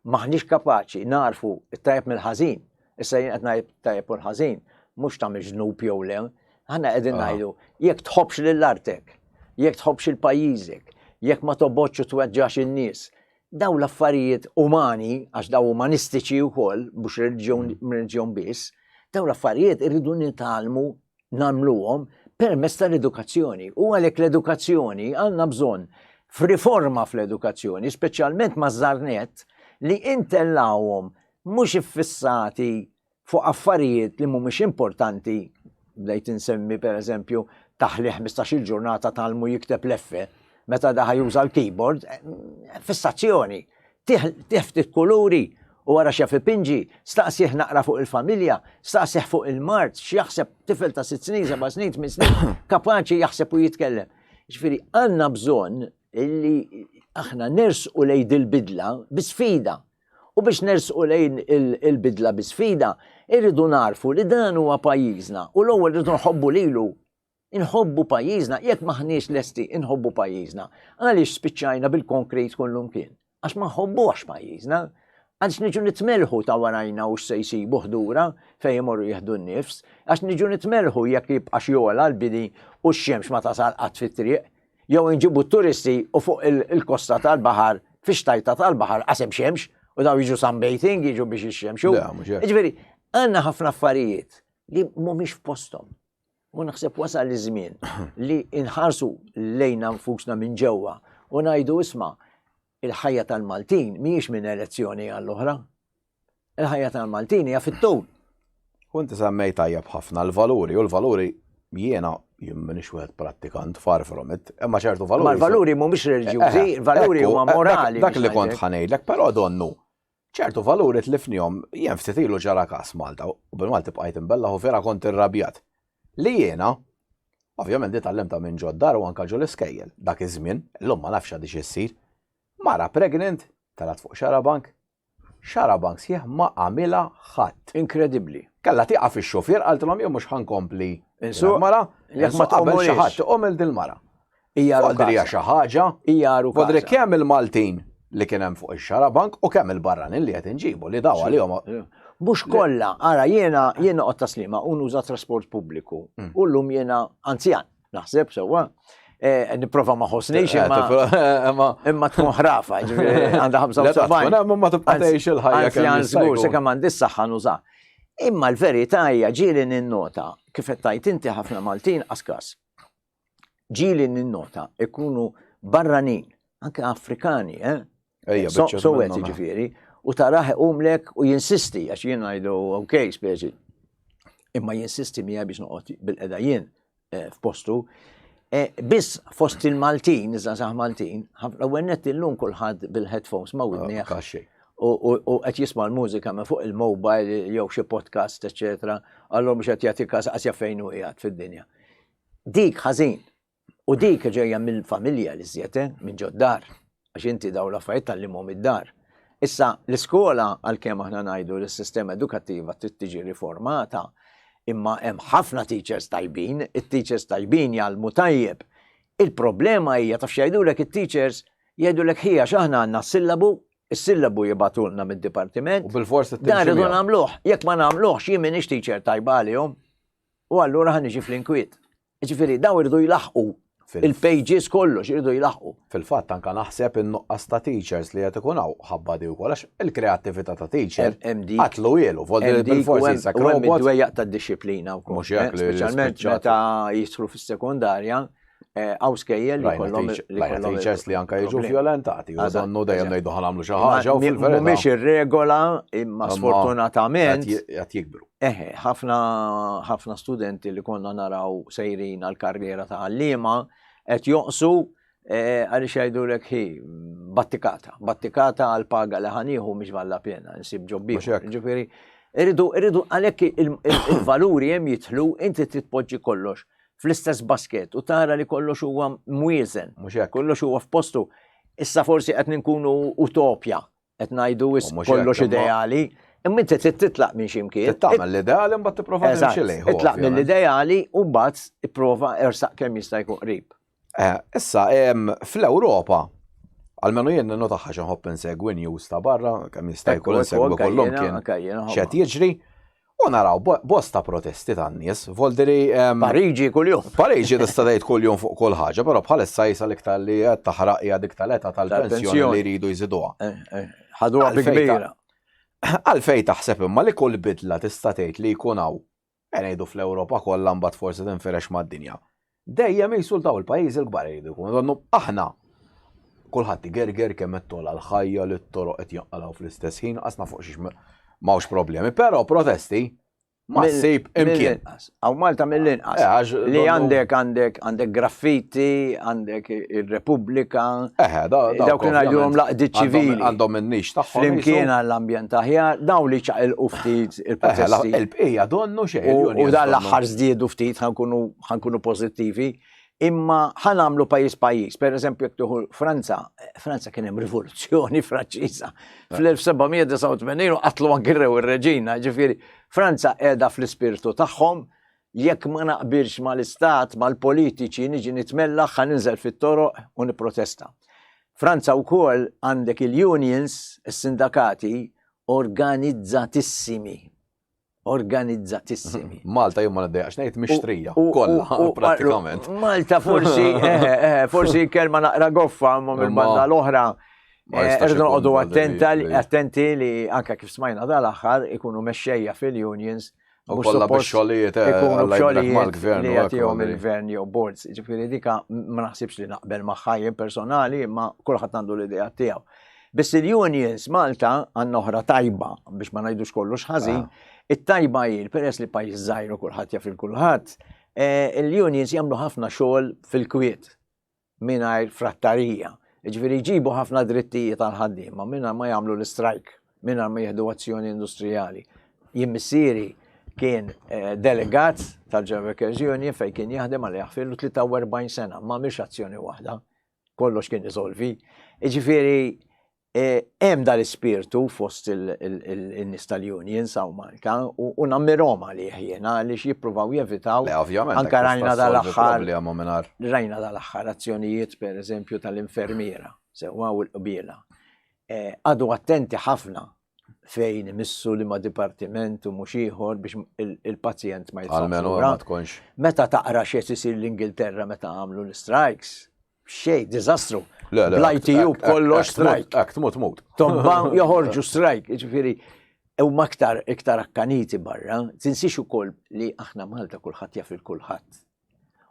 maħniex kapaċi narfu t-tajjeb mill-ħażin, issa jien qed ngħid tajjeb u l-ħażin, mhux tagħmel ġnub jew le, aħna qegħdin ah. ngħidu jekk tħobbx lil artek, jekk tħobbx il pajjiżek, jekk ma tobgħodx u tweġġax in-nies, daw l-affarijiet umani, għax daw umanistiċi wkoll, mhux reliġjon biss, daw l-affarijiet irridu nitgħallmu nagħmluhom permezz tal-edukazzjoni. U għalhekk l-edukazzjoni għandna bżonn f'riforma fl-edukazzjoni, speċjalment maż-żarnet, li intellawhom mhux iffissati fuq affarijiet li mhumiex importanti, bdejt insemmi pereżempju taħli 15-il ġurnata tgħallmu jikteb l-F, meta daħa juża l-keyboard, eh, fissazzjoni. Tih ftit kuluri u wara x'jaf ipinġi, staqsih naqra fuq il-familja, staqsih fuq il-mard, x'jaħseb tifel ta' sitt snin, seba' snin, tmien snin, kapaċi jaħseb u jitkellem. Ġifieri għandna bżonn illi aħna nersqu lejn dil-bidla bi sfida. U biex nersqu lejn il-bidla bi sfida, irridu narfu li dan huwa pajjiżna u l-ewwel rridu nħobbu lilu. Inħobbu pajjiżna, jekk m'aħniex lesti inħobbu pajjiżna. Għaliex spiċċajna bil-konkrit kullumkien? Għax ma nħobbuhx pajjiżna. Għaliex niġu nitmelħu ta' warajna u x'se jsibu ħdura fejn imorru jieħdu n-nifs, għax niġu nitmelħu jekk jibqax jogħla l-bini u x-xemx ma tasal qatt fit-triq, jew inġibu t-turisti u fuq il-kosta tal-baħar, fix-xtajta tal-baħar qasem xemx u daw jiġu sunbathing, jiġu biex jixxemxu. Ġifieri, għandna ħafna affarijiet li mhumiex f'posthom. U naħseb wasal iż-żmien li nħarsu lejna nfusna minn ġewwa u ngħidu isma' il-ħajja tal-Maltin mhijiex minn elezzjoni għall-oħra. Il-ħajja tal-Maltin hija fit-tul. U inti semmejt tajjeb ħafna l-valuri u l-valuri jiena jien m'iniex wieħed prattikant far from it, imma ċertu valuri. Ma l-valuri mhumiex reliġjużi, eh, eh, valuri huma eh, morali. Dak li kont ħanejdlek, però donnu ċertu valuri tlifnihom jien ftit ilu ġara każ Malta u bil-Malti bqajt imbellaħ u vera kont irrabjat. Li jiena, ovvjament di tgħallimtha minn ġod-dar u anke ġol-iskejjel, dak iż-żmien, illum ma nafx għadhiex issir, mara pregnant telgħet fuq xarabank, xarabank sħiħ ma għamilha ħadd. Inkredibbli. Kellha tieqaf ix-xufier qaltilhom jien mhux ħa nkompli Insuq mara, jekk ma qabel xi tqumulix. ħadd iqum il dil-mara. Hija Fodri hija xi ħaġa. Hija Fodri kemm il-Maltin li kien hemm fuq ix-xarabank u kemm il-barranin li qed inġibu li daw għalihom. Mhux kollha, ara jiena jiena noqgħod taslima u nuża trasport pubbliku. Mm. U llum jiena anzjan, naħseb sewwa. Eh, nipprova ma ħossnix eh, imma imma tkun ħrafa, ġifieri għandha 75. Ma tibqa' tgħix il-ħajja kemm żgur sakemm għandi s-saħħa nuża. Imma l-verità hija ġieli ninnota kif qed tgħid inti ħafna Maltin qaskas. Ġieli ninnota ikunu barranin, anke Afrikani, eh? Ejja, biċċa So qed jiġifieri, u tarah iqumlek u jinsisti għax jien ngħidu ok, speċi. Imma jinsisti miegħi biex noqgħod bil-qeda jien eh, f'postu. Eh, biss fost il-Maltin, iż-żgħażagħ Maltin, l-ewwel nett illum kulħadd bil-headphones ma' widnieh. Ah, U qed jisma' l-mużika minn fuq il-mobile jew xi podcast, eċetera, allura mhux qed jagħti każ qas jaf fejn hu qiegħed fid-dinja. Dik ħażin. U dik ġejja mill-familja li żjed, eh, minn ġod-dar, għax inti daw l-affarijiet tgħallimhom id-dar. Issa, l-iskola, għalkemm aħna ngħidu li s-sistema edukattiva trid tiġi riformata, imma hemm ħafna teachers tajbin, it-teachers tajbin jgħallmu tajjeb. Il-problema hija taf x'jgħidulek it-teachers, jgħidulek ħija x'aħna għandna s-sillabu, is-sillabu jibgħatulna mid-dipartiment. U bil-forsi Dan irridu nagħmluh. Jekk ma nagħmluhx jien m'iniex teacher tajba għalihom. U allura ħa niġi fl-inkwiet. Ġifieri daw irridu jlaħqu il-pages kollox irridu jlaħqu. Fil-fatt anka naħseb in-nuqqas ta' teachers li qed ikun hawn ħabba di wkoll għax il-kreattività ta' teacher qatlu ielu, voldi bil-forsi jisek robot. Dwejjaq ta' disciplina wkoll. Mhux hekk li speċjalment meta jidħlu fis-sekondarja Għaw skejjel li kollhom li kollhom teachers li anka jiġu violentati u donnu dejjem ngħidu ħa nagħmlu xi ħaġa u fil-verità. Mhumiex ir-regola imma sfortunatament qed jikbru. Eħe, ħafna ħafna studenti li konna naraw sejrin għal karriera ta' għalliema qed joqsu eh, għaliex jgħidulek hi battikata, battikata għal paga li ħanieħu mhix valla pena, nsib ġobbi. Ġifieri, irridu irridu għalhekk il-valuri hemm jidħlu inti trid tpoġġi kollox fl-istess basket u tara li kollox huwa mwieżen, kollox huwa f'postu. Issa forsi qed ninkunu utopja, qed ngħidu kollox ideali, imma inti trid titlaq minn xi mkien. Tagħmel l-ideali mbagħad tipprova timxi lejh. Itlaq mill-ideali u mbagħad ipprova ersaq kemm jista' jkun qrib. Eh, issa fl-Ewropa, almenu jien ninnotaħħa xi nħobb insegwi news ta' barra, kemm jista' jkun insegwi kollhom kien x'qed jiġri. U naraw bosta protesti tan-nies, voldiri. Pariġi kuljum. Pariġi tista' tgħid kuljum fuq kull ħaġa, però bħalissa jisa l-iktar li qed taħraq hija dik tal-età tal-pensjoni li jridu jżiduha. Eh, eh, ħaduha bi kbira. Għalfej taħseb imma li kull bidla tista' tgħid li jkun hawn, ngħidu fl-Ewropa kollha mbagħad forsi tinfirex mad-dinja. Dejjem qisu daw il-pajjiżi l-kbar jridu jkunu donnu aħna kulħadd igerger kemm qed togħla l-ħajja li t-toroq qed jinqalgħu fl-istess ħin qasna fuq xiex m'hawnx problemi, però protesti ma ssib imkien. Hawn Malta mill-inqas. Eh, li għandek għandek għandek graffiti, għandek ir-Repubblika. Eh, dawk li ngħidulhom laqdi ċivili. Għandhom in-nix tagħhom. Flimkien għall-ambjent aħjar, dawn li ċaqilqu ftit eh, il-protesti. Il-bqija donnu xejn. U dan l-aħħar żdiedu ftit ħankunu ħankunu pożittivi, imma ħanamlu pajjiż pajjiż. Per eżempju, jekk tieħu Franza, Franza kien hemm rivoluzzjoni Franċiża fl-1789 u qatlu anki rew ir-reġina, ġifieri Franza qiegħda fl-ispirtu tagħhom, jekk ma naqbilx mal-istat, mal-politiċi, niġi nitmellaħ, ħa ninżel fit-toroq u nipprotesta. Franza wkoll għandek il-unions, is-sindakati, organizzatissimi organizzatissimi. Malta jien ma niddejjaqx ngħid mixtrija, kollha prattikament. Malta forsi, eh, eh, forsi kelma naqra goffa ma mill-banda l-oħra. Eh, irridu noqogħdu attenti li anke kif smajna dal-aħħar ikunu mexxejja fil-unions U kollha bix-xogħlijiet ikunu b'xogħlijiet li jagħtihom il-gvern jew boards. Ġifieri dika ma naħsibx li naqbel magħha jien personali, imma kulħadd għandu l-idea tiegħu. Biss il-unions Malta għandna oħra tajba biex ma ngħidux kollox ħażin, ah. it-tajba hi peress li pajjiż żgħir u kulħadd jaf il-kulħadd, eh, il-unions jagħmlu ħafna xogħol fil-kwiet mingħajr frattarija. Ġifieri jġibu ħafna drittijiet għal ħaddiema mingħajr ma jagħmlu l-istrajk, mingħajr ma jieħdu azzjoni industrijali. Jien missieri kien eh, delegat tal-General Workers Union fejn kien jaħdem għal jaħfirlu 43 sena, ma mhix azzjoni waħda. kollox kien isolvi. Jiġifieri eh, hemm dal-ispirtu fost il-nies tal-unions hawn Malta u nammirhom għalih jiena għaliex jippruvaw jevitaw. Anka rajna dal-aħħar. Rajna dal-aħħar azzjonijiet pereżempju tal-infermiera sewwa u l-qbiela. Eh, għadu attenti ħafna fejn imissu li ma dipartiment u mhux ieħor biex il-pazjent ma jitfax. Meta taqra x'qed isir l-Ingilterra meta għamlu l-strikes, xej, diżastru. Bl-ITU kollox strike. Ek tmut mut. Tobba joħorġu strike, ġifieri huma aktar iktar akkaniti barra. Tinsiex ukoll li aħna Malta kulħadd jaf il-kulħadd.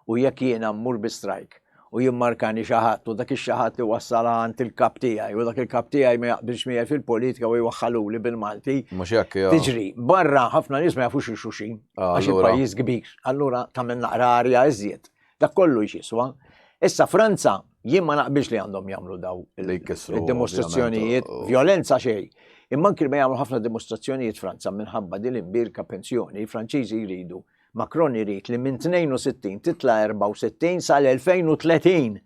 U jekk jiena mmur bi strike. u jimmarkani xi ħadd u dak ix-xi ħadd iwassal għand il-kap tiegħi u dak il-kap tiegħi ma jaqbilx miegħi fil-politika u jwaħħaluli bil-Malti. Mhux hekk jew. Tiġri, barra ħafna nies ma jafux il-xuxin ah, għax il-pajjiż kbir. Allura tagħmel naqra arja iżjed. Dak kollu jiswa. Issa Franza jien ma naqbilx li għandhom jagħmlu daw il-dimostrazzjonijiet, violenza xejn. Imma anki ma jagħmlu ħafna dimostrazzjonijiet Franza minħabba din l-imbirka pensjoni, il-Franċiżi jridu Macron irid li minn 62 titla' 64 sal-2030.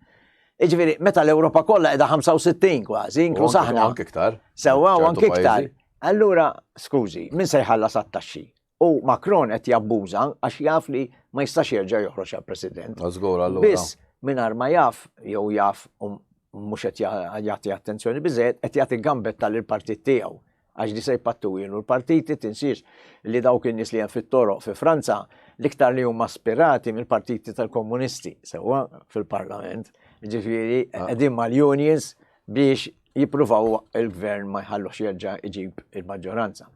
Iġifieri, meta l-Ewropa kollha qiegħda 65 kważi, inkluż aħna. Anke iktar. Sewwa u anke iktar. Allura, skużi, min se jħallas għat-taxxi? U Macron qed jabbuża għax jaf li ma jistax jerġa' joħroġ għal president. Żgur allura. Biss mingħajr ma jaf jew jaf u mhux qed jagħti attenzjoni biżejjed qed jagħti gambetta lill-partit tiegħu għax di se jpattujielu l-partiti, tinsiex li dawk in-nies li hemm fit-toroq fi Franza l-iktar li huma spirati mill-partiti tal-komunisti sewwa fil-parlament, ġifieri ah. qegħdin mal-unions biex jippruvaw il-gvern ma jħallux jerġa' iġib il-maġġoranza.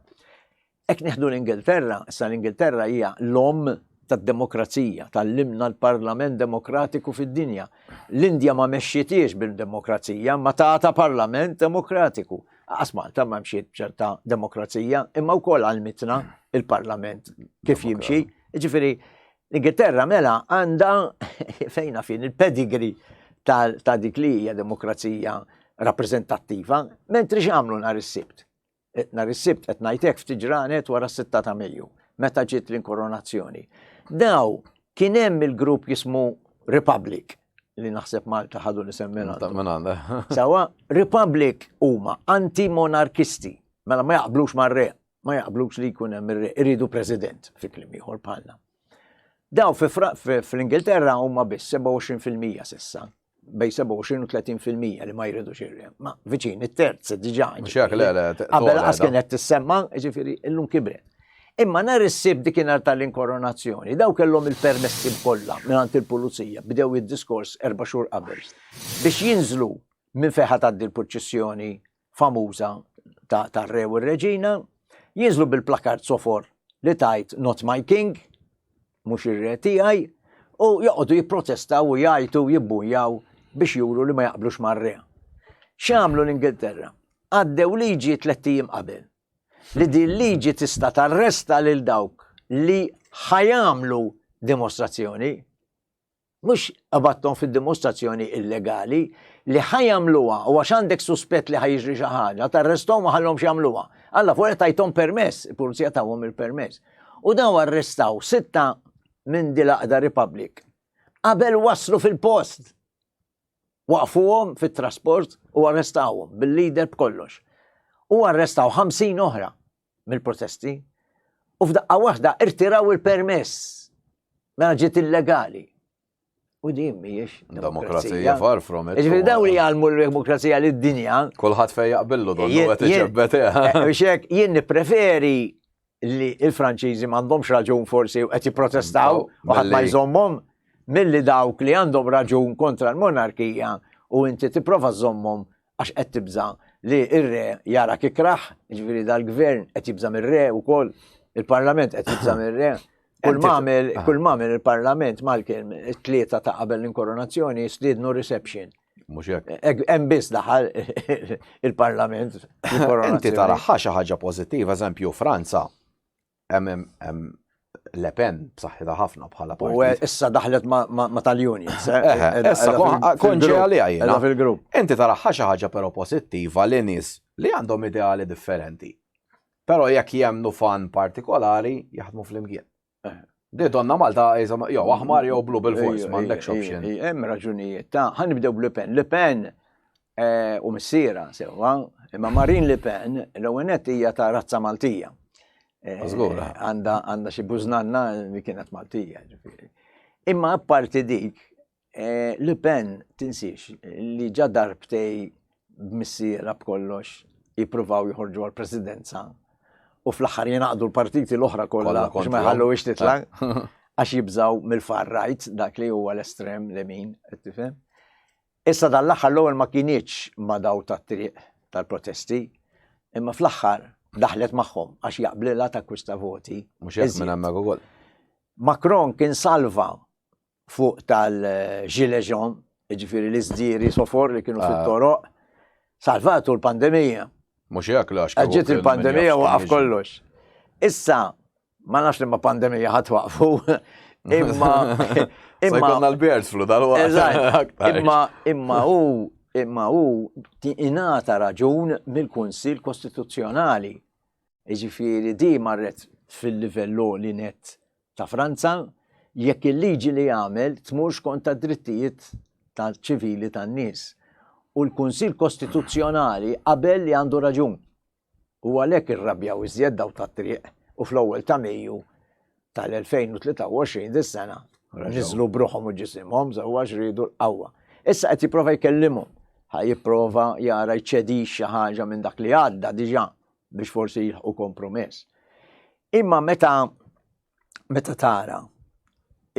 Hekk nieħdu l-Ingilterra, issa l-Ingilterra hija l-omm tad-demokrazija, tgħallimna l-parlament demokratiku fid-dinja. L-Indja ma mexxietiex bil-demokrazija, ma tata parlament demokratiku. Qas Malta ma mxiet b'ċerta demokrazija, imma wkoll għallmitna il-parlament kif jimxi. Ġifieri, l-Ingilterra mela għandha fejna fin il-pedigree ta' dik li hija demokrazija rappreżentattiva, mentri x'għamlu nhar is-Sibt. Nhar is-Sibt qed ngħid hekk ftit ġranet wara s-sitta ta' Mejju, meta ġiet l-inkoronazzjoni. Daw kien hemm il-grupp jismu Republic li naħseb Malta ħadu l-isem minn għandha. Sawa, Republic huma anti-monarkisti, mela ma jaqblux mar-re, ma jaqblux li jkun hemm ir-re, iridu president fi kliem ieħor bħalna. Daw fl-Ingilterra huma biss 27% s'issa bej 27 u 30% li ma jridux ir-re. Ma viċin it-terz diġà. Mhux hekk le le. Qabel qas kienet tissemma, ġifieri illum kibret. Imma nhar is-Sibt dikinhar tal-inkoronazzjoni, daw kellhom il-permessi kollha mingħand il-pulizija, bdew id-diskors erba' xhur qabel biex jinżlu minn fejn ħa tgħaddi l-purċissjoni famuża tar-re u r-reġina, jinżlu bil-plakard sofor li tajt Not My King, mhux ir-re tiegħi, u joqogħdu jipprotestaw u jgħajtu u jibbujaw biex juru li ma jaqblux mar-re. X'għamlu l-Ingilterra? Għaddew liġi tlett ijiem qabel li din liġi tista' tarresta lil dawk li ħajamlu dimostrazzjoni mhux qabatthom fid-dimostrazzjoni illegali li ħa jagħmluha u għax għandek suspett li ħa jiġri xi ħaġa, tarresthom u ħallhomx jagħmluha. Alla fuq tajthom permess, il-pulizija tawhom il-permess. U daw arrestaw sitta minn dil-għaqda Republic. Qabel waslu fil-post. Waqfuhom fit-trasport u arrestawhom bil-leader b'kollox. U arrestaw 50 oħra. mill-protesti u f'daqqa waħda irtiraw il-permess mela ġiet illegali. U din mhijiex demokrazija far from it. Ġifieri dawn li jgħallmu l-demokrazija lid-dinja. Kulħadd fejn jaqbillu donnu qed iġebbet. Eh, biex hekk jien nippreferi li il-Franċiżi m'għandhomx raġun forsi u qed jipprotestaw u ħadd ma jżommhom milli dawk li għandhom raġun kontra l-monarkija u inti tipprova żommhom għax qed tibża' li r-re jarak ikrah, jiġifieri dal-gvern qed jibża' mir-re wkoll, il-parlament qed jibża' mir-re. Kull m'għamel, ah. kull m'għamel il-parlament Malcolm it-tlieta ta' qabel l-inkoronazzjoni stiednu reception. Mhux hekk. Hemm biss daħal il-parlament. Inti taraħħa xi ħaġa pożittiva, eżempju Franza, hemm Le Pen b'saħħitha ħafna bħala partit. U issa daħlet ma tal-unions. Eh? Eh, eh, issa konġi għalija jiena. fil-grupp. Inti taraħħa xi ħaġa però pożittiva li nies li għandhom ideali differenti. Però jekk jemnu fan partikolari jaħdmu flimkien. Di donna Malta jew aħmar jew blu bil-fors, m'għandekx option. Hemm raġunijiet ta' ħanibdew b'Le Pen. Le Pen u missiera sewwa, imma Marine Le Pen l-ewwel nett hija ta' razza Maltija. Żgur. Għandha għandha xi bużnanna li kienet Maltija, ġifieri. Imma apparti dik, Le Pen tinsiex li ġa darbtej b'missiera b'kollox jippruvaw joħorġu għall-presidenza u fl-aħħar jingħaqdu l-partiti l-oħra kollha biex ma jħalluhiex titla' għax jibżgħu mill-far right, dak li huwa l-estrem lemin, qed tifhem? Issa dan l-aħħar l-ewwel ma kinitx ma' daw tat-triq tal-protesti, imma fl-aħħar daħlet magħhom għax jaqblilha takkwista voti. Mhux hekk minn hemmhekk ukoll. Macron kien salva fuq tal-Gilets jaunes. Jiġifieri l-isdieri sofor li kienu fit-toroq, salvatu l-pandemija. Mhux hekk għax. Ġiet il-pandemija waqaf kollox. Issa, ma nafx li ma pandemija ħadd waqfu, imma. Imma konna l-bird flu dal-waqt. Imma imma hu imma hu ingħata raġun mill-Kunsill Kostituzzjonali. Jiġifieri di marret fil-livell għoli net ta' Franza jekk il-liġi li għamel tmurx kontra d-drittijiet tal-ċivili tan-nies. U l-Kunsill Kostituzzjonali qabel li għandu raġun. U għalhekk irrabjaw iżjed daw tat-triq u fl-ewwel ta' Mejju tal-2023 dis-sena niżlu bruħhom u ġisimhom sewwa riedu l-qawwa. Issa qed jipprova jkellimhom, ħa jipprova jara jċedix xi ħaġa minn dak li għadda diġà biex forsi jilħqu kompromess. Imma meta meta tara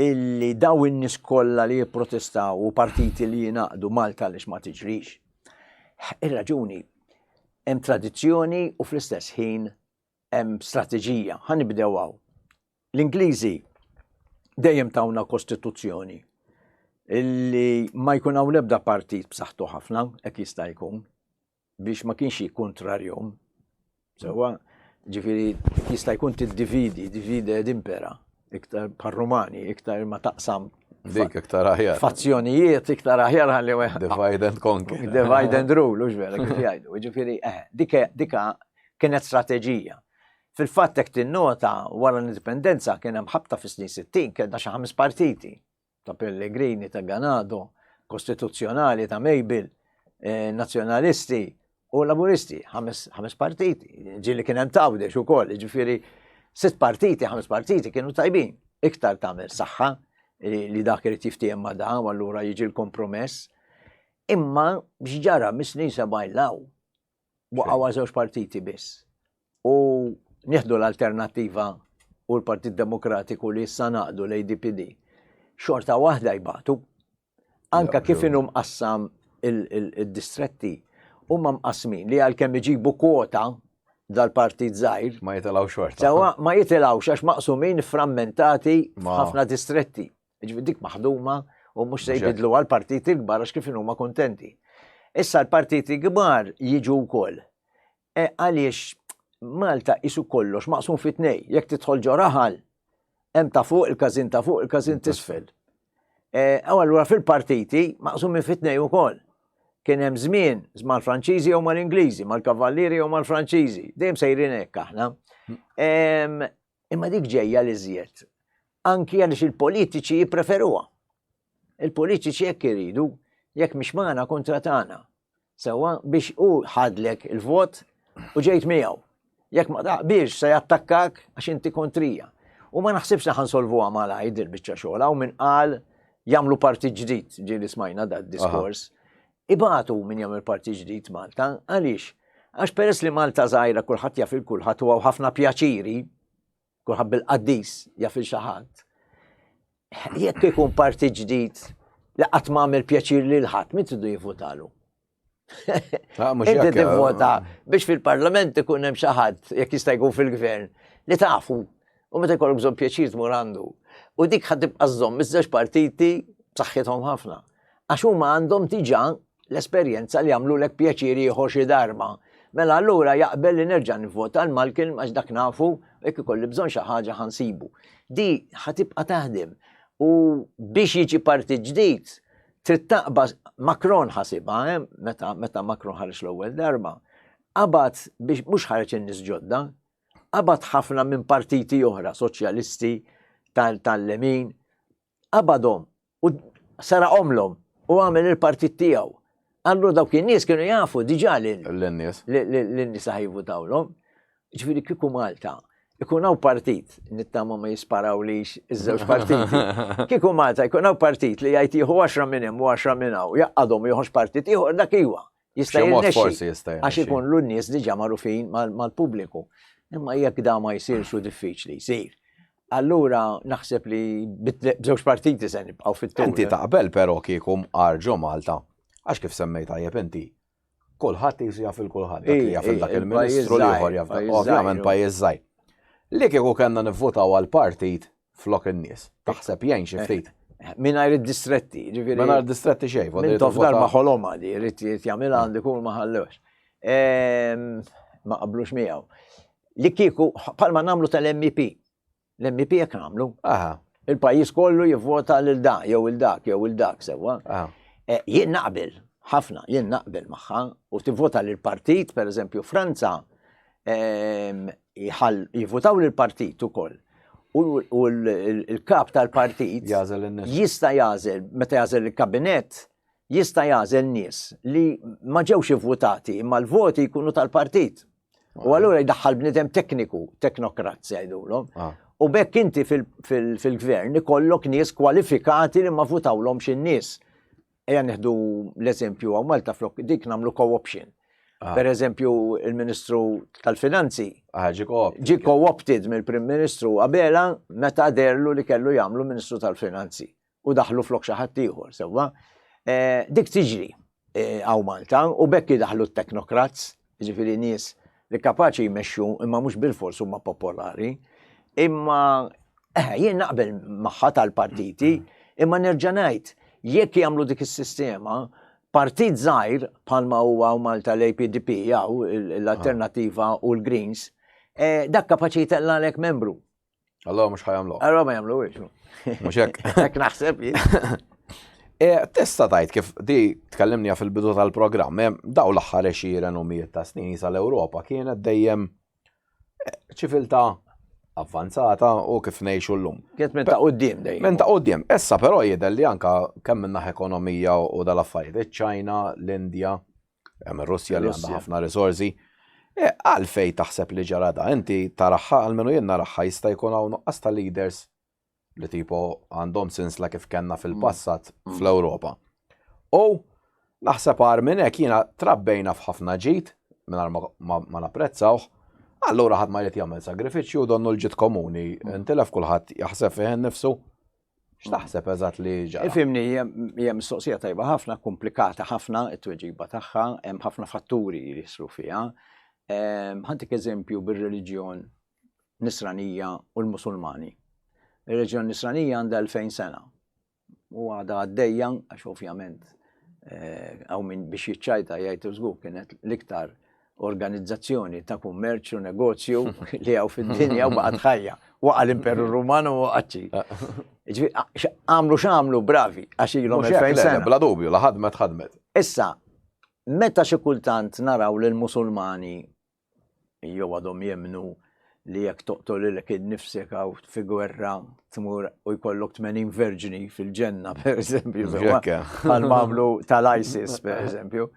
illi daw in-nies kollha li jipprotestaw u partiti li jingħaqdu Malta għaliex ma tiġrix. Ir-raġuni hemm tradizzjoni u fl-istess ħin hemm strateġija. Ħa nibdew hawn. L-Ingliżi dejjem tawna kostituzzjoni illi ma jkun hawn l-ebda partit b'saħħtu ħafna, hekk jista' jkun. biex ma kienx jikkontrarjhom. Sewwa, ġifieri jista' jkun tiddividi, divide ed impera, iktar bħar-Rumani, iktar ma taqsam Dik iktar aħjar. Fazzjonijiet iktar aħjar ħalli Divide and conquer. Divide and rule, ux vera, kif jgħidu. Ġifieri, eh, dika, dika kienet strateġija. Fil-fatt hekk tinnota wara l-indipendenza kien hemm ħabta fis-snin 60 kellna xi ħames partiti. ta' Pellegrini, ta' Ganado, Kostituzzjonali, ta' Mabel, eh, Nazzjonalisti u Laburisti, ħames partiti, ġili kien hemm tawdex ukoll, ġifieri sitt partiti, ħames partiti kienu tajbin. Iktar tagħmel saħħa li dak irid jiftiehem ma' dan u allura jiġi l-kompromess. Imma x'ġara mis-snin 70 law waqgħu għal żewġ partiti biss. U nieħdu l-alternattiva u l-Partit Demokratiku li issa naqdu l-ADPD. Xorta waħda jbatu. Anka kif inhu mqassam il-distretti huma mqassmin li għalkemm iġibu kwota dal-partit żgħir. Ma jitilgħu xorta. Sewa ma jitilgħux għax maqsumin frammentati f'ħafna distretti. Ġifieri dik maħduma u mhux se jbidlu għal partiti kbar għax kif huma kuntenti. Issa l-partiti kbar jiġu wkoll. E, għaliex Malta isu kollox maqsum fi tnej, jekk tidħol ġo raħal, hemm ta' fuq il-każin ta' fuq il-każin t'isfel. E, u allura fil-partiti maqsumin fi tnej ukoll. Kien hemm żmien mal-Franċiżi jew mal-Ingliżi, mal-Kavallieri jew mal-Franċiżi, dejjem sejrin hekk aħna. Imma dik ġejja l-iżjed. Anki għaliex il-politiċi jippreferuha. Il-politiċi jekk iridu, jekk mhix magħna kontra tagħna. Sewwa biex hu ħadlek il-vot u ġejt miegħu. Jekk ma taqbilx se jattakkak għax inti kontrija. U ma naħsibx li ħansolvuha malajr dil-biċċa xogħol hawn min qal jagħmlu partit ġdid, ġieli smajna dat diskors. Ibatu min jagħmel partit ġdid Malta, għaliex? Għax peress li Malta żgħira kulħadd jaf il kulħadd u hawn ħafna pjaċiri, kulħadd bil-qaddis jaf il xi ħadd. Jekk ikun partit ġdid li qatt ma għamel pjaċir lil ħadd, min tridu jivvutalu? Ah, Inti tivvota biex fil-parlament ikun hemm xi ħadd jekk jista' jkun fil-gvern li tafu u meta jkollok bżonn pjaċir tmur għandu. U dik ħad tibqa' żżomm iż-żewġ partiti b'saħħithom ħafna. Għax huma għandhom diġà l-esperjenza li jagħmlulek pjaċir ieħor xi darba. Mela allura jaqbel li nerġa' nivvota għal Malcolm għax dak nafu jekk ikolli bżonn xi ħaġa ħa nsibu. Di ħa tibqa' taħdem u biex jiġi partit ġdid trid taqbad Macron ħasibha eh, meta meta Macron ħareġ l-ewwel darba. Qabad biex mhux ħareġ in-nies ġodda, qabad ħafna minn partiti oħra, soċjalisti, tal-lemin, qabadhom u saraqhomlhom u għamel il-partit tiegħu. Allura dawk in-nies kienu jafu diġà lil lin-nies lin-nies li ħajvutawlhom. Ġifieri kieku Malta ikun hawn partit, nittama ma jisparawlix iż-żewġ partiti. Kieku Malta jkun hawn partit li jgħid jieħu 10 minn hemm u 10 minn hawn, jaqadhom joħroġ partit ieħor dak iwa. Jista' jirnexxi. Għax ikun l nies diġà magħrufin mal-pubbliku. Imma jekk da ma jsirx u diffiċli jsir. Allura naħseb li b'żewġ partiti se nibqgħu fit-tul. Inti taqbel però kieku mqar ġo Malta, għax kif semmejt tajjeb inti, kulħadd jisu jaf il-kulħadd, dak li jaf dak il-ministru l-ieħor jaf ovvjament pajjiż żgħir. Li kieku kellna nivvutaw għal partit flok in-nies, taħseb jgħin xi ftit. Mingħajr id-distretti, ġifieri. Mingħajr distretti xejn. Mintoff darba ħoloma di, rrid jagħmilha għandi kull ma ħallux. Ehm, ma qablux miegħu. Li kieku bħalma nagħmlu tal-MEP. L-MEP jekk nagħmlu. Il-pajjiż kollu jivvota lil da, jew il dak, jew il dak sewwa. Eh, jien naqbel, ħafna, jien naqbel magħha u tivvota lil partit, per eżempju, Franza ehm, jivvotaw lil partit ukoll. U l-kap tal-partit jista' jażel, meta jażel il-kabinett, jista' jażel nies li ma ġewx ivvutati imma l-voti jkunu tal-partit. U allura jdaħħal bniedem tekniku, teknokrat se jgħidulhom. Ah. U bekk inti fil-gvern ikollok nies kwalifikati li ma votawlhomx in-nies. Ejja nieħdu l-eżempju hawn Malta flok dik nagħmlu co-option. Ah. Per eżempju, il-Ministru tal-Finanzi ah, ġi co-opted mill-Prim Ministru Abela meta derlu li kellu jagħmlu Ministru tal-Finanzi. u daħlu flok xi ħadd ieħor, sewwa. Eh, dik tiġri eh, hawn Malta u bekk idaħlu t-teknokrats, jiġifieri nies li kapaċi jmexxu imma mhux bil-fors huma popolari. Imma eh, jien naqbel magħha tal-partiti, imma nerġa' ngħid, jekk jagħmlu dik is-sistema, partit żgħir bħalma huwa Malta l-APDP jew l-Alternattiva u l-Greens, dak kapaċi jtellgħalek membru. Allora mhux ħajamlu. Allora ma jagħmluhiex. Mhux hekk. Hekk naħseb jien. E, tista tajt kif di tkellimni fil-bidu tal-programm, e, daw l-aħħar għexieren u mijiet ta' snin sal-Ewropa kienet dejjem e, ċiviltà avvanzata u kif ngħixu llum. Kienet minn ta' quddiem dejjem. Minn ta' quddiem. Issa però jidher li anka kemm minn naħa ekonomija u dal-affarijiet, iċ-Ċina, l-Indja, Hemm ir-Russja li għandha ħafna risorsi. E, għalfej taħseb li ġara da? Inti taraħħa, għalmenu jien naraħħa jista' jkun hawn nuqqas ta' leaders li tipo għandhom sinsla kif kellna fil-passat mm. fl-Ewropa. U naħseb għar minn hekk jiena trabbejna f'ħafna ġid mingħajr ma napprezzawh, allura ħadd ma jrid jagħmel sagrifiċċju donnu l-ġid komuni mm. intilef kulħadd jaħseb fih innifsu. X'taħseb eżatt li ġara? Ifhimni, hija mistoqsija tajba ħafna, komplikata ħafna it-tweġiba tagħha, hemm ħafna fatturi li jisru fiha. Ehm, ħantik eżempju bir-reliġjon nisranija u l-Musulmani. Ir-reliġjon nisranija għandha 2000 sena u għadha għaddejja għax ovvjament eh, għaw minn biex jiċċajta jgħid żgur kienet l-iktar organizzazzjoni ta' kummerċ u negozju li hawn fid-dinja u baqgħet ħajja. Waqa' l-Imperu Ruman u waqgħet Għamlu x'għamlu bravi għax ilhom 2000 sena. Bla dubju, la ħadmet ħadmet. Issa, meta xi kultant naraw lil Musulmani jew għadhom jemnu li jekk toqtol lilek innifsek hawn fi gwerra tmur u jkollok 80 verġni fil-ġenna, per eżempju, bħal għamlu tal-ISIS, per eżempju.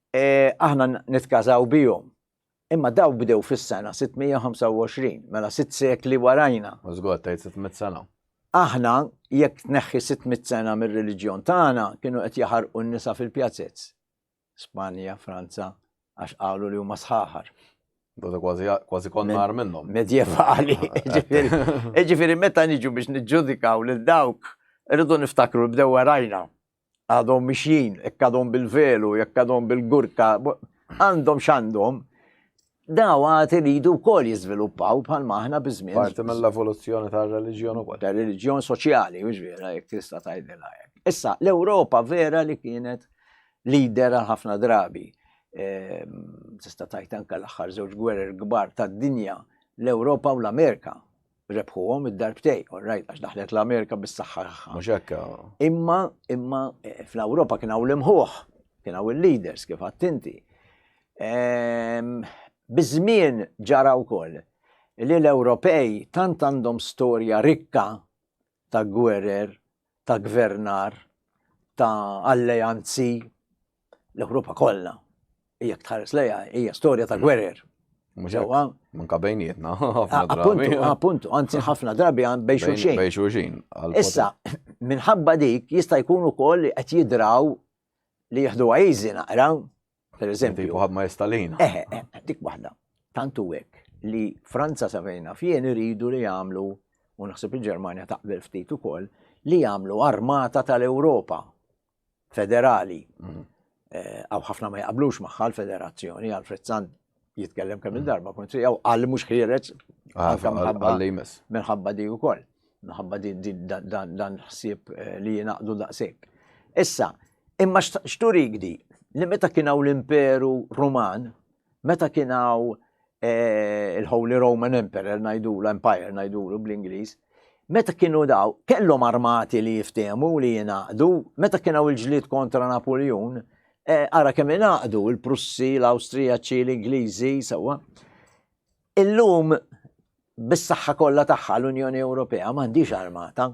E, aħna nitkażaw bihom. Imma daw bdew fis-sena 625, mela sitt sekli warajna. Żgur tgħid 600 sena. Aħna jekk tneħħi 600 sena mir-reliġjon tagħna kienu qed jaħarqu n-nisa fil-pjazez. Spanja, Franza, għax qalu li huma sħaħar. Doda kważi kważi konna għar minnhom. Medjevali. Ġifieri meta niġu biex niġġudikaw lil dawk, irridu niftakru li bdew warajna. Għadhom mixjin, jekk għadhom bil-velu, jekk għadhom bil-gurka, għandhom x'għandhom, daw għad iridu wkoll jiżviluppaw bħal maħna biż-żmien. Parti mill-evoluzzjoni tar-reliġjon ukoll. Tar-reliġjon soċjali, mhux vera jekk tista' tgħidilha hekk. Issa, l-Ewropa vera li kienet leader għal ħafna drabi. Ehm, tista' tgħid anke l-aħħar żewġ gwerer kbar tad-dinja, l-Ewropa u l-Amerika rebħuhom id-darbtej, all right, għax daħlet l-Amerika bis-saħħa tagħha. Mhux hekk. Eh. Imma imma eh, fl-Ewropa kien hawn l-imħuħ, kien hawn il-leaders kif għadt inti. Ehm, biż-żmien ġara wkoll li l-Ewropej tant għandhom storja rikka ta' gwerer, ta' gvernar, ta' alleanzi, l-Ewropa kollha. Jekk tħares lejha hija storja ta' gwerer. Ġewwa. Manka bejnietna, ħafna drabi. Appuntu, anzi ħafna drabi għan bejn xulxin. Bejn xulxin. Issa, minħabba dik jista' jkun ukoll li qed jidraw li jieħdu easy naqra, per eżempju. Tipo ħadd ma jistalina. Eh, eh, eh, dik waħda. Tantu hekk li Franza sa fejna fien iridu li jagħmlu u naħseb il-Ġermanja taqbel ftit ukoll li jagħmlu armata tal-Ewropa federali. Mhm. Eh, għaw ħafna ma jaqblux magħha l-federazzjoni, Alfred Sand jitkellem kemm il-darba kontri jew għal mhux ħiereġ ah, minħabba di wkoll. Minħabba dan l-ħsieb eh, li jingħaqdu daqshekk. Issa, imma x'turik di? Li meta kien hawn l-Imperu Ruman, meta kien hawn eh, il-Holy Roman Emperor ngħidulu, Empire ngħidulu bl-Ingliż, meta kienu daw, kellhom armati li jiftehmu li jingħaqdu, meta kien hawn il-ġlied kontra Napoleon, eh, ara kemm ingħaqdu il-Prussi, l-Awstrijaċi, l-Ingliżi, sewwa. Illum bis-saħħa kollha tagħha l-Unjoni Ewropea m'għandix armata.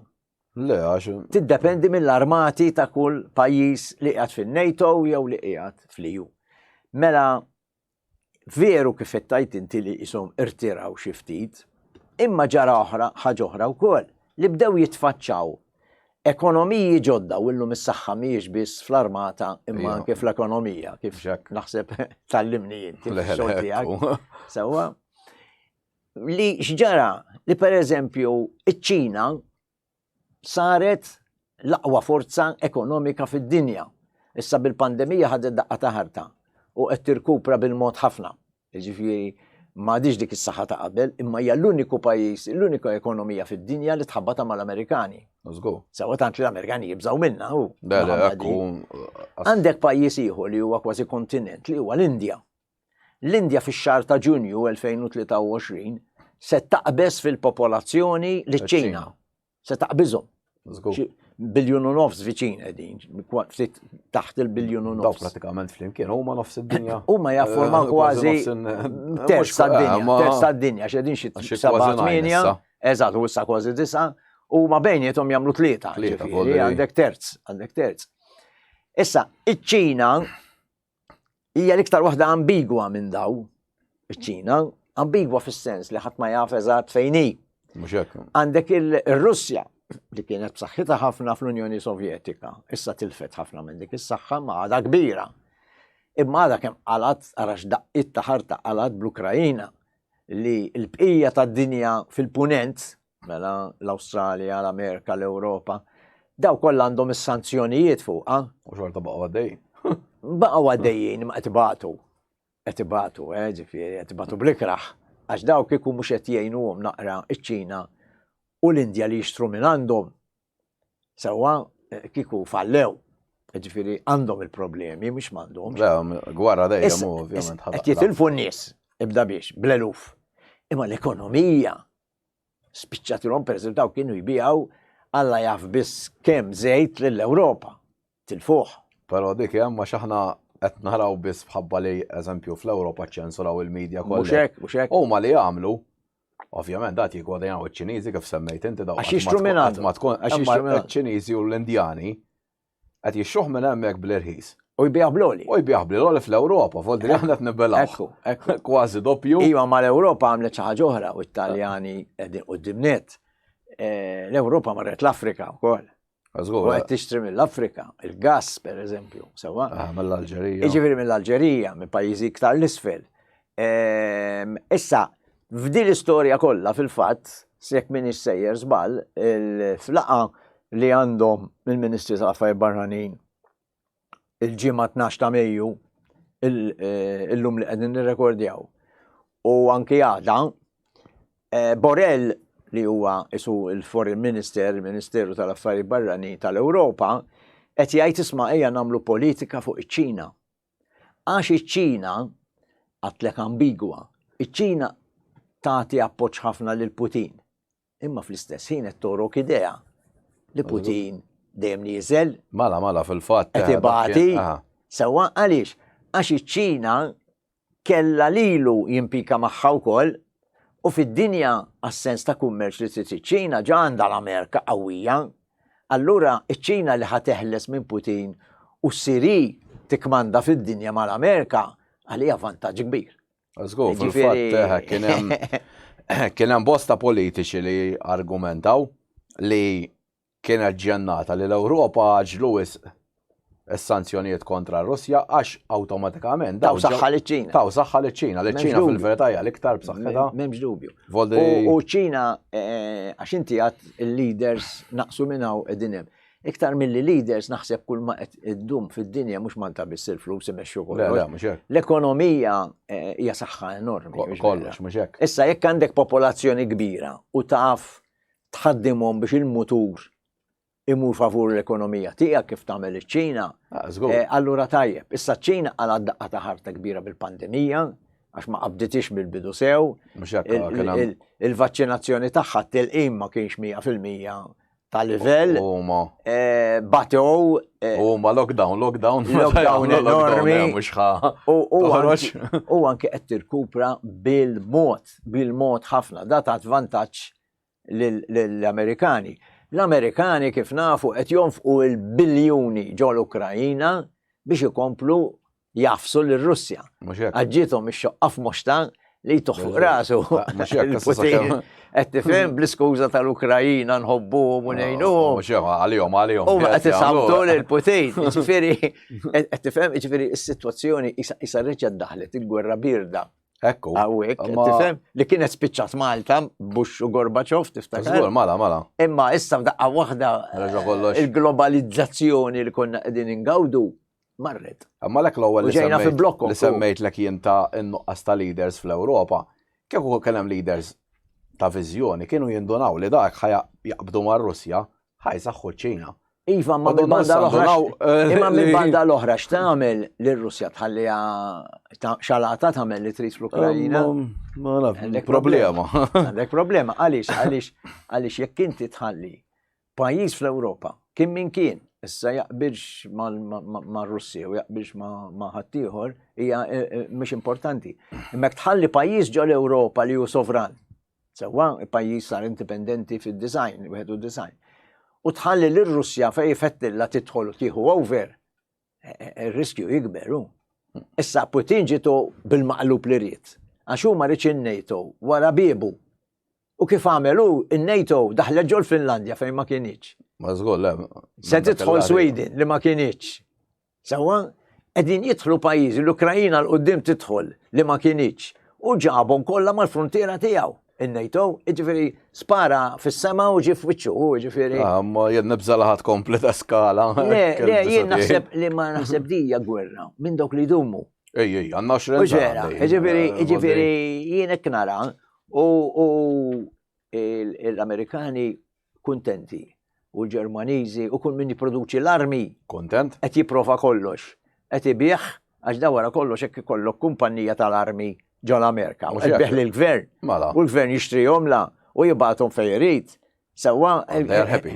Le, għax. Tiddependi mill-armati ta' kull pajjiż li qiegħed fin-NATO jew li qiegħed fl-EU. Mela veru kif qed tgħid inti li qishom irtiraw xi ftit, imma ġara oħra ħaġa oħra wkoll li bdew jitfaċċaw ekonomiji ġodda u llum is-saħħa mhijiex biss fl-armata imma anke fl-ekonomija kif naħseb tallimni inti fix-xogħol tiegħek. Sewwa. Li x'ġara li pereżempju iċ-Ċina saret l-aqwa forza ekonomika fid-dinja. Issa bil-pandemija ħadet daqqa ta' ħarta u qed tirkupra bil-mod ħafna. Jiġifieri m'għadhiex dik is-saħħa ta' qabel, imma hija l-uniku pajjiż, l-unika ekonomija fid-dinja li tħabbata mal-Amerikani. Żgur. Sewa tant li l-Amerikani jibżgħu minna hu. Għandek pajjiż ieħor li huwa kważi kontinent li huwa l-Indja. L-Indja fix-xahar ta' Ġunju 2023 se taqbeż fil-popolazzjoni liċ-Ċina. Se taqbiżhom. Biljun u nofs viċin qegħdin, ftit taħt il-biljun u nofs. Daw pratikament flimkien huma nofs id-dinja. Huma jafformaw eh, kważi terz tad-dinja, eh, terz tad-dinja, x'qegħdin xi seba' tmienja, eżatt, u issa kważi disa', u ma bejniethom jagħmlu tlieta. Għandek terz, għandek terz. Issa, iċ-Ċina hija l-iktar waħda ambigwa minn daw, iċ-Ċina, ambigwa fis-sens li ħadd ma jaf eżatt fejn hi. Mhux hekk. Għandek il-Russja li kienet b'saħħitha ħafna fl-Unjoni Sovjetika, issa tilfet ħafna minn dik is-saħħa ma għadha kbira. Imma għadha kemm qalat għarax daqqiet ta' ħarta qalat bl-Ukrajina li l-bqija tad-dinja fil-punent Mela l-Awstralja, l-Amerika, l-Ewropa, daw kollha għandhom is-sanzjonijiet fuqha. U xorta baqgħu għaddejjin. Baqgħu għaddejjin ma qed ibatu. Qed ibatu, eh, ġifieri, qed ibatu blikraħ. Għax daw kieku mhux qed jgħinuhom naqra iċ-Ċina u l-Indja li jixtru minn għandhom. Sewwa eh, kieku fallew. Ġifieri għandhom il-problemi, mhux m'għandhomx. Le, gwerra dejjem ovvjament. Qed jitilfu n-nies, ibda biex, bl-eluf. Imma l-ekonomija Spiċċatilhom pereżempju dawk kienu jbiegħu Alla jaf biss kemm żejt lill-Ewropa. Tilfuh. Però dik hemm għax aħna qed naraw biss bħabba li eżempju fl-Ewropa ċensuraw il-medja kollha. Mhux hekk, mhux hekk. Huma li jagħmlu Ovvjament dat jigwadanjaw iċ-Ċiniżi kif semmejt inti daw. Għax jixtru minn għandu. Ma tkun għax iċ-Ċiniżi u l-Indjani Qed jixtruh minn hemmhekk bl-irħis. U jbigħ bl-għoli. U jbigħ bl-għoli fl-Ewropa, voldi li aħna qed nibelgħu. Ekku, ekku. Kważi doppju. Iva, ma l-Ewropa għamlet xi ħaġa oħra u t-Taljani qegħdin quddiem nett. Eh, L-Ewropa marret l-Afrika wkoll. Żgur. U qed tixtri mill-Afrika, il-gass per eżempju, sewwa. Ah, mill-Alġerija. Jiġifieri mill-Alġerija, minn pajjiżi iktar l-isfel. Ehm, issa, f'din l-istorja kollha fil-fatt, jekk m'iniex sejjer żball, il-flaqa li għandhom il-Ministri tal-Affarijiet Barranin il-ġimgħa 12 ta' Mejju eh, illum li qegħdin nirrekordjaw u anki għada eh, Borrell li huwa isu il-Foreign Minister, il-Ministeru tal-Affarijiet Barranin tal-Ewropa, qed jgħid isma' ejja nagħmlu politika fuq iċ-Ċina. Għax iċ-Ċina, għadtlek ambigwa, iċ-Ċina tagħti appoġġ ħafna lil Putin. Imma fl-istess ħin qed torok idea li Putin dejjem nieżel. Mela, mela, fil-fatt. Qed eh, ibati. Sewwa għaliex? Għax iċ-Ċina kellha lilu jimpika magħha wkoll u fid-dinja għas-sens ta' kummerċ li trid iċ-Ċina ġa għandha l-Amerika qawwija. Allura iċ-Ċina li ħa teħles minn Putin u ssir hi tikkmanda fid-dinja mal-Amerika għaliha vantaġġ kbir. Żgur, fil-fatt eh, kien hemm kien hemm bosta politiċi li argumentaw li Kienet ġennata li l-Ewropa għaġġlu wisq is-sanzjonijiet kontra r-Russja għax awtomatikament daw saħħa liċ-Ċina. Taw saħħa liċ-Ċina, li ċ-Ċina fil-verità hija l-iktar b'saħħitha. M'hemmx dubju. U ċ-Ċina eh, għax inti għad il-leaders naqsu minn hawn qegħdin hemm. Iktar milli leaders naħseb kull ma qed iddum fid-dinja mhux Malta biss il-flus imexxu kollox. L-ekonomija eh, hija saħħa enormi. Kollox mhux hekk. Issa jekk għandek popolazzjoni kbira u taf tħaddimhom biex il-mutur imur favur l-ekonomija tiegħek kif tagħmel iċ-Ċina. Ah, żgur. Eh, allura tajjeb, issa ċ-Ċina għal daqqa ta' ħarta kbira bil-pandemija, għax ma qabditix mill-bidu sew. Mhux hekk kien hemm Il-vaċċinazzjoni tagħha t-tilqim ma kienx 100% ta' livell. Huma Eh, Batew eh, huma lockdown, lockdown, Lockdown enormi. Mhux ħa u u toħroġ. anki- u anke qed tirkupra bil-mod, bil-mod ħafna. Da tat vantaġġ lill-Amerikani. L-Amerikani kif nafu qed jonfqu l-biljuni ġol-Ukrajina biex ikomplu jagħfsu lir-Russja. Mhux hekk. Għax ġiethom ix-xoqqa f'moxta li jtuh fuq rasu. Mhux hekk, issa Il-Putin sakemm- qed tifhem bl-iskuża tal-Ukrajina nħobbuhom u ngħinuhom. Mhux hekk, għalihom, għalihom. U qed Qed isawtu jagħmlu. lil Putin. Ġifieri qed tifhem, ġifieri s-sitwazzjoni isa reġgħet daħlet il-gwerra birda. Ekku. Hawnhekk, Ma- tifhem li kienet spiċċat Malta, Bush u Gorbachev, tiftakar. Żgur, mala, mala. Imma issa f'daqqa waħda Reġa' kollox. il-globalizzazzjoni li konna qegħdin ingawdu marret. Imma lek l-ewwel U li ġejna fi semmejt blokok, li u. semmejtlek jien ta' in-nuqqas ta' leaders fl-Ewropa, kieku kien hemm leaders ta' viżjoni kienu jindunaw li dak ħa jaqbdu mar-Russja, ħa jsaħħu ċ-Ċina. Iva, ma U donna mill-banda issa l-oħra. ndunaw, eh, Imma li- mill-banda l-oħra x'tagħmel lir-Russja tħalliha ta- xalata tagħmel li trid fl-Ukrajina? Ma naf, Għandek problema. Għandek problema. Għaliex, għaliex, għaliex jekk inti tħalli pajjiż fl-Ewropa, kien min kien, issa jaqbilx mar-Russi u jaqbilx ma' ħaddieħor, hija eh, eh, mhux importanti. Imma jekk tħalli pajjiż ġol Ewropa li hu sovran, Sewwa, pajjiż sar indipendenti fid-design, wieħed u design. U tħalli lir-Russja fejn ifettilla tidħol u tieħu over, e, e, ir-riskju jikber hu. Issa Putin ġitu bil-maqlub li ried. Għax hu ma riedx in-NATO wara biebu. U kif għamel hu, in-NATO daħlet ġol Finlandja fejn ma kinitx. Ma żgur, le. Se tidħol Sweden li ma kinitx. Sewwa, qegħdin jidħlu pajjiżi, l-Ukrajina 'l quddiem tidħol li ma kinitx u ġabhom kollha mal-fruntiera tiegħu in-NATO, jiġifieri spara fis-sema u ġie f'wiċċu, jiġifieri. Ah, ma jien nibża' li ħadd kompli ta' skala. Le, le, jien naħseb li ma naħseb di hija gwerra minn dawk li jdumu. Ej, ej, għandna 20 sena. Jiġifieri, jiġifieri jien hekk nara u l-Amerikani kuntenti u l-Ġermaniżi u kull min jipproduċi l-armi. Kontent? Qed jipprova kollox. Qed ibigħ għax da wara kollox hekk ikollok kumpanija tal-armi ġol-Amerika. U qed ibigħ lill-gvern. Mela. U l-gvern jixtrihom la u jibgħathom fejn irid. Sewwa. They are happy.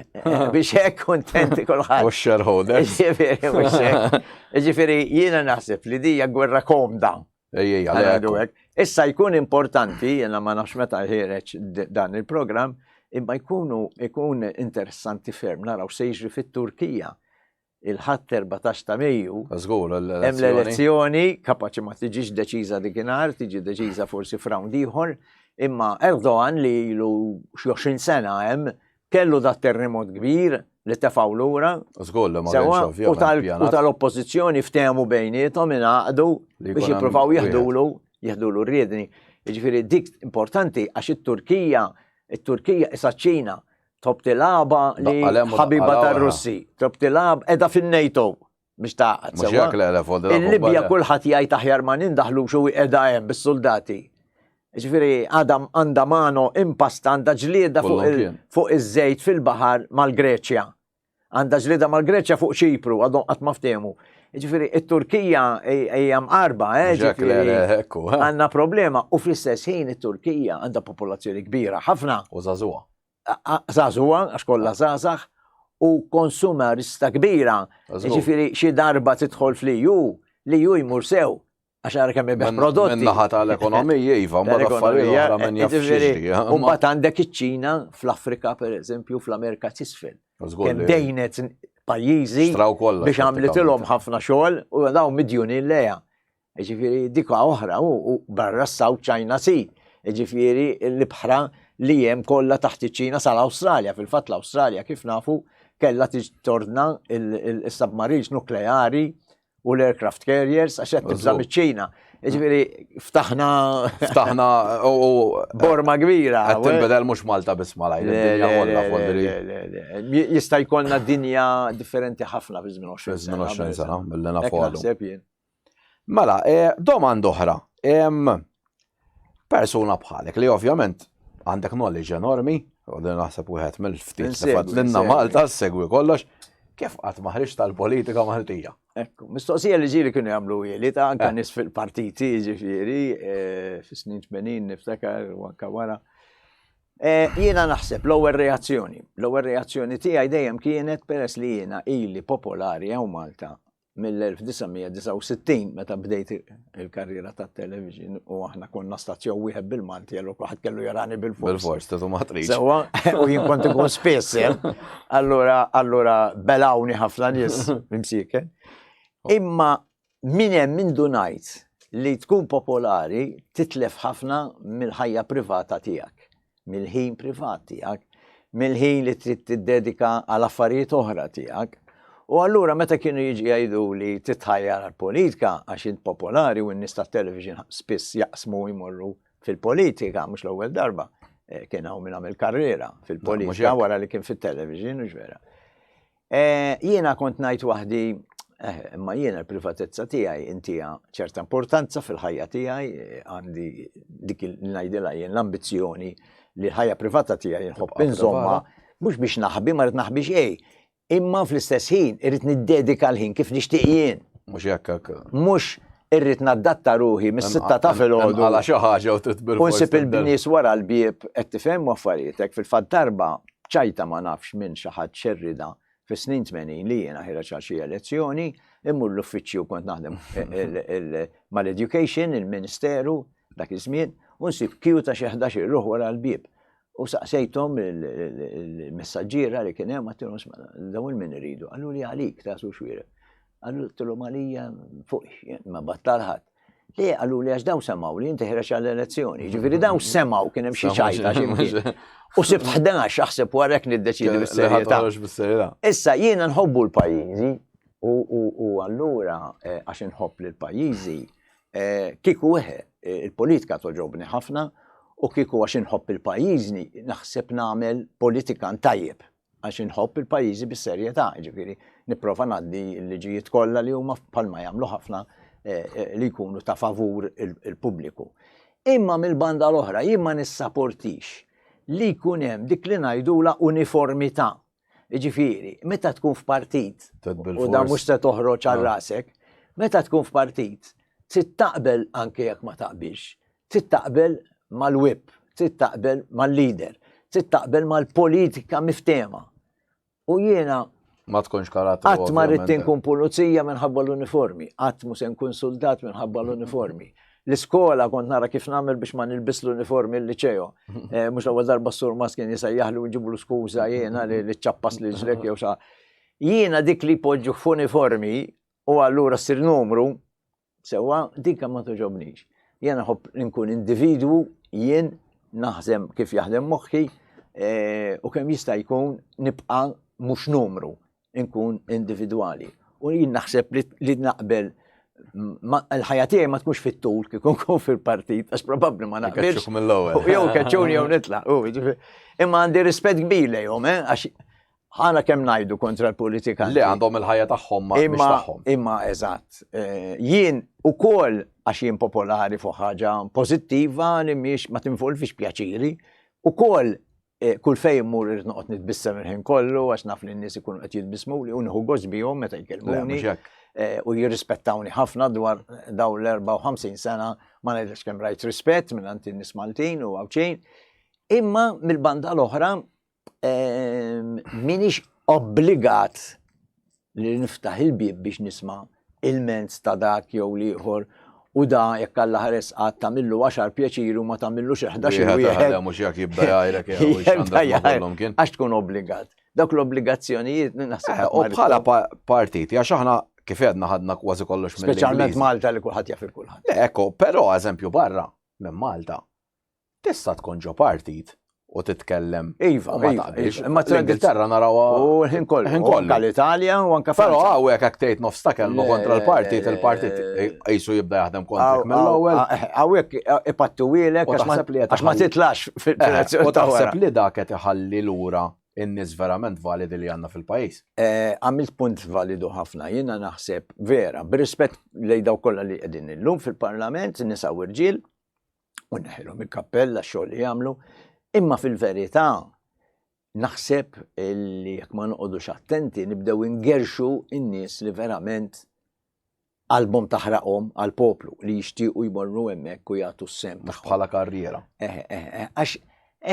Biex hekk kuntenti kulħadd. U shareholders. Ġifieri, mhux hekk. Ġifieri jiena naħseb li dija gwerra komda. Ej, ej, għalhekk. Issa jkun importanti, jiena ma nafx meta ħiereġ dan il-programm, imma jkunu ikun interessanti ferm naraw se jiġri fit-Turkija il-ħadd 14 ta' Mejju. Żgur, Hemm l-elezzjoni kapaċi ma tiġix deċiża dikinhar, tiġi deċiża forsi f'round ieħor, imma Erdogan li ilu xi 20 sena hemm kellu dat terremot kbir li tefgħu lura. Żgur li ma kienx ovvjament. U tal-oppożizzjoni ftehmu bejniethom ingħaqdu biex jippruvaw jeħdulu jeħdulu r-riedni. Jiġifieri dik importanti għax it-Turkija, it-Turkija issa ċ-Ċina tħobb tilgħabha li ħabiba tar-Russi, tħobb tilgħab qiegħda fin-NATO. biex taqgħad. Mhux hekk le le fuq Il-Libja kulħadd jgħid aħjar ma nindaħlux u qiegħda hemm bis-soldati. Ġifieri għadha għandha mano impasta għandha ġlieda fuq iż-żejt fil-baħar mal-Greċja. Għandha ġlieda mal-Greċja fuq Ċipru, għadhom qatt ma ftehmu. Ġifieri it-Turkija hija mqarba, eh, ġifieri għandna problema u fl-istess ħin it-Turkija għandha popolazzjoni kbira ħafna. U żagħżugħa. Żagħżugħa, għax kollha żgħażagħ, u konsumerista kbira. Ġifieri xi darba tidħol fl-EU, l-EU jmur sew għax ara kemm ibigħ prodotti. Min-naħa tal-ekonomija iva, mbagħad affarijiet oħra min jaf x'jiġri. U mbagħad għandek iċ-Ċina fl-Afrika pereżempju, fl-Amerika t'isfel. Kemm dejnet pajjiżi biex għamlitilhom ħafna xogħol u dawn midjunin lejha. Jiġifieri dik oħra u barra s-South China Sea, jiġifieri l-ibħra li hemm kollha taħt iċ-Ċina sal-Awstralja. Fil-fatt l-Awstralja kif nafu kellha torna il-submarines nukleari u l-aircraft carriers għax qed tibża' miċ-Ċina. Jiġifieri ftaħna ftaħna u borma kbira. Qed tinbidel mhux Malta biss malajr, id-dinja kollha fodri. Jista' jkollna dinja differenti ħafna fi żmien 20 sena. Fi żmien 20 sena, milli nafu għadu. Mela, eh, domanda oħra. Persuna bħalek li ovvjament għandek knowledge enormi, U din naħseb wieħed mill-ftit li fadlinna Malta segwi kollox, kif qatt ma ħriġt tal-politika Maltija? Ekku, mistoqsija li ġieli kienu jagħmlu li ta' anka eh. nies fil-partiti ġifieri, eh, fis-snin 80 niftakar u anka wara. Eh, jiena naħseb l-ewwel reazzjoni, l-ewwel reazzjoni tiegħi dejjem kienet peress li jiena ili popolari hawn Malta mill-1969 meta bdejt il-karriera tat-television u aħna konna stazzjon wieħed bil-Malti għallu kulħadd kellu jarani bil-fors. Bil-fors, titu ma tridx. Sewwa, u jien kont ikun spiss, eh. Allura, allura belawni ħafna nies mimsiken. Imma min hemm min dunajt li tkun popolari titlef ħafna mill-ħajja privata tiegħek. mill-ħin privat tiegħek, mill-ħin li trid tiddedika għal affarijiet oħra tiegħek. U allura meta kienu jiġi jgħidu li titħajjar għal-politika għax int popolari u n-nies tat-television spiss jaqsmu jmorru fil-politika, mhux l-ewwel darba eh, kien hawn min għamel karriera fil-politika wara li kien fit-television u vera. Eh, jiena kont ngħid waħdi, eh, imma jiena l-privatezza tiegħi intiha ċerta importanza fil-ħajja tiegħi, eh, għandi dik li ngħidilha jien l-ambizzjoni li l-ħajja privata tiegħi nħobb inżomma, mhux biex naħbi, ma rrid naħbi xejn, imma fl-istess ħin irrid niddedika l-ħin kif nixtieq jien. Mhux hekk hekk. Mhux irrid naddatta ruħi mis-sitta ta' filgħodu. Għala xi ħaġa u trid bil Unsib il-nies wara l-bieb qed tifhem u affarijiet fil-fatt darba ċajta ma nafx minn xi ħadd xerrida fis-snin 80 li jiena ħireġ għal xi elezzjoni, immur l-uffiċċju kont naħdem mal-education, il-ministeru, dak iż-żmien, u nsib kju ta' xi 11 ruħ wara l-bieb. U saqsejthom il-messaġġiera li kien hemm għattilhom dawn min iridu. Qallu li għalik ta' su xwira. Qallu għalija fuq ma battal ħadd. Le, għallu li għax daw semaw li inti ħireġ għall-elezzjoni. Ġifieri daw semaw kien hemm xi ċajta xi U sibt 11 aħseb warek niddeċidi bis-serjetà. Issa jiena nħobbu l-pajjiżi u allura eh, għax inħobb lil pajjiżi eh, kieku eħe eh, il-politika toġobni ħafna u kieku għax inħobb il-pajjiżni naħseb nagħmel politika tajjeb. għax inħobb il-pajjiżi bis-serjetà, ġifieri nipprova ngħaddi l-liġijiet kollha li huma bħalma jagħmlu ħafna eh, eh, li jkunu ta' favur il-pubbliku. Imma mill-banda l-oħra jien ma nissaportix li jkun hemm dik li ngħidula uniformità. Ġifieri, meta tkun f'partit, u da mhux se toħroġ għal ah. rasek, meta tkun f'partit, trid taqbel anke jekk ma taqbilx, Trid taqbel mal-whip, trid taqbel mal-leader, trid taqbel mal-politika miftehma. U jiena ma tkunx karattru. Qatt ma rrid inkun pulizija minħabba l-uniformi, qatt mu se nkun soldat minħabba l-uniformi. L-iskola kont nara kif nagħmel biex ma nilbis l-uniformi l-liċeo. Eh, mhux l-ewwel darba s-sur mas kien jisejjaħli u nġiblu skuża jiena li ċappas li ġlek jew xa. Jiena dik li poġġu f'uniformi u allura ssir numru, Sewwa, dika ma toġobnix. Jiena nħobb nkun individwu, jien naħdem kif jaħdem moħħi e, u kemm jista' jkun nibqa' mhux numru, nkun individwali. U jien naħseb li naqbel l-ħajja tiegħi ma tkunx fit-tul kif nkun fil-partit, għax probabbli ma naqbilx. Jew keċċuni jew nitlaq. Imma għandi rispett kbir lejhom, eh, għax ħana kemm ngħidu kontra l-politika. Li għandhom il-ħajja tagħhom ma imma tagħhom. Imma eżatt. Eh, jien ukoll għax jien popolari fuq ħaġa pożittiva li mhix ma tinvolvix pjaċiri, ukoll eh, kull fejn immur irid noqgħod nitbissem il-ħin kollu għax naf li n-nies ikunu qed jitbismuli u nieħu gost bihom meta jkellmuni. Eh, u jirrispettawni ħafna dwar daw l-54 sena ma ngħidx kemm rajt rispett minn għand in-nies Maltin u Għawdxin. Imma mill-banda l-oħra Minix obbligat li niftaħ il-bieb biex nisma' ilment ta' dak jew l-ieħor u da jekk Alla ħares qatt tagħmillu għaxar pjaċiri u ma tagħmillux il-ħdax-il wieħed. Mhux jekk jibda jgħajrek jew Għax tkun obbligat. Dawk l-obbligazzjonijiet naħseb. Eh, u bħala partiti, għax aħna kif għedna ħadna kważi kollox mill Speċjalment Malta li kulħadd jaf il-kulħadd. Ekku, però eżempju barra minn Malta Tista' tkun ġo partit u titkellem. Iva, ma iva, taqbilx. Iva. Imma l-Ingilterra narawha. U l-ħin kollu. Ħin kollu. Anka l-Italja u anka Però hawnhekk hekk tgħid nofs ta' kelma kontra l-partit, il-partit qisu jibda jaħdem kontrik mill-ewwel. Hawnhekk ipattu wielek għax ma titlax fil-elezzjoni. U taħseb li dak qed iħalli lura in-nies verament validi li għandna fil-pajjiż. Għamilt punt validu ħafna, jiena naħseb vera, b'rispett lejn dawk kollha li qegħdin illum fil-Parlament, nisa u rġiel, u neħilhom il-kappell għax-xogħol li jagħmlu, imma fil-verità Naħseb li jekk ma noqogħdux attenti nibdew ingerxu n-nies li verament qalbhom taħraqhom għall-poplu li jixtiequ jmorru hemmhekk u jagħtu s-sehem Mhux bħala karriera. Eħe, eħe, għax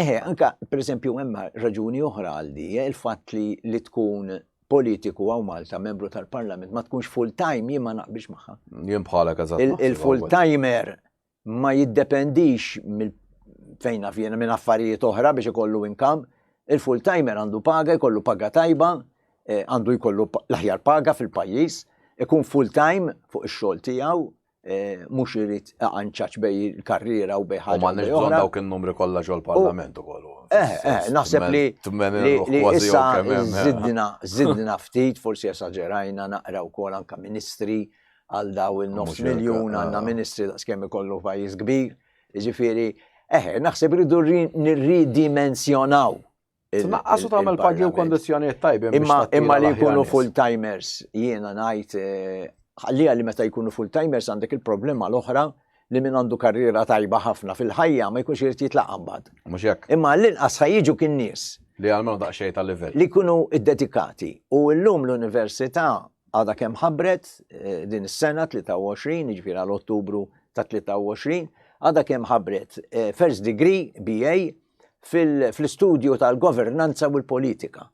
eħe, anka pereżempju hemm raġuni oħra għal di, eh, il-fatt li li tkun politiku hawn Malta, membru tal-Parlament, ma tkunx full time jien ma naqbilx magħha. Jien bħalek eżatt. Il-full timer ma jiddependix mill fejn naf jiena minn affarijiet oħra biex ikollu income. Il-full timer għandu paga, jkollu paga tajba, eh, għandu jkollu l-aħjar paga fil-pajjiż, ikun full time fuq ix-xogħol tiegħu, eh, mhux irid anċaċ bej il-karriera u bej ħaġa. U m'għandniex bżonn dawk in-numri kollha ġol-parlament ukoll. Eh, eh, naħseb li li issa zidna, zidna ftit, forsi esaġerajna naqra wkoll anka ministri għal daw il-nofs miljun għandna eh. ministri daqskemm ikollu pajjiż kbir. Jiġifieri, eħe, naħseb rridu nirridimensjonaw. Tnaqqas u tagħmel pagi u kondizzjonijiet tajbin. Imma imma li jkunu full-timers, jiena ngħid eh, ħalliha li meta jkunu full-timers għandek il-problema l-oħra li min għandu karriera tajba ħafna fil-ħajja ma jkunx irid jitlaq mbagħad. Mhux hekk. Imma l-inqas ħajjiġu kien nies. Li għalmenu daqsxejn tal-livell. Li jkunu iddedikati. U llum l-università għadha kemm ħabbret eh, din is-sena 23, jiġifieri għal Ottubru ta' 23, għadha kemm ħabbret eh, first degree BA fl-istudju tal-governanza u l-politika.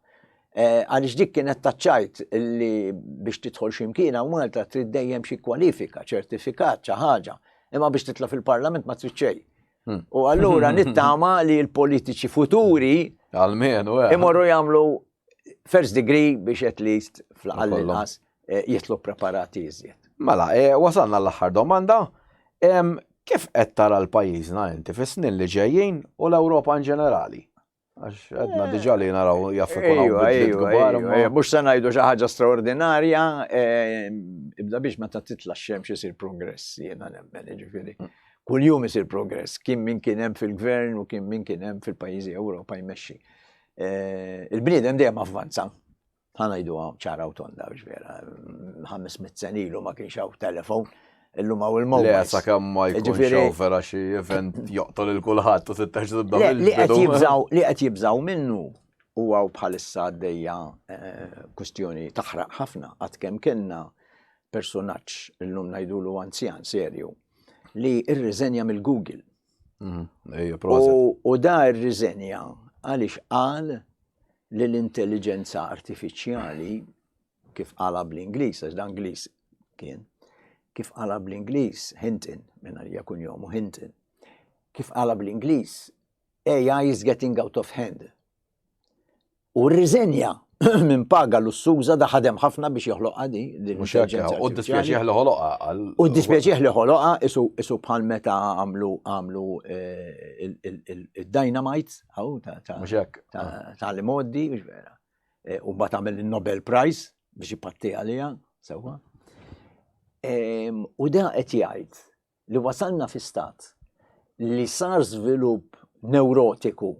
Eh, għaliex dik kienet taċċajt li biex tidħol ximkien hawn Malta trid dejjem xi kwalifika, ċertifikat, xi ħaġa, imma biex titla' fil-Parlament ma trid xejn. Hmm. U allura nittama li l-politiċi futuri għalmenu imorru jagħmlu first degree biex at least fl-inqas eh, jitlu preparati iżjed. Mela, eh, wasalna l-aħħar domanda. Kif qed tara l-pajjiżna inti fis-snin li ġejjin u l-Ewropa in ġenerali? Għax għedna eh. diġa li naraw jaff ikun hawn bidliet kbar. Mhux se ngħidu xi ħaġa straordinarja, ibda biex meta titla' x-xemx isir progress jiena nemmen, jiġifieri. Mm. Kuljum isir progress, kien min kien hemm fil-gvern u kien min kien hemm fil-pajjiżi Ewropa jmexxi. Eh, il-bniedem dejjem avvanza. Ħa ngħidu ċara u tonda biex vera, 500 sen ilu ma kienx hawn telefon, illum hawn il-mobile. Le, sakemm ma jkunx hawn vera xi event joqtol il kulħadd u titteħ tibda Li qed jibżaw li qed jibżaw minnu u għaw bħalissa għaddejja eh, kustjoni taħraq ħafna għad kemm kellna personaġġ illum ngħidulu anzjan serju li irriżenja mill-Google. Mhm, u da rriżenja għaliex qal li l-intelligenza artifiċjali kif qala bl-Ingliż, għax dan Ingliż kien, kif qala bl-Ingliż, Hinton, minn għalija kun jomu Hinton, kif qala bl-Ingliż, AI is getting out of hand. U rriżenja minn paga lussuża da ħadem ħafna biex joħloqha di. Mhux hekk, u dispjaċih li ħoloqha. U dispjaċih li ħoloqha isu isu bħal meta għamlu għamlu eh, il-dynamite hawn ta' li moddi, biex vera. Eh, u mbagħad għamel il-Nobel Prize biex ipatti għaliha, sewwa. U da qed jgħid li wasalna fi stat li sar żvilupp newrotiku,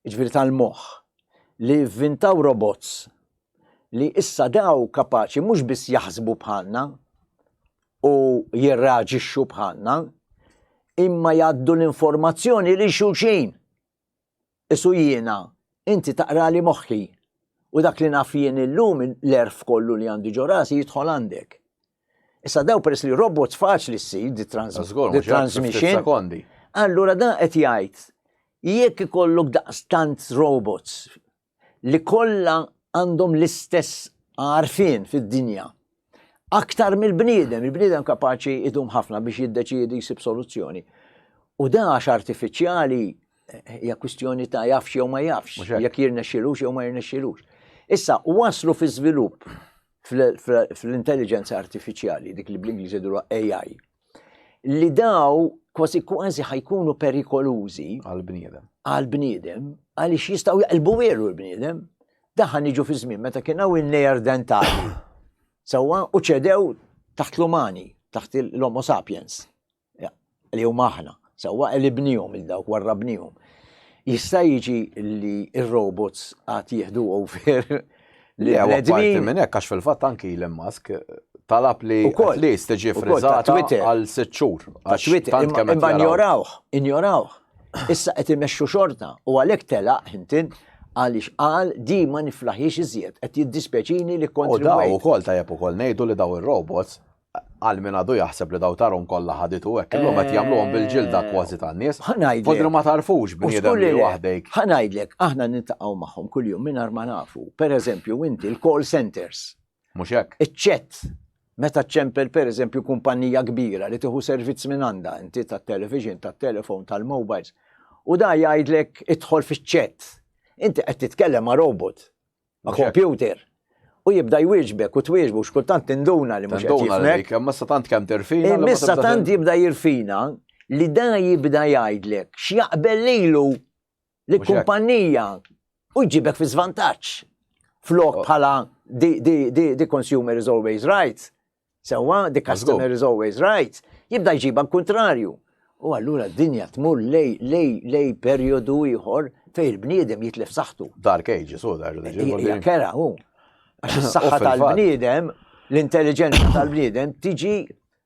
jiġifieri tal-moħħ, li vvintaw robots li issa daw kapaċi mhux biss jaħsbu bħalna u jirreaġixxu bħalna, imma jgħaddu l-informazzjoni lil xulxin. Isu jiena, inti taqrali moħħi u dak li naf jien illum l-għerf kollu li għandi ġo rasi jidħol għandek. Issa daw peress li robots faċli ssir di transmission. Allura dan qed jgħid jekk ikollok daqstant robots li kollha għandhom l-istess għarfien fid-dinja. Aktar mill-bniedem, il-bniedem kapaċi idum ħafna biex jiddeċiedi jsib soluzzjoni. U dan għax artifiċjali eh, hija kwistjoni ta' jafx jew ma jafx, jekk jirnexxilux jew ma jirnexxilux. Issa waslu fi żvilupp fl-intelligenza artifiċjali, dik li bl-Ingliż jgħidulha AI, li daw kważi kważi ħajkunu perikolużi għal-bniedem. Għal-bniedem, għaliex jistgħu jaqilbu veru l-bniedem. Daħan niġu fi żmien meta kien hawn in-nejer dentali. Sewwa u ċedew taħt l-umani, taħt l-Homo sapiens. Li huma aħna, sewwa li bnihom il-dawk warrabnihom. Jista' jiġi li r-robots għad jieħdu over li parti minn hekk għax fil-fatt anki Elon Musk talab li at least tiġi friżata għal sitt xhur. Imma injorawh, injorawh. Issa qed imexxu xorta u għalhekk telaq Hinton. Għaliex qal di ma niflaħiex iżjed, qed jiddispjaċini li kontribwejt. U daw ukoll tajjeb ukoll ngħidu li daw ir-robots għal min għadu jaħseb li daw tarom kollha ħaditu hekk, illum qed jagħmluhom bil-ġilda kważi tan-nies. Ħa ngħidlek. Ma tarfux bniedem li waħdejk. Ħa ngħidlek, aħna niltaqgħu magħhom kuljum mingħajr ma nafu. Per eżempju, inti l-call centers. Mhux hekk. Iċ-chat. Meta ċempel per eżempju kumpanija kbira li tieħu servizz minn għandha, inti tat-television, tat-telefon, tal-mobiles, u da jgħidlek idħol fiċ-chat. Inti qed titkellem ma' robot, ma' computer. U jibda jwieġbek u twieġbu xkultant tinduna li mhux qed jifhmek. Imma sa tant kemm tirfina. Imma sa tant jibda jirfina li da jibda jgħidlek x'jaqbel lilu li kumpanija u jġibek fi żvantaġġ. Flok oh. bħala the consumer is always right. Sewwa, the customer is always right. Jibda jġiba kontrarju. U allura d-dinja tmur lej, lej, lej periodu ieħor fej il-bniedem jitlef saħħtu. Dark ages, u dar. Hija kera, u. Għax is-saħħa tal-bniedem, l-intelligenza tal-bniedem tiġi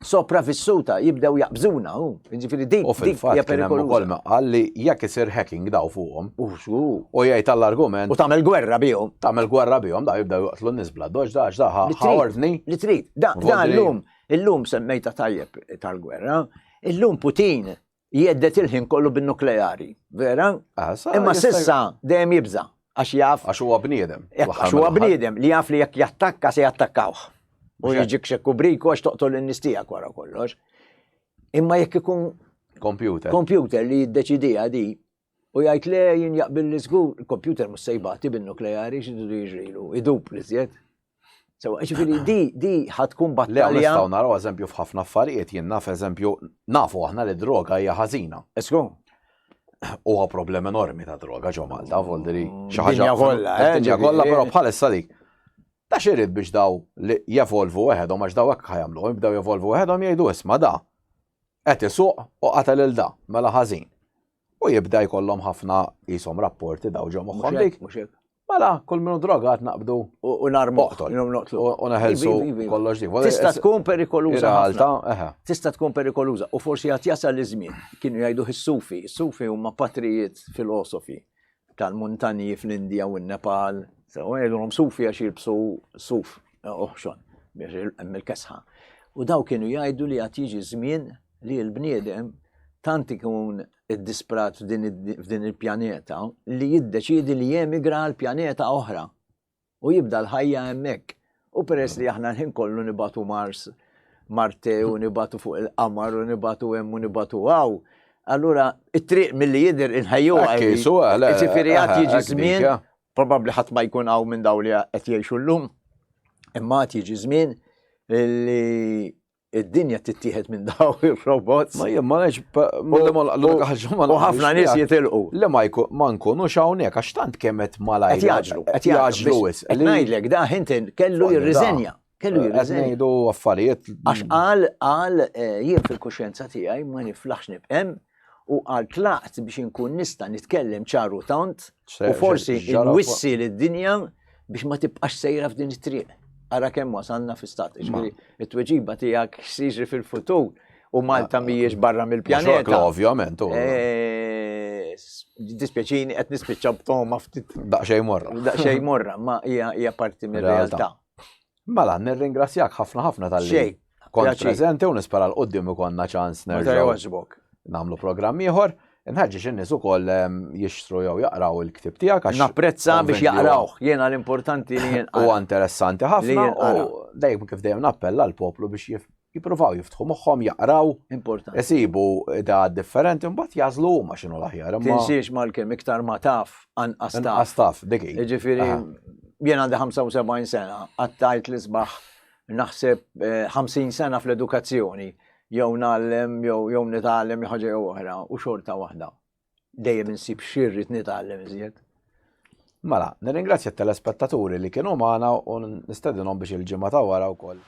sopravissuta, jibdew jaqbżuna, u. Ġifieri dik U fil-fatt kien hemm ukoll qal li jekk isir hacking daw fuqhom. U xu. U jgħid tal-argument. U tagħmel gwerra bihom. Tagħmel gwerra bihom, da jibdew joqtlu n-nies bla doġ, da għax da ħa ordni. Li trid. Da llum, illum semmejta tajjeb tal-gwerra, illum Putin jgħeddet il-ħin kollu bin-nukleari, vera? Ah, Imma sissa dejjem jibża' għax jaf. Għax huwa bniedem. Għax huwa bniedem li jaf li jekk jattakka se jattakkawh. U jiġik xekku briku għax toqtol in-nies tiegħek wara kollox. Imma jekk ikun computer. Computer li jiddeċidija di u jgħid le jien jaqbil li żgur, il-computer mhux se jbati bin-nukleari x'inhu jiġrilu, idub li żjed. Sewa, ġifieri di di ħatkun battalja. Le nistgħu naraw eżempju f'ħafna affarijiet jien naf eżempju nafu aħna li droga hija ħażina. Esku. Huwa problem enormi ta' droga ġo Malta, voldiri xi ħaġa. Dinja kollha, eh, dinja kollha, però bħalissa dik. Ta' xirid biex daw li jevolvu weħedhom għax daw hekk ħajamlu, jibdew jevolvu weħedhom jgħidu isma' da. Qed isuq u qatel il da, mela ħażin. U jibda jkollhom ħafna qishom rapporti daw ġo moħħhom dik. Mela, kull minu drogat naqbdu. U narmu. U neħelsu iva, iva, iva. kollox dik. Tista' tkun perikoluża. Realtà, Tista' tkun perikoluża. U forsi għad jasal iż-żmien. Kienu jgħidu is-sufi. Is-sufi huma patrijiet filosofi tal-muntanji fl-Indja u n-Nepal. Sewa jgħidulhom sufi għax jilbsu suf oħxon biex hemm il-kesħa. U daw kienu jgħidu li għad jiġi żmien li l-bniedem tant ikun iddisprat f'din il-pjaneta li jiddeċiedi li jemigra għal pjaneta oħra u jibda l-ħajja hemmhekk. U peress li aħna l-ħin kollu nibatu Mars, Marte u nibatu fuq il-qamar u nibatu hemm u nibatu hawn, allura it-triq milli jidher inħejjuha. Ġifieri għad jiġi żmien, probabbli ħadd ma jkun hawn minn dawn li qed jgħixu llum, imma għad jiġi żmien li id-dinja tittieħed minn daw ir-robots. Ma jien ma nafx l-unika ħaġa ma U ħafna nies jitilqu. Li ma ma nkunux hawnhekk għax tant kemm qed malajr. Qed jaġlu, qed jaġlu wisq. Qed ngħidlek da Hinton kellu jirriżenja. Kellu jirriżenja. Qed ngħidu affarijiet. Għax qal qal eh, jien fil-kuxjenza tiegħi ma niflaħx nibqem u qal tlaqt biex inkun nista' nitkellem ċar u tont u forsi nwissi lid-dinja biex ma tibqax sejra f'din it-triq. Ara kemm wasalna fi stat. Ġifieri it-tweġiba tiegħek x'siġri fil-futur u Malta mhijiex barra mill-pjaneta. Ovvjament. Eh, dispjaċini qed nispiċċa b'toma ftit. Daqsxejn morra. Daqsxejn morra, ma hija parti mir-realtà. Mela, nirringrazzjak ħafna ħafna tal-li kont preżenti u nispera l-qoddim ikonna ċans nerġgħu nagħmlu programm ieħor. Nħeġġeġ in-nies ukoll ehm, jixtru jew jaqraw il-ktieb tiegħek għax Napprezza biex jaqrawh, jiena l-importanti li jinqara. Huwa interessanti ħafna u dejjem kif dejjem nappella l-poplu biex jippruvaw jiftħu moħħhom, jaqraw, Importanti. isibu ideat differenti, mbagħad jażlu huma x'inhu l-aħjar. Imma Tinsiex mal-kemm iktar ma taf, anqas taf. Inqas taf, dik hi. Jiġifieri jien għandi 75 sena, qattajt l-isbaħ naħseb 50 eh, sena fl-edukazzjoni, jew ngħallem jew jew nitgħallem ħaġa jew oħra u xorta waħda. Dejjem insib xi rrid nitgħallem iżjed. Mela, nirringrazzja t-telespettaturi li kienu magħna u nistedinhom biex il-ġimgħa ta' wara wkoll.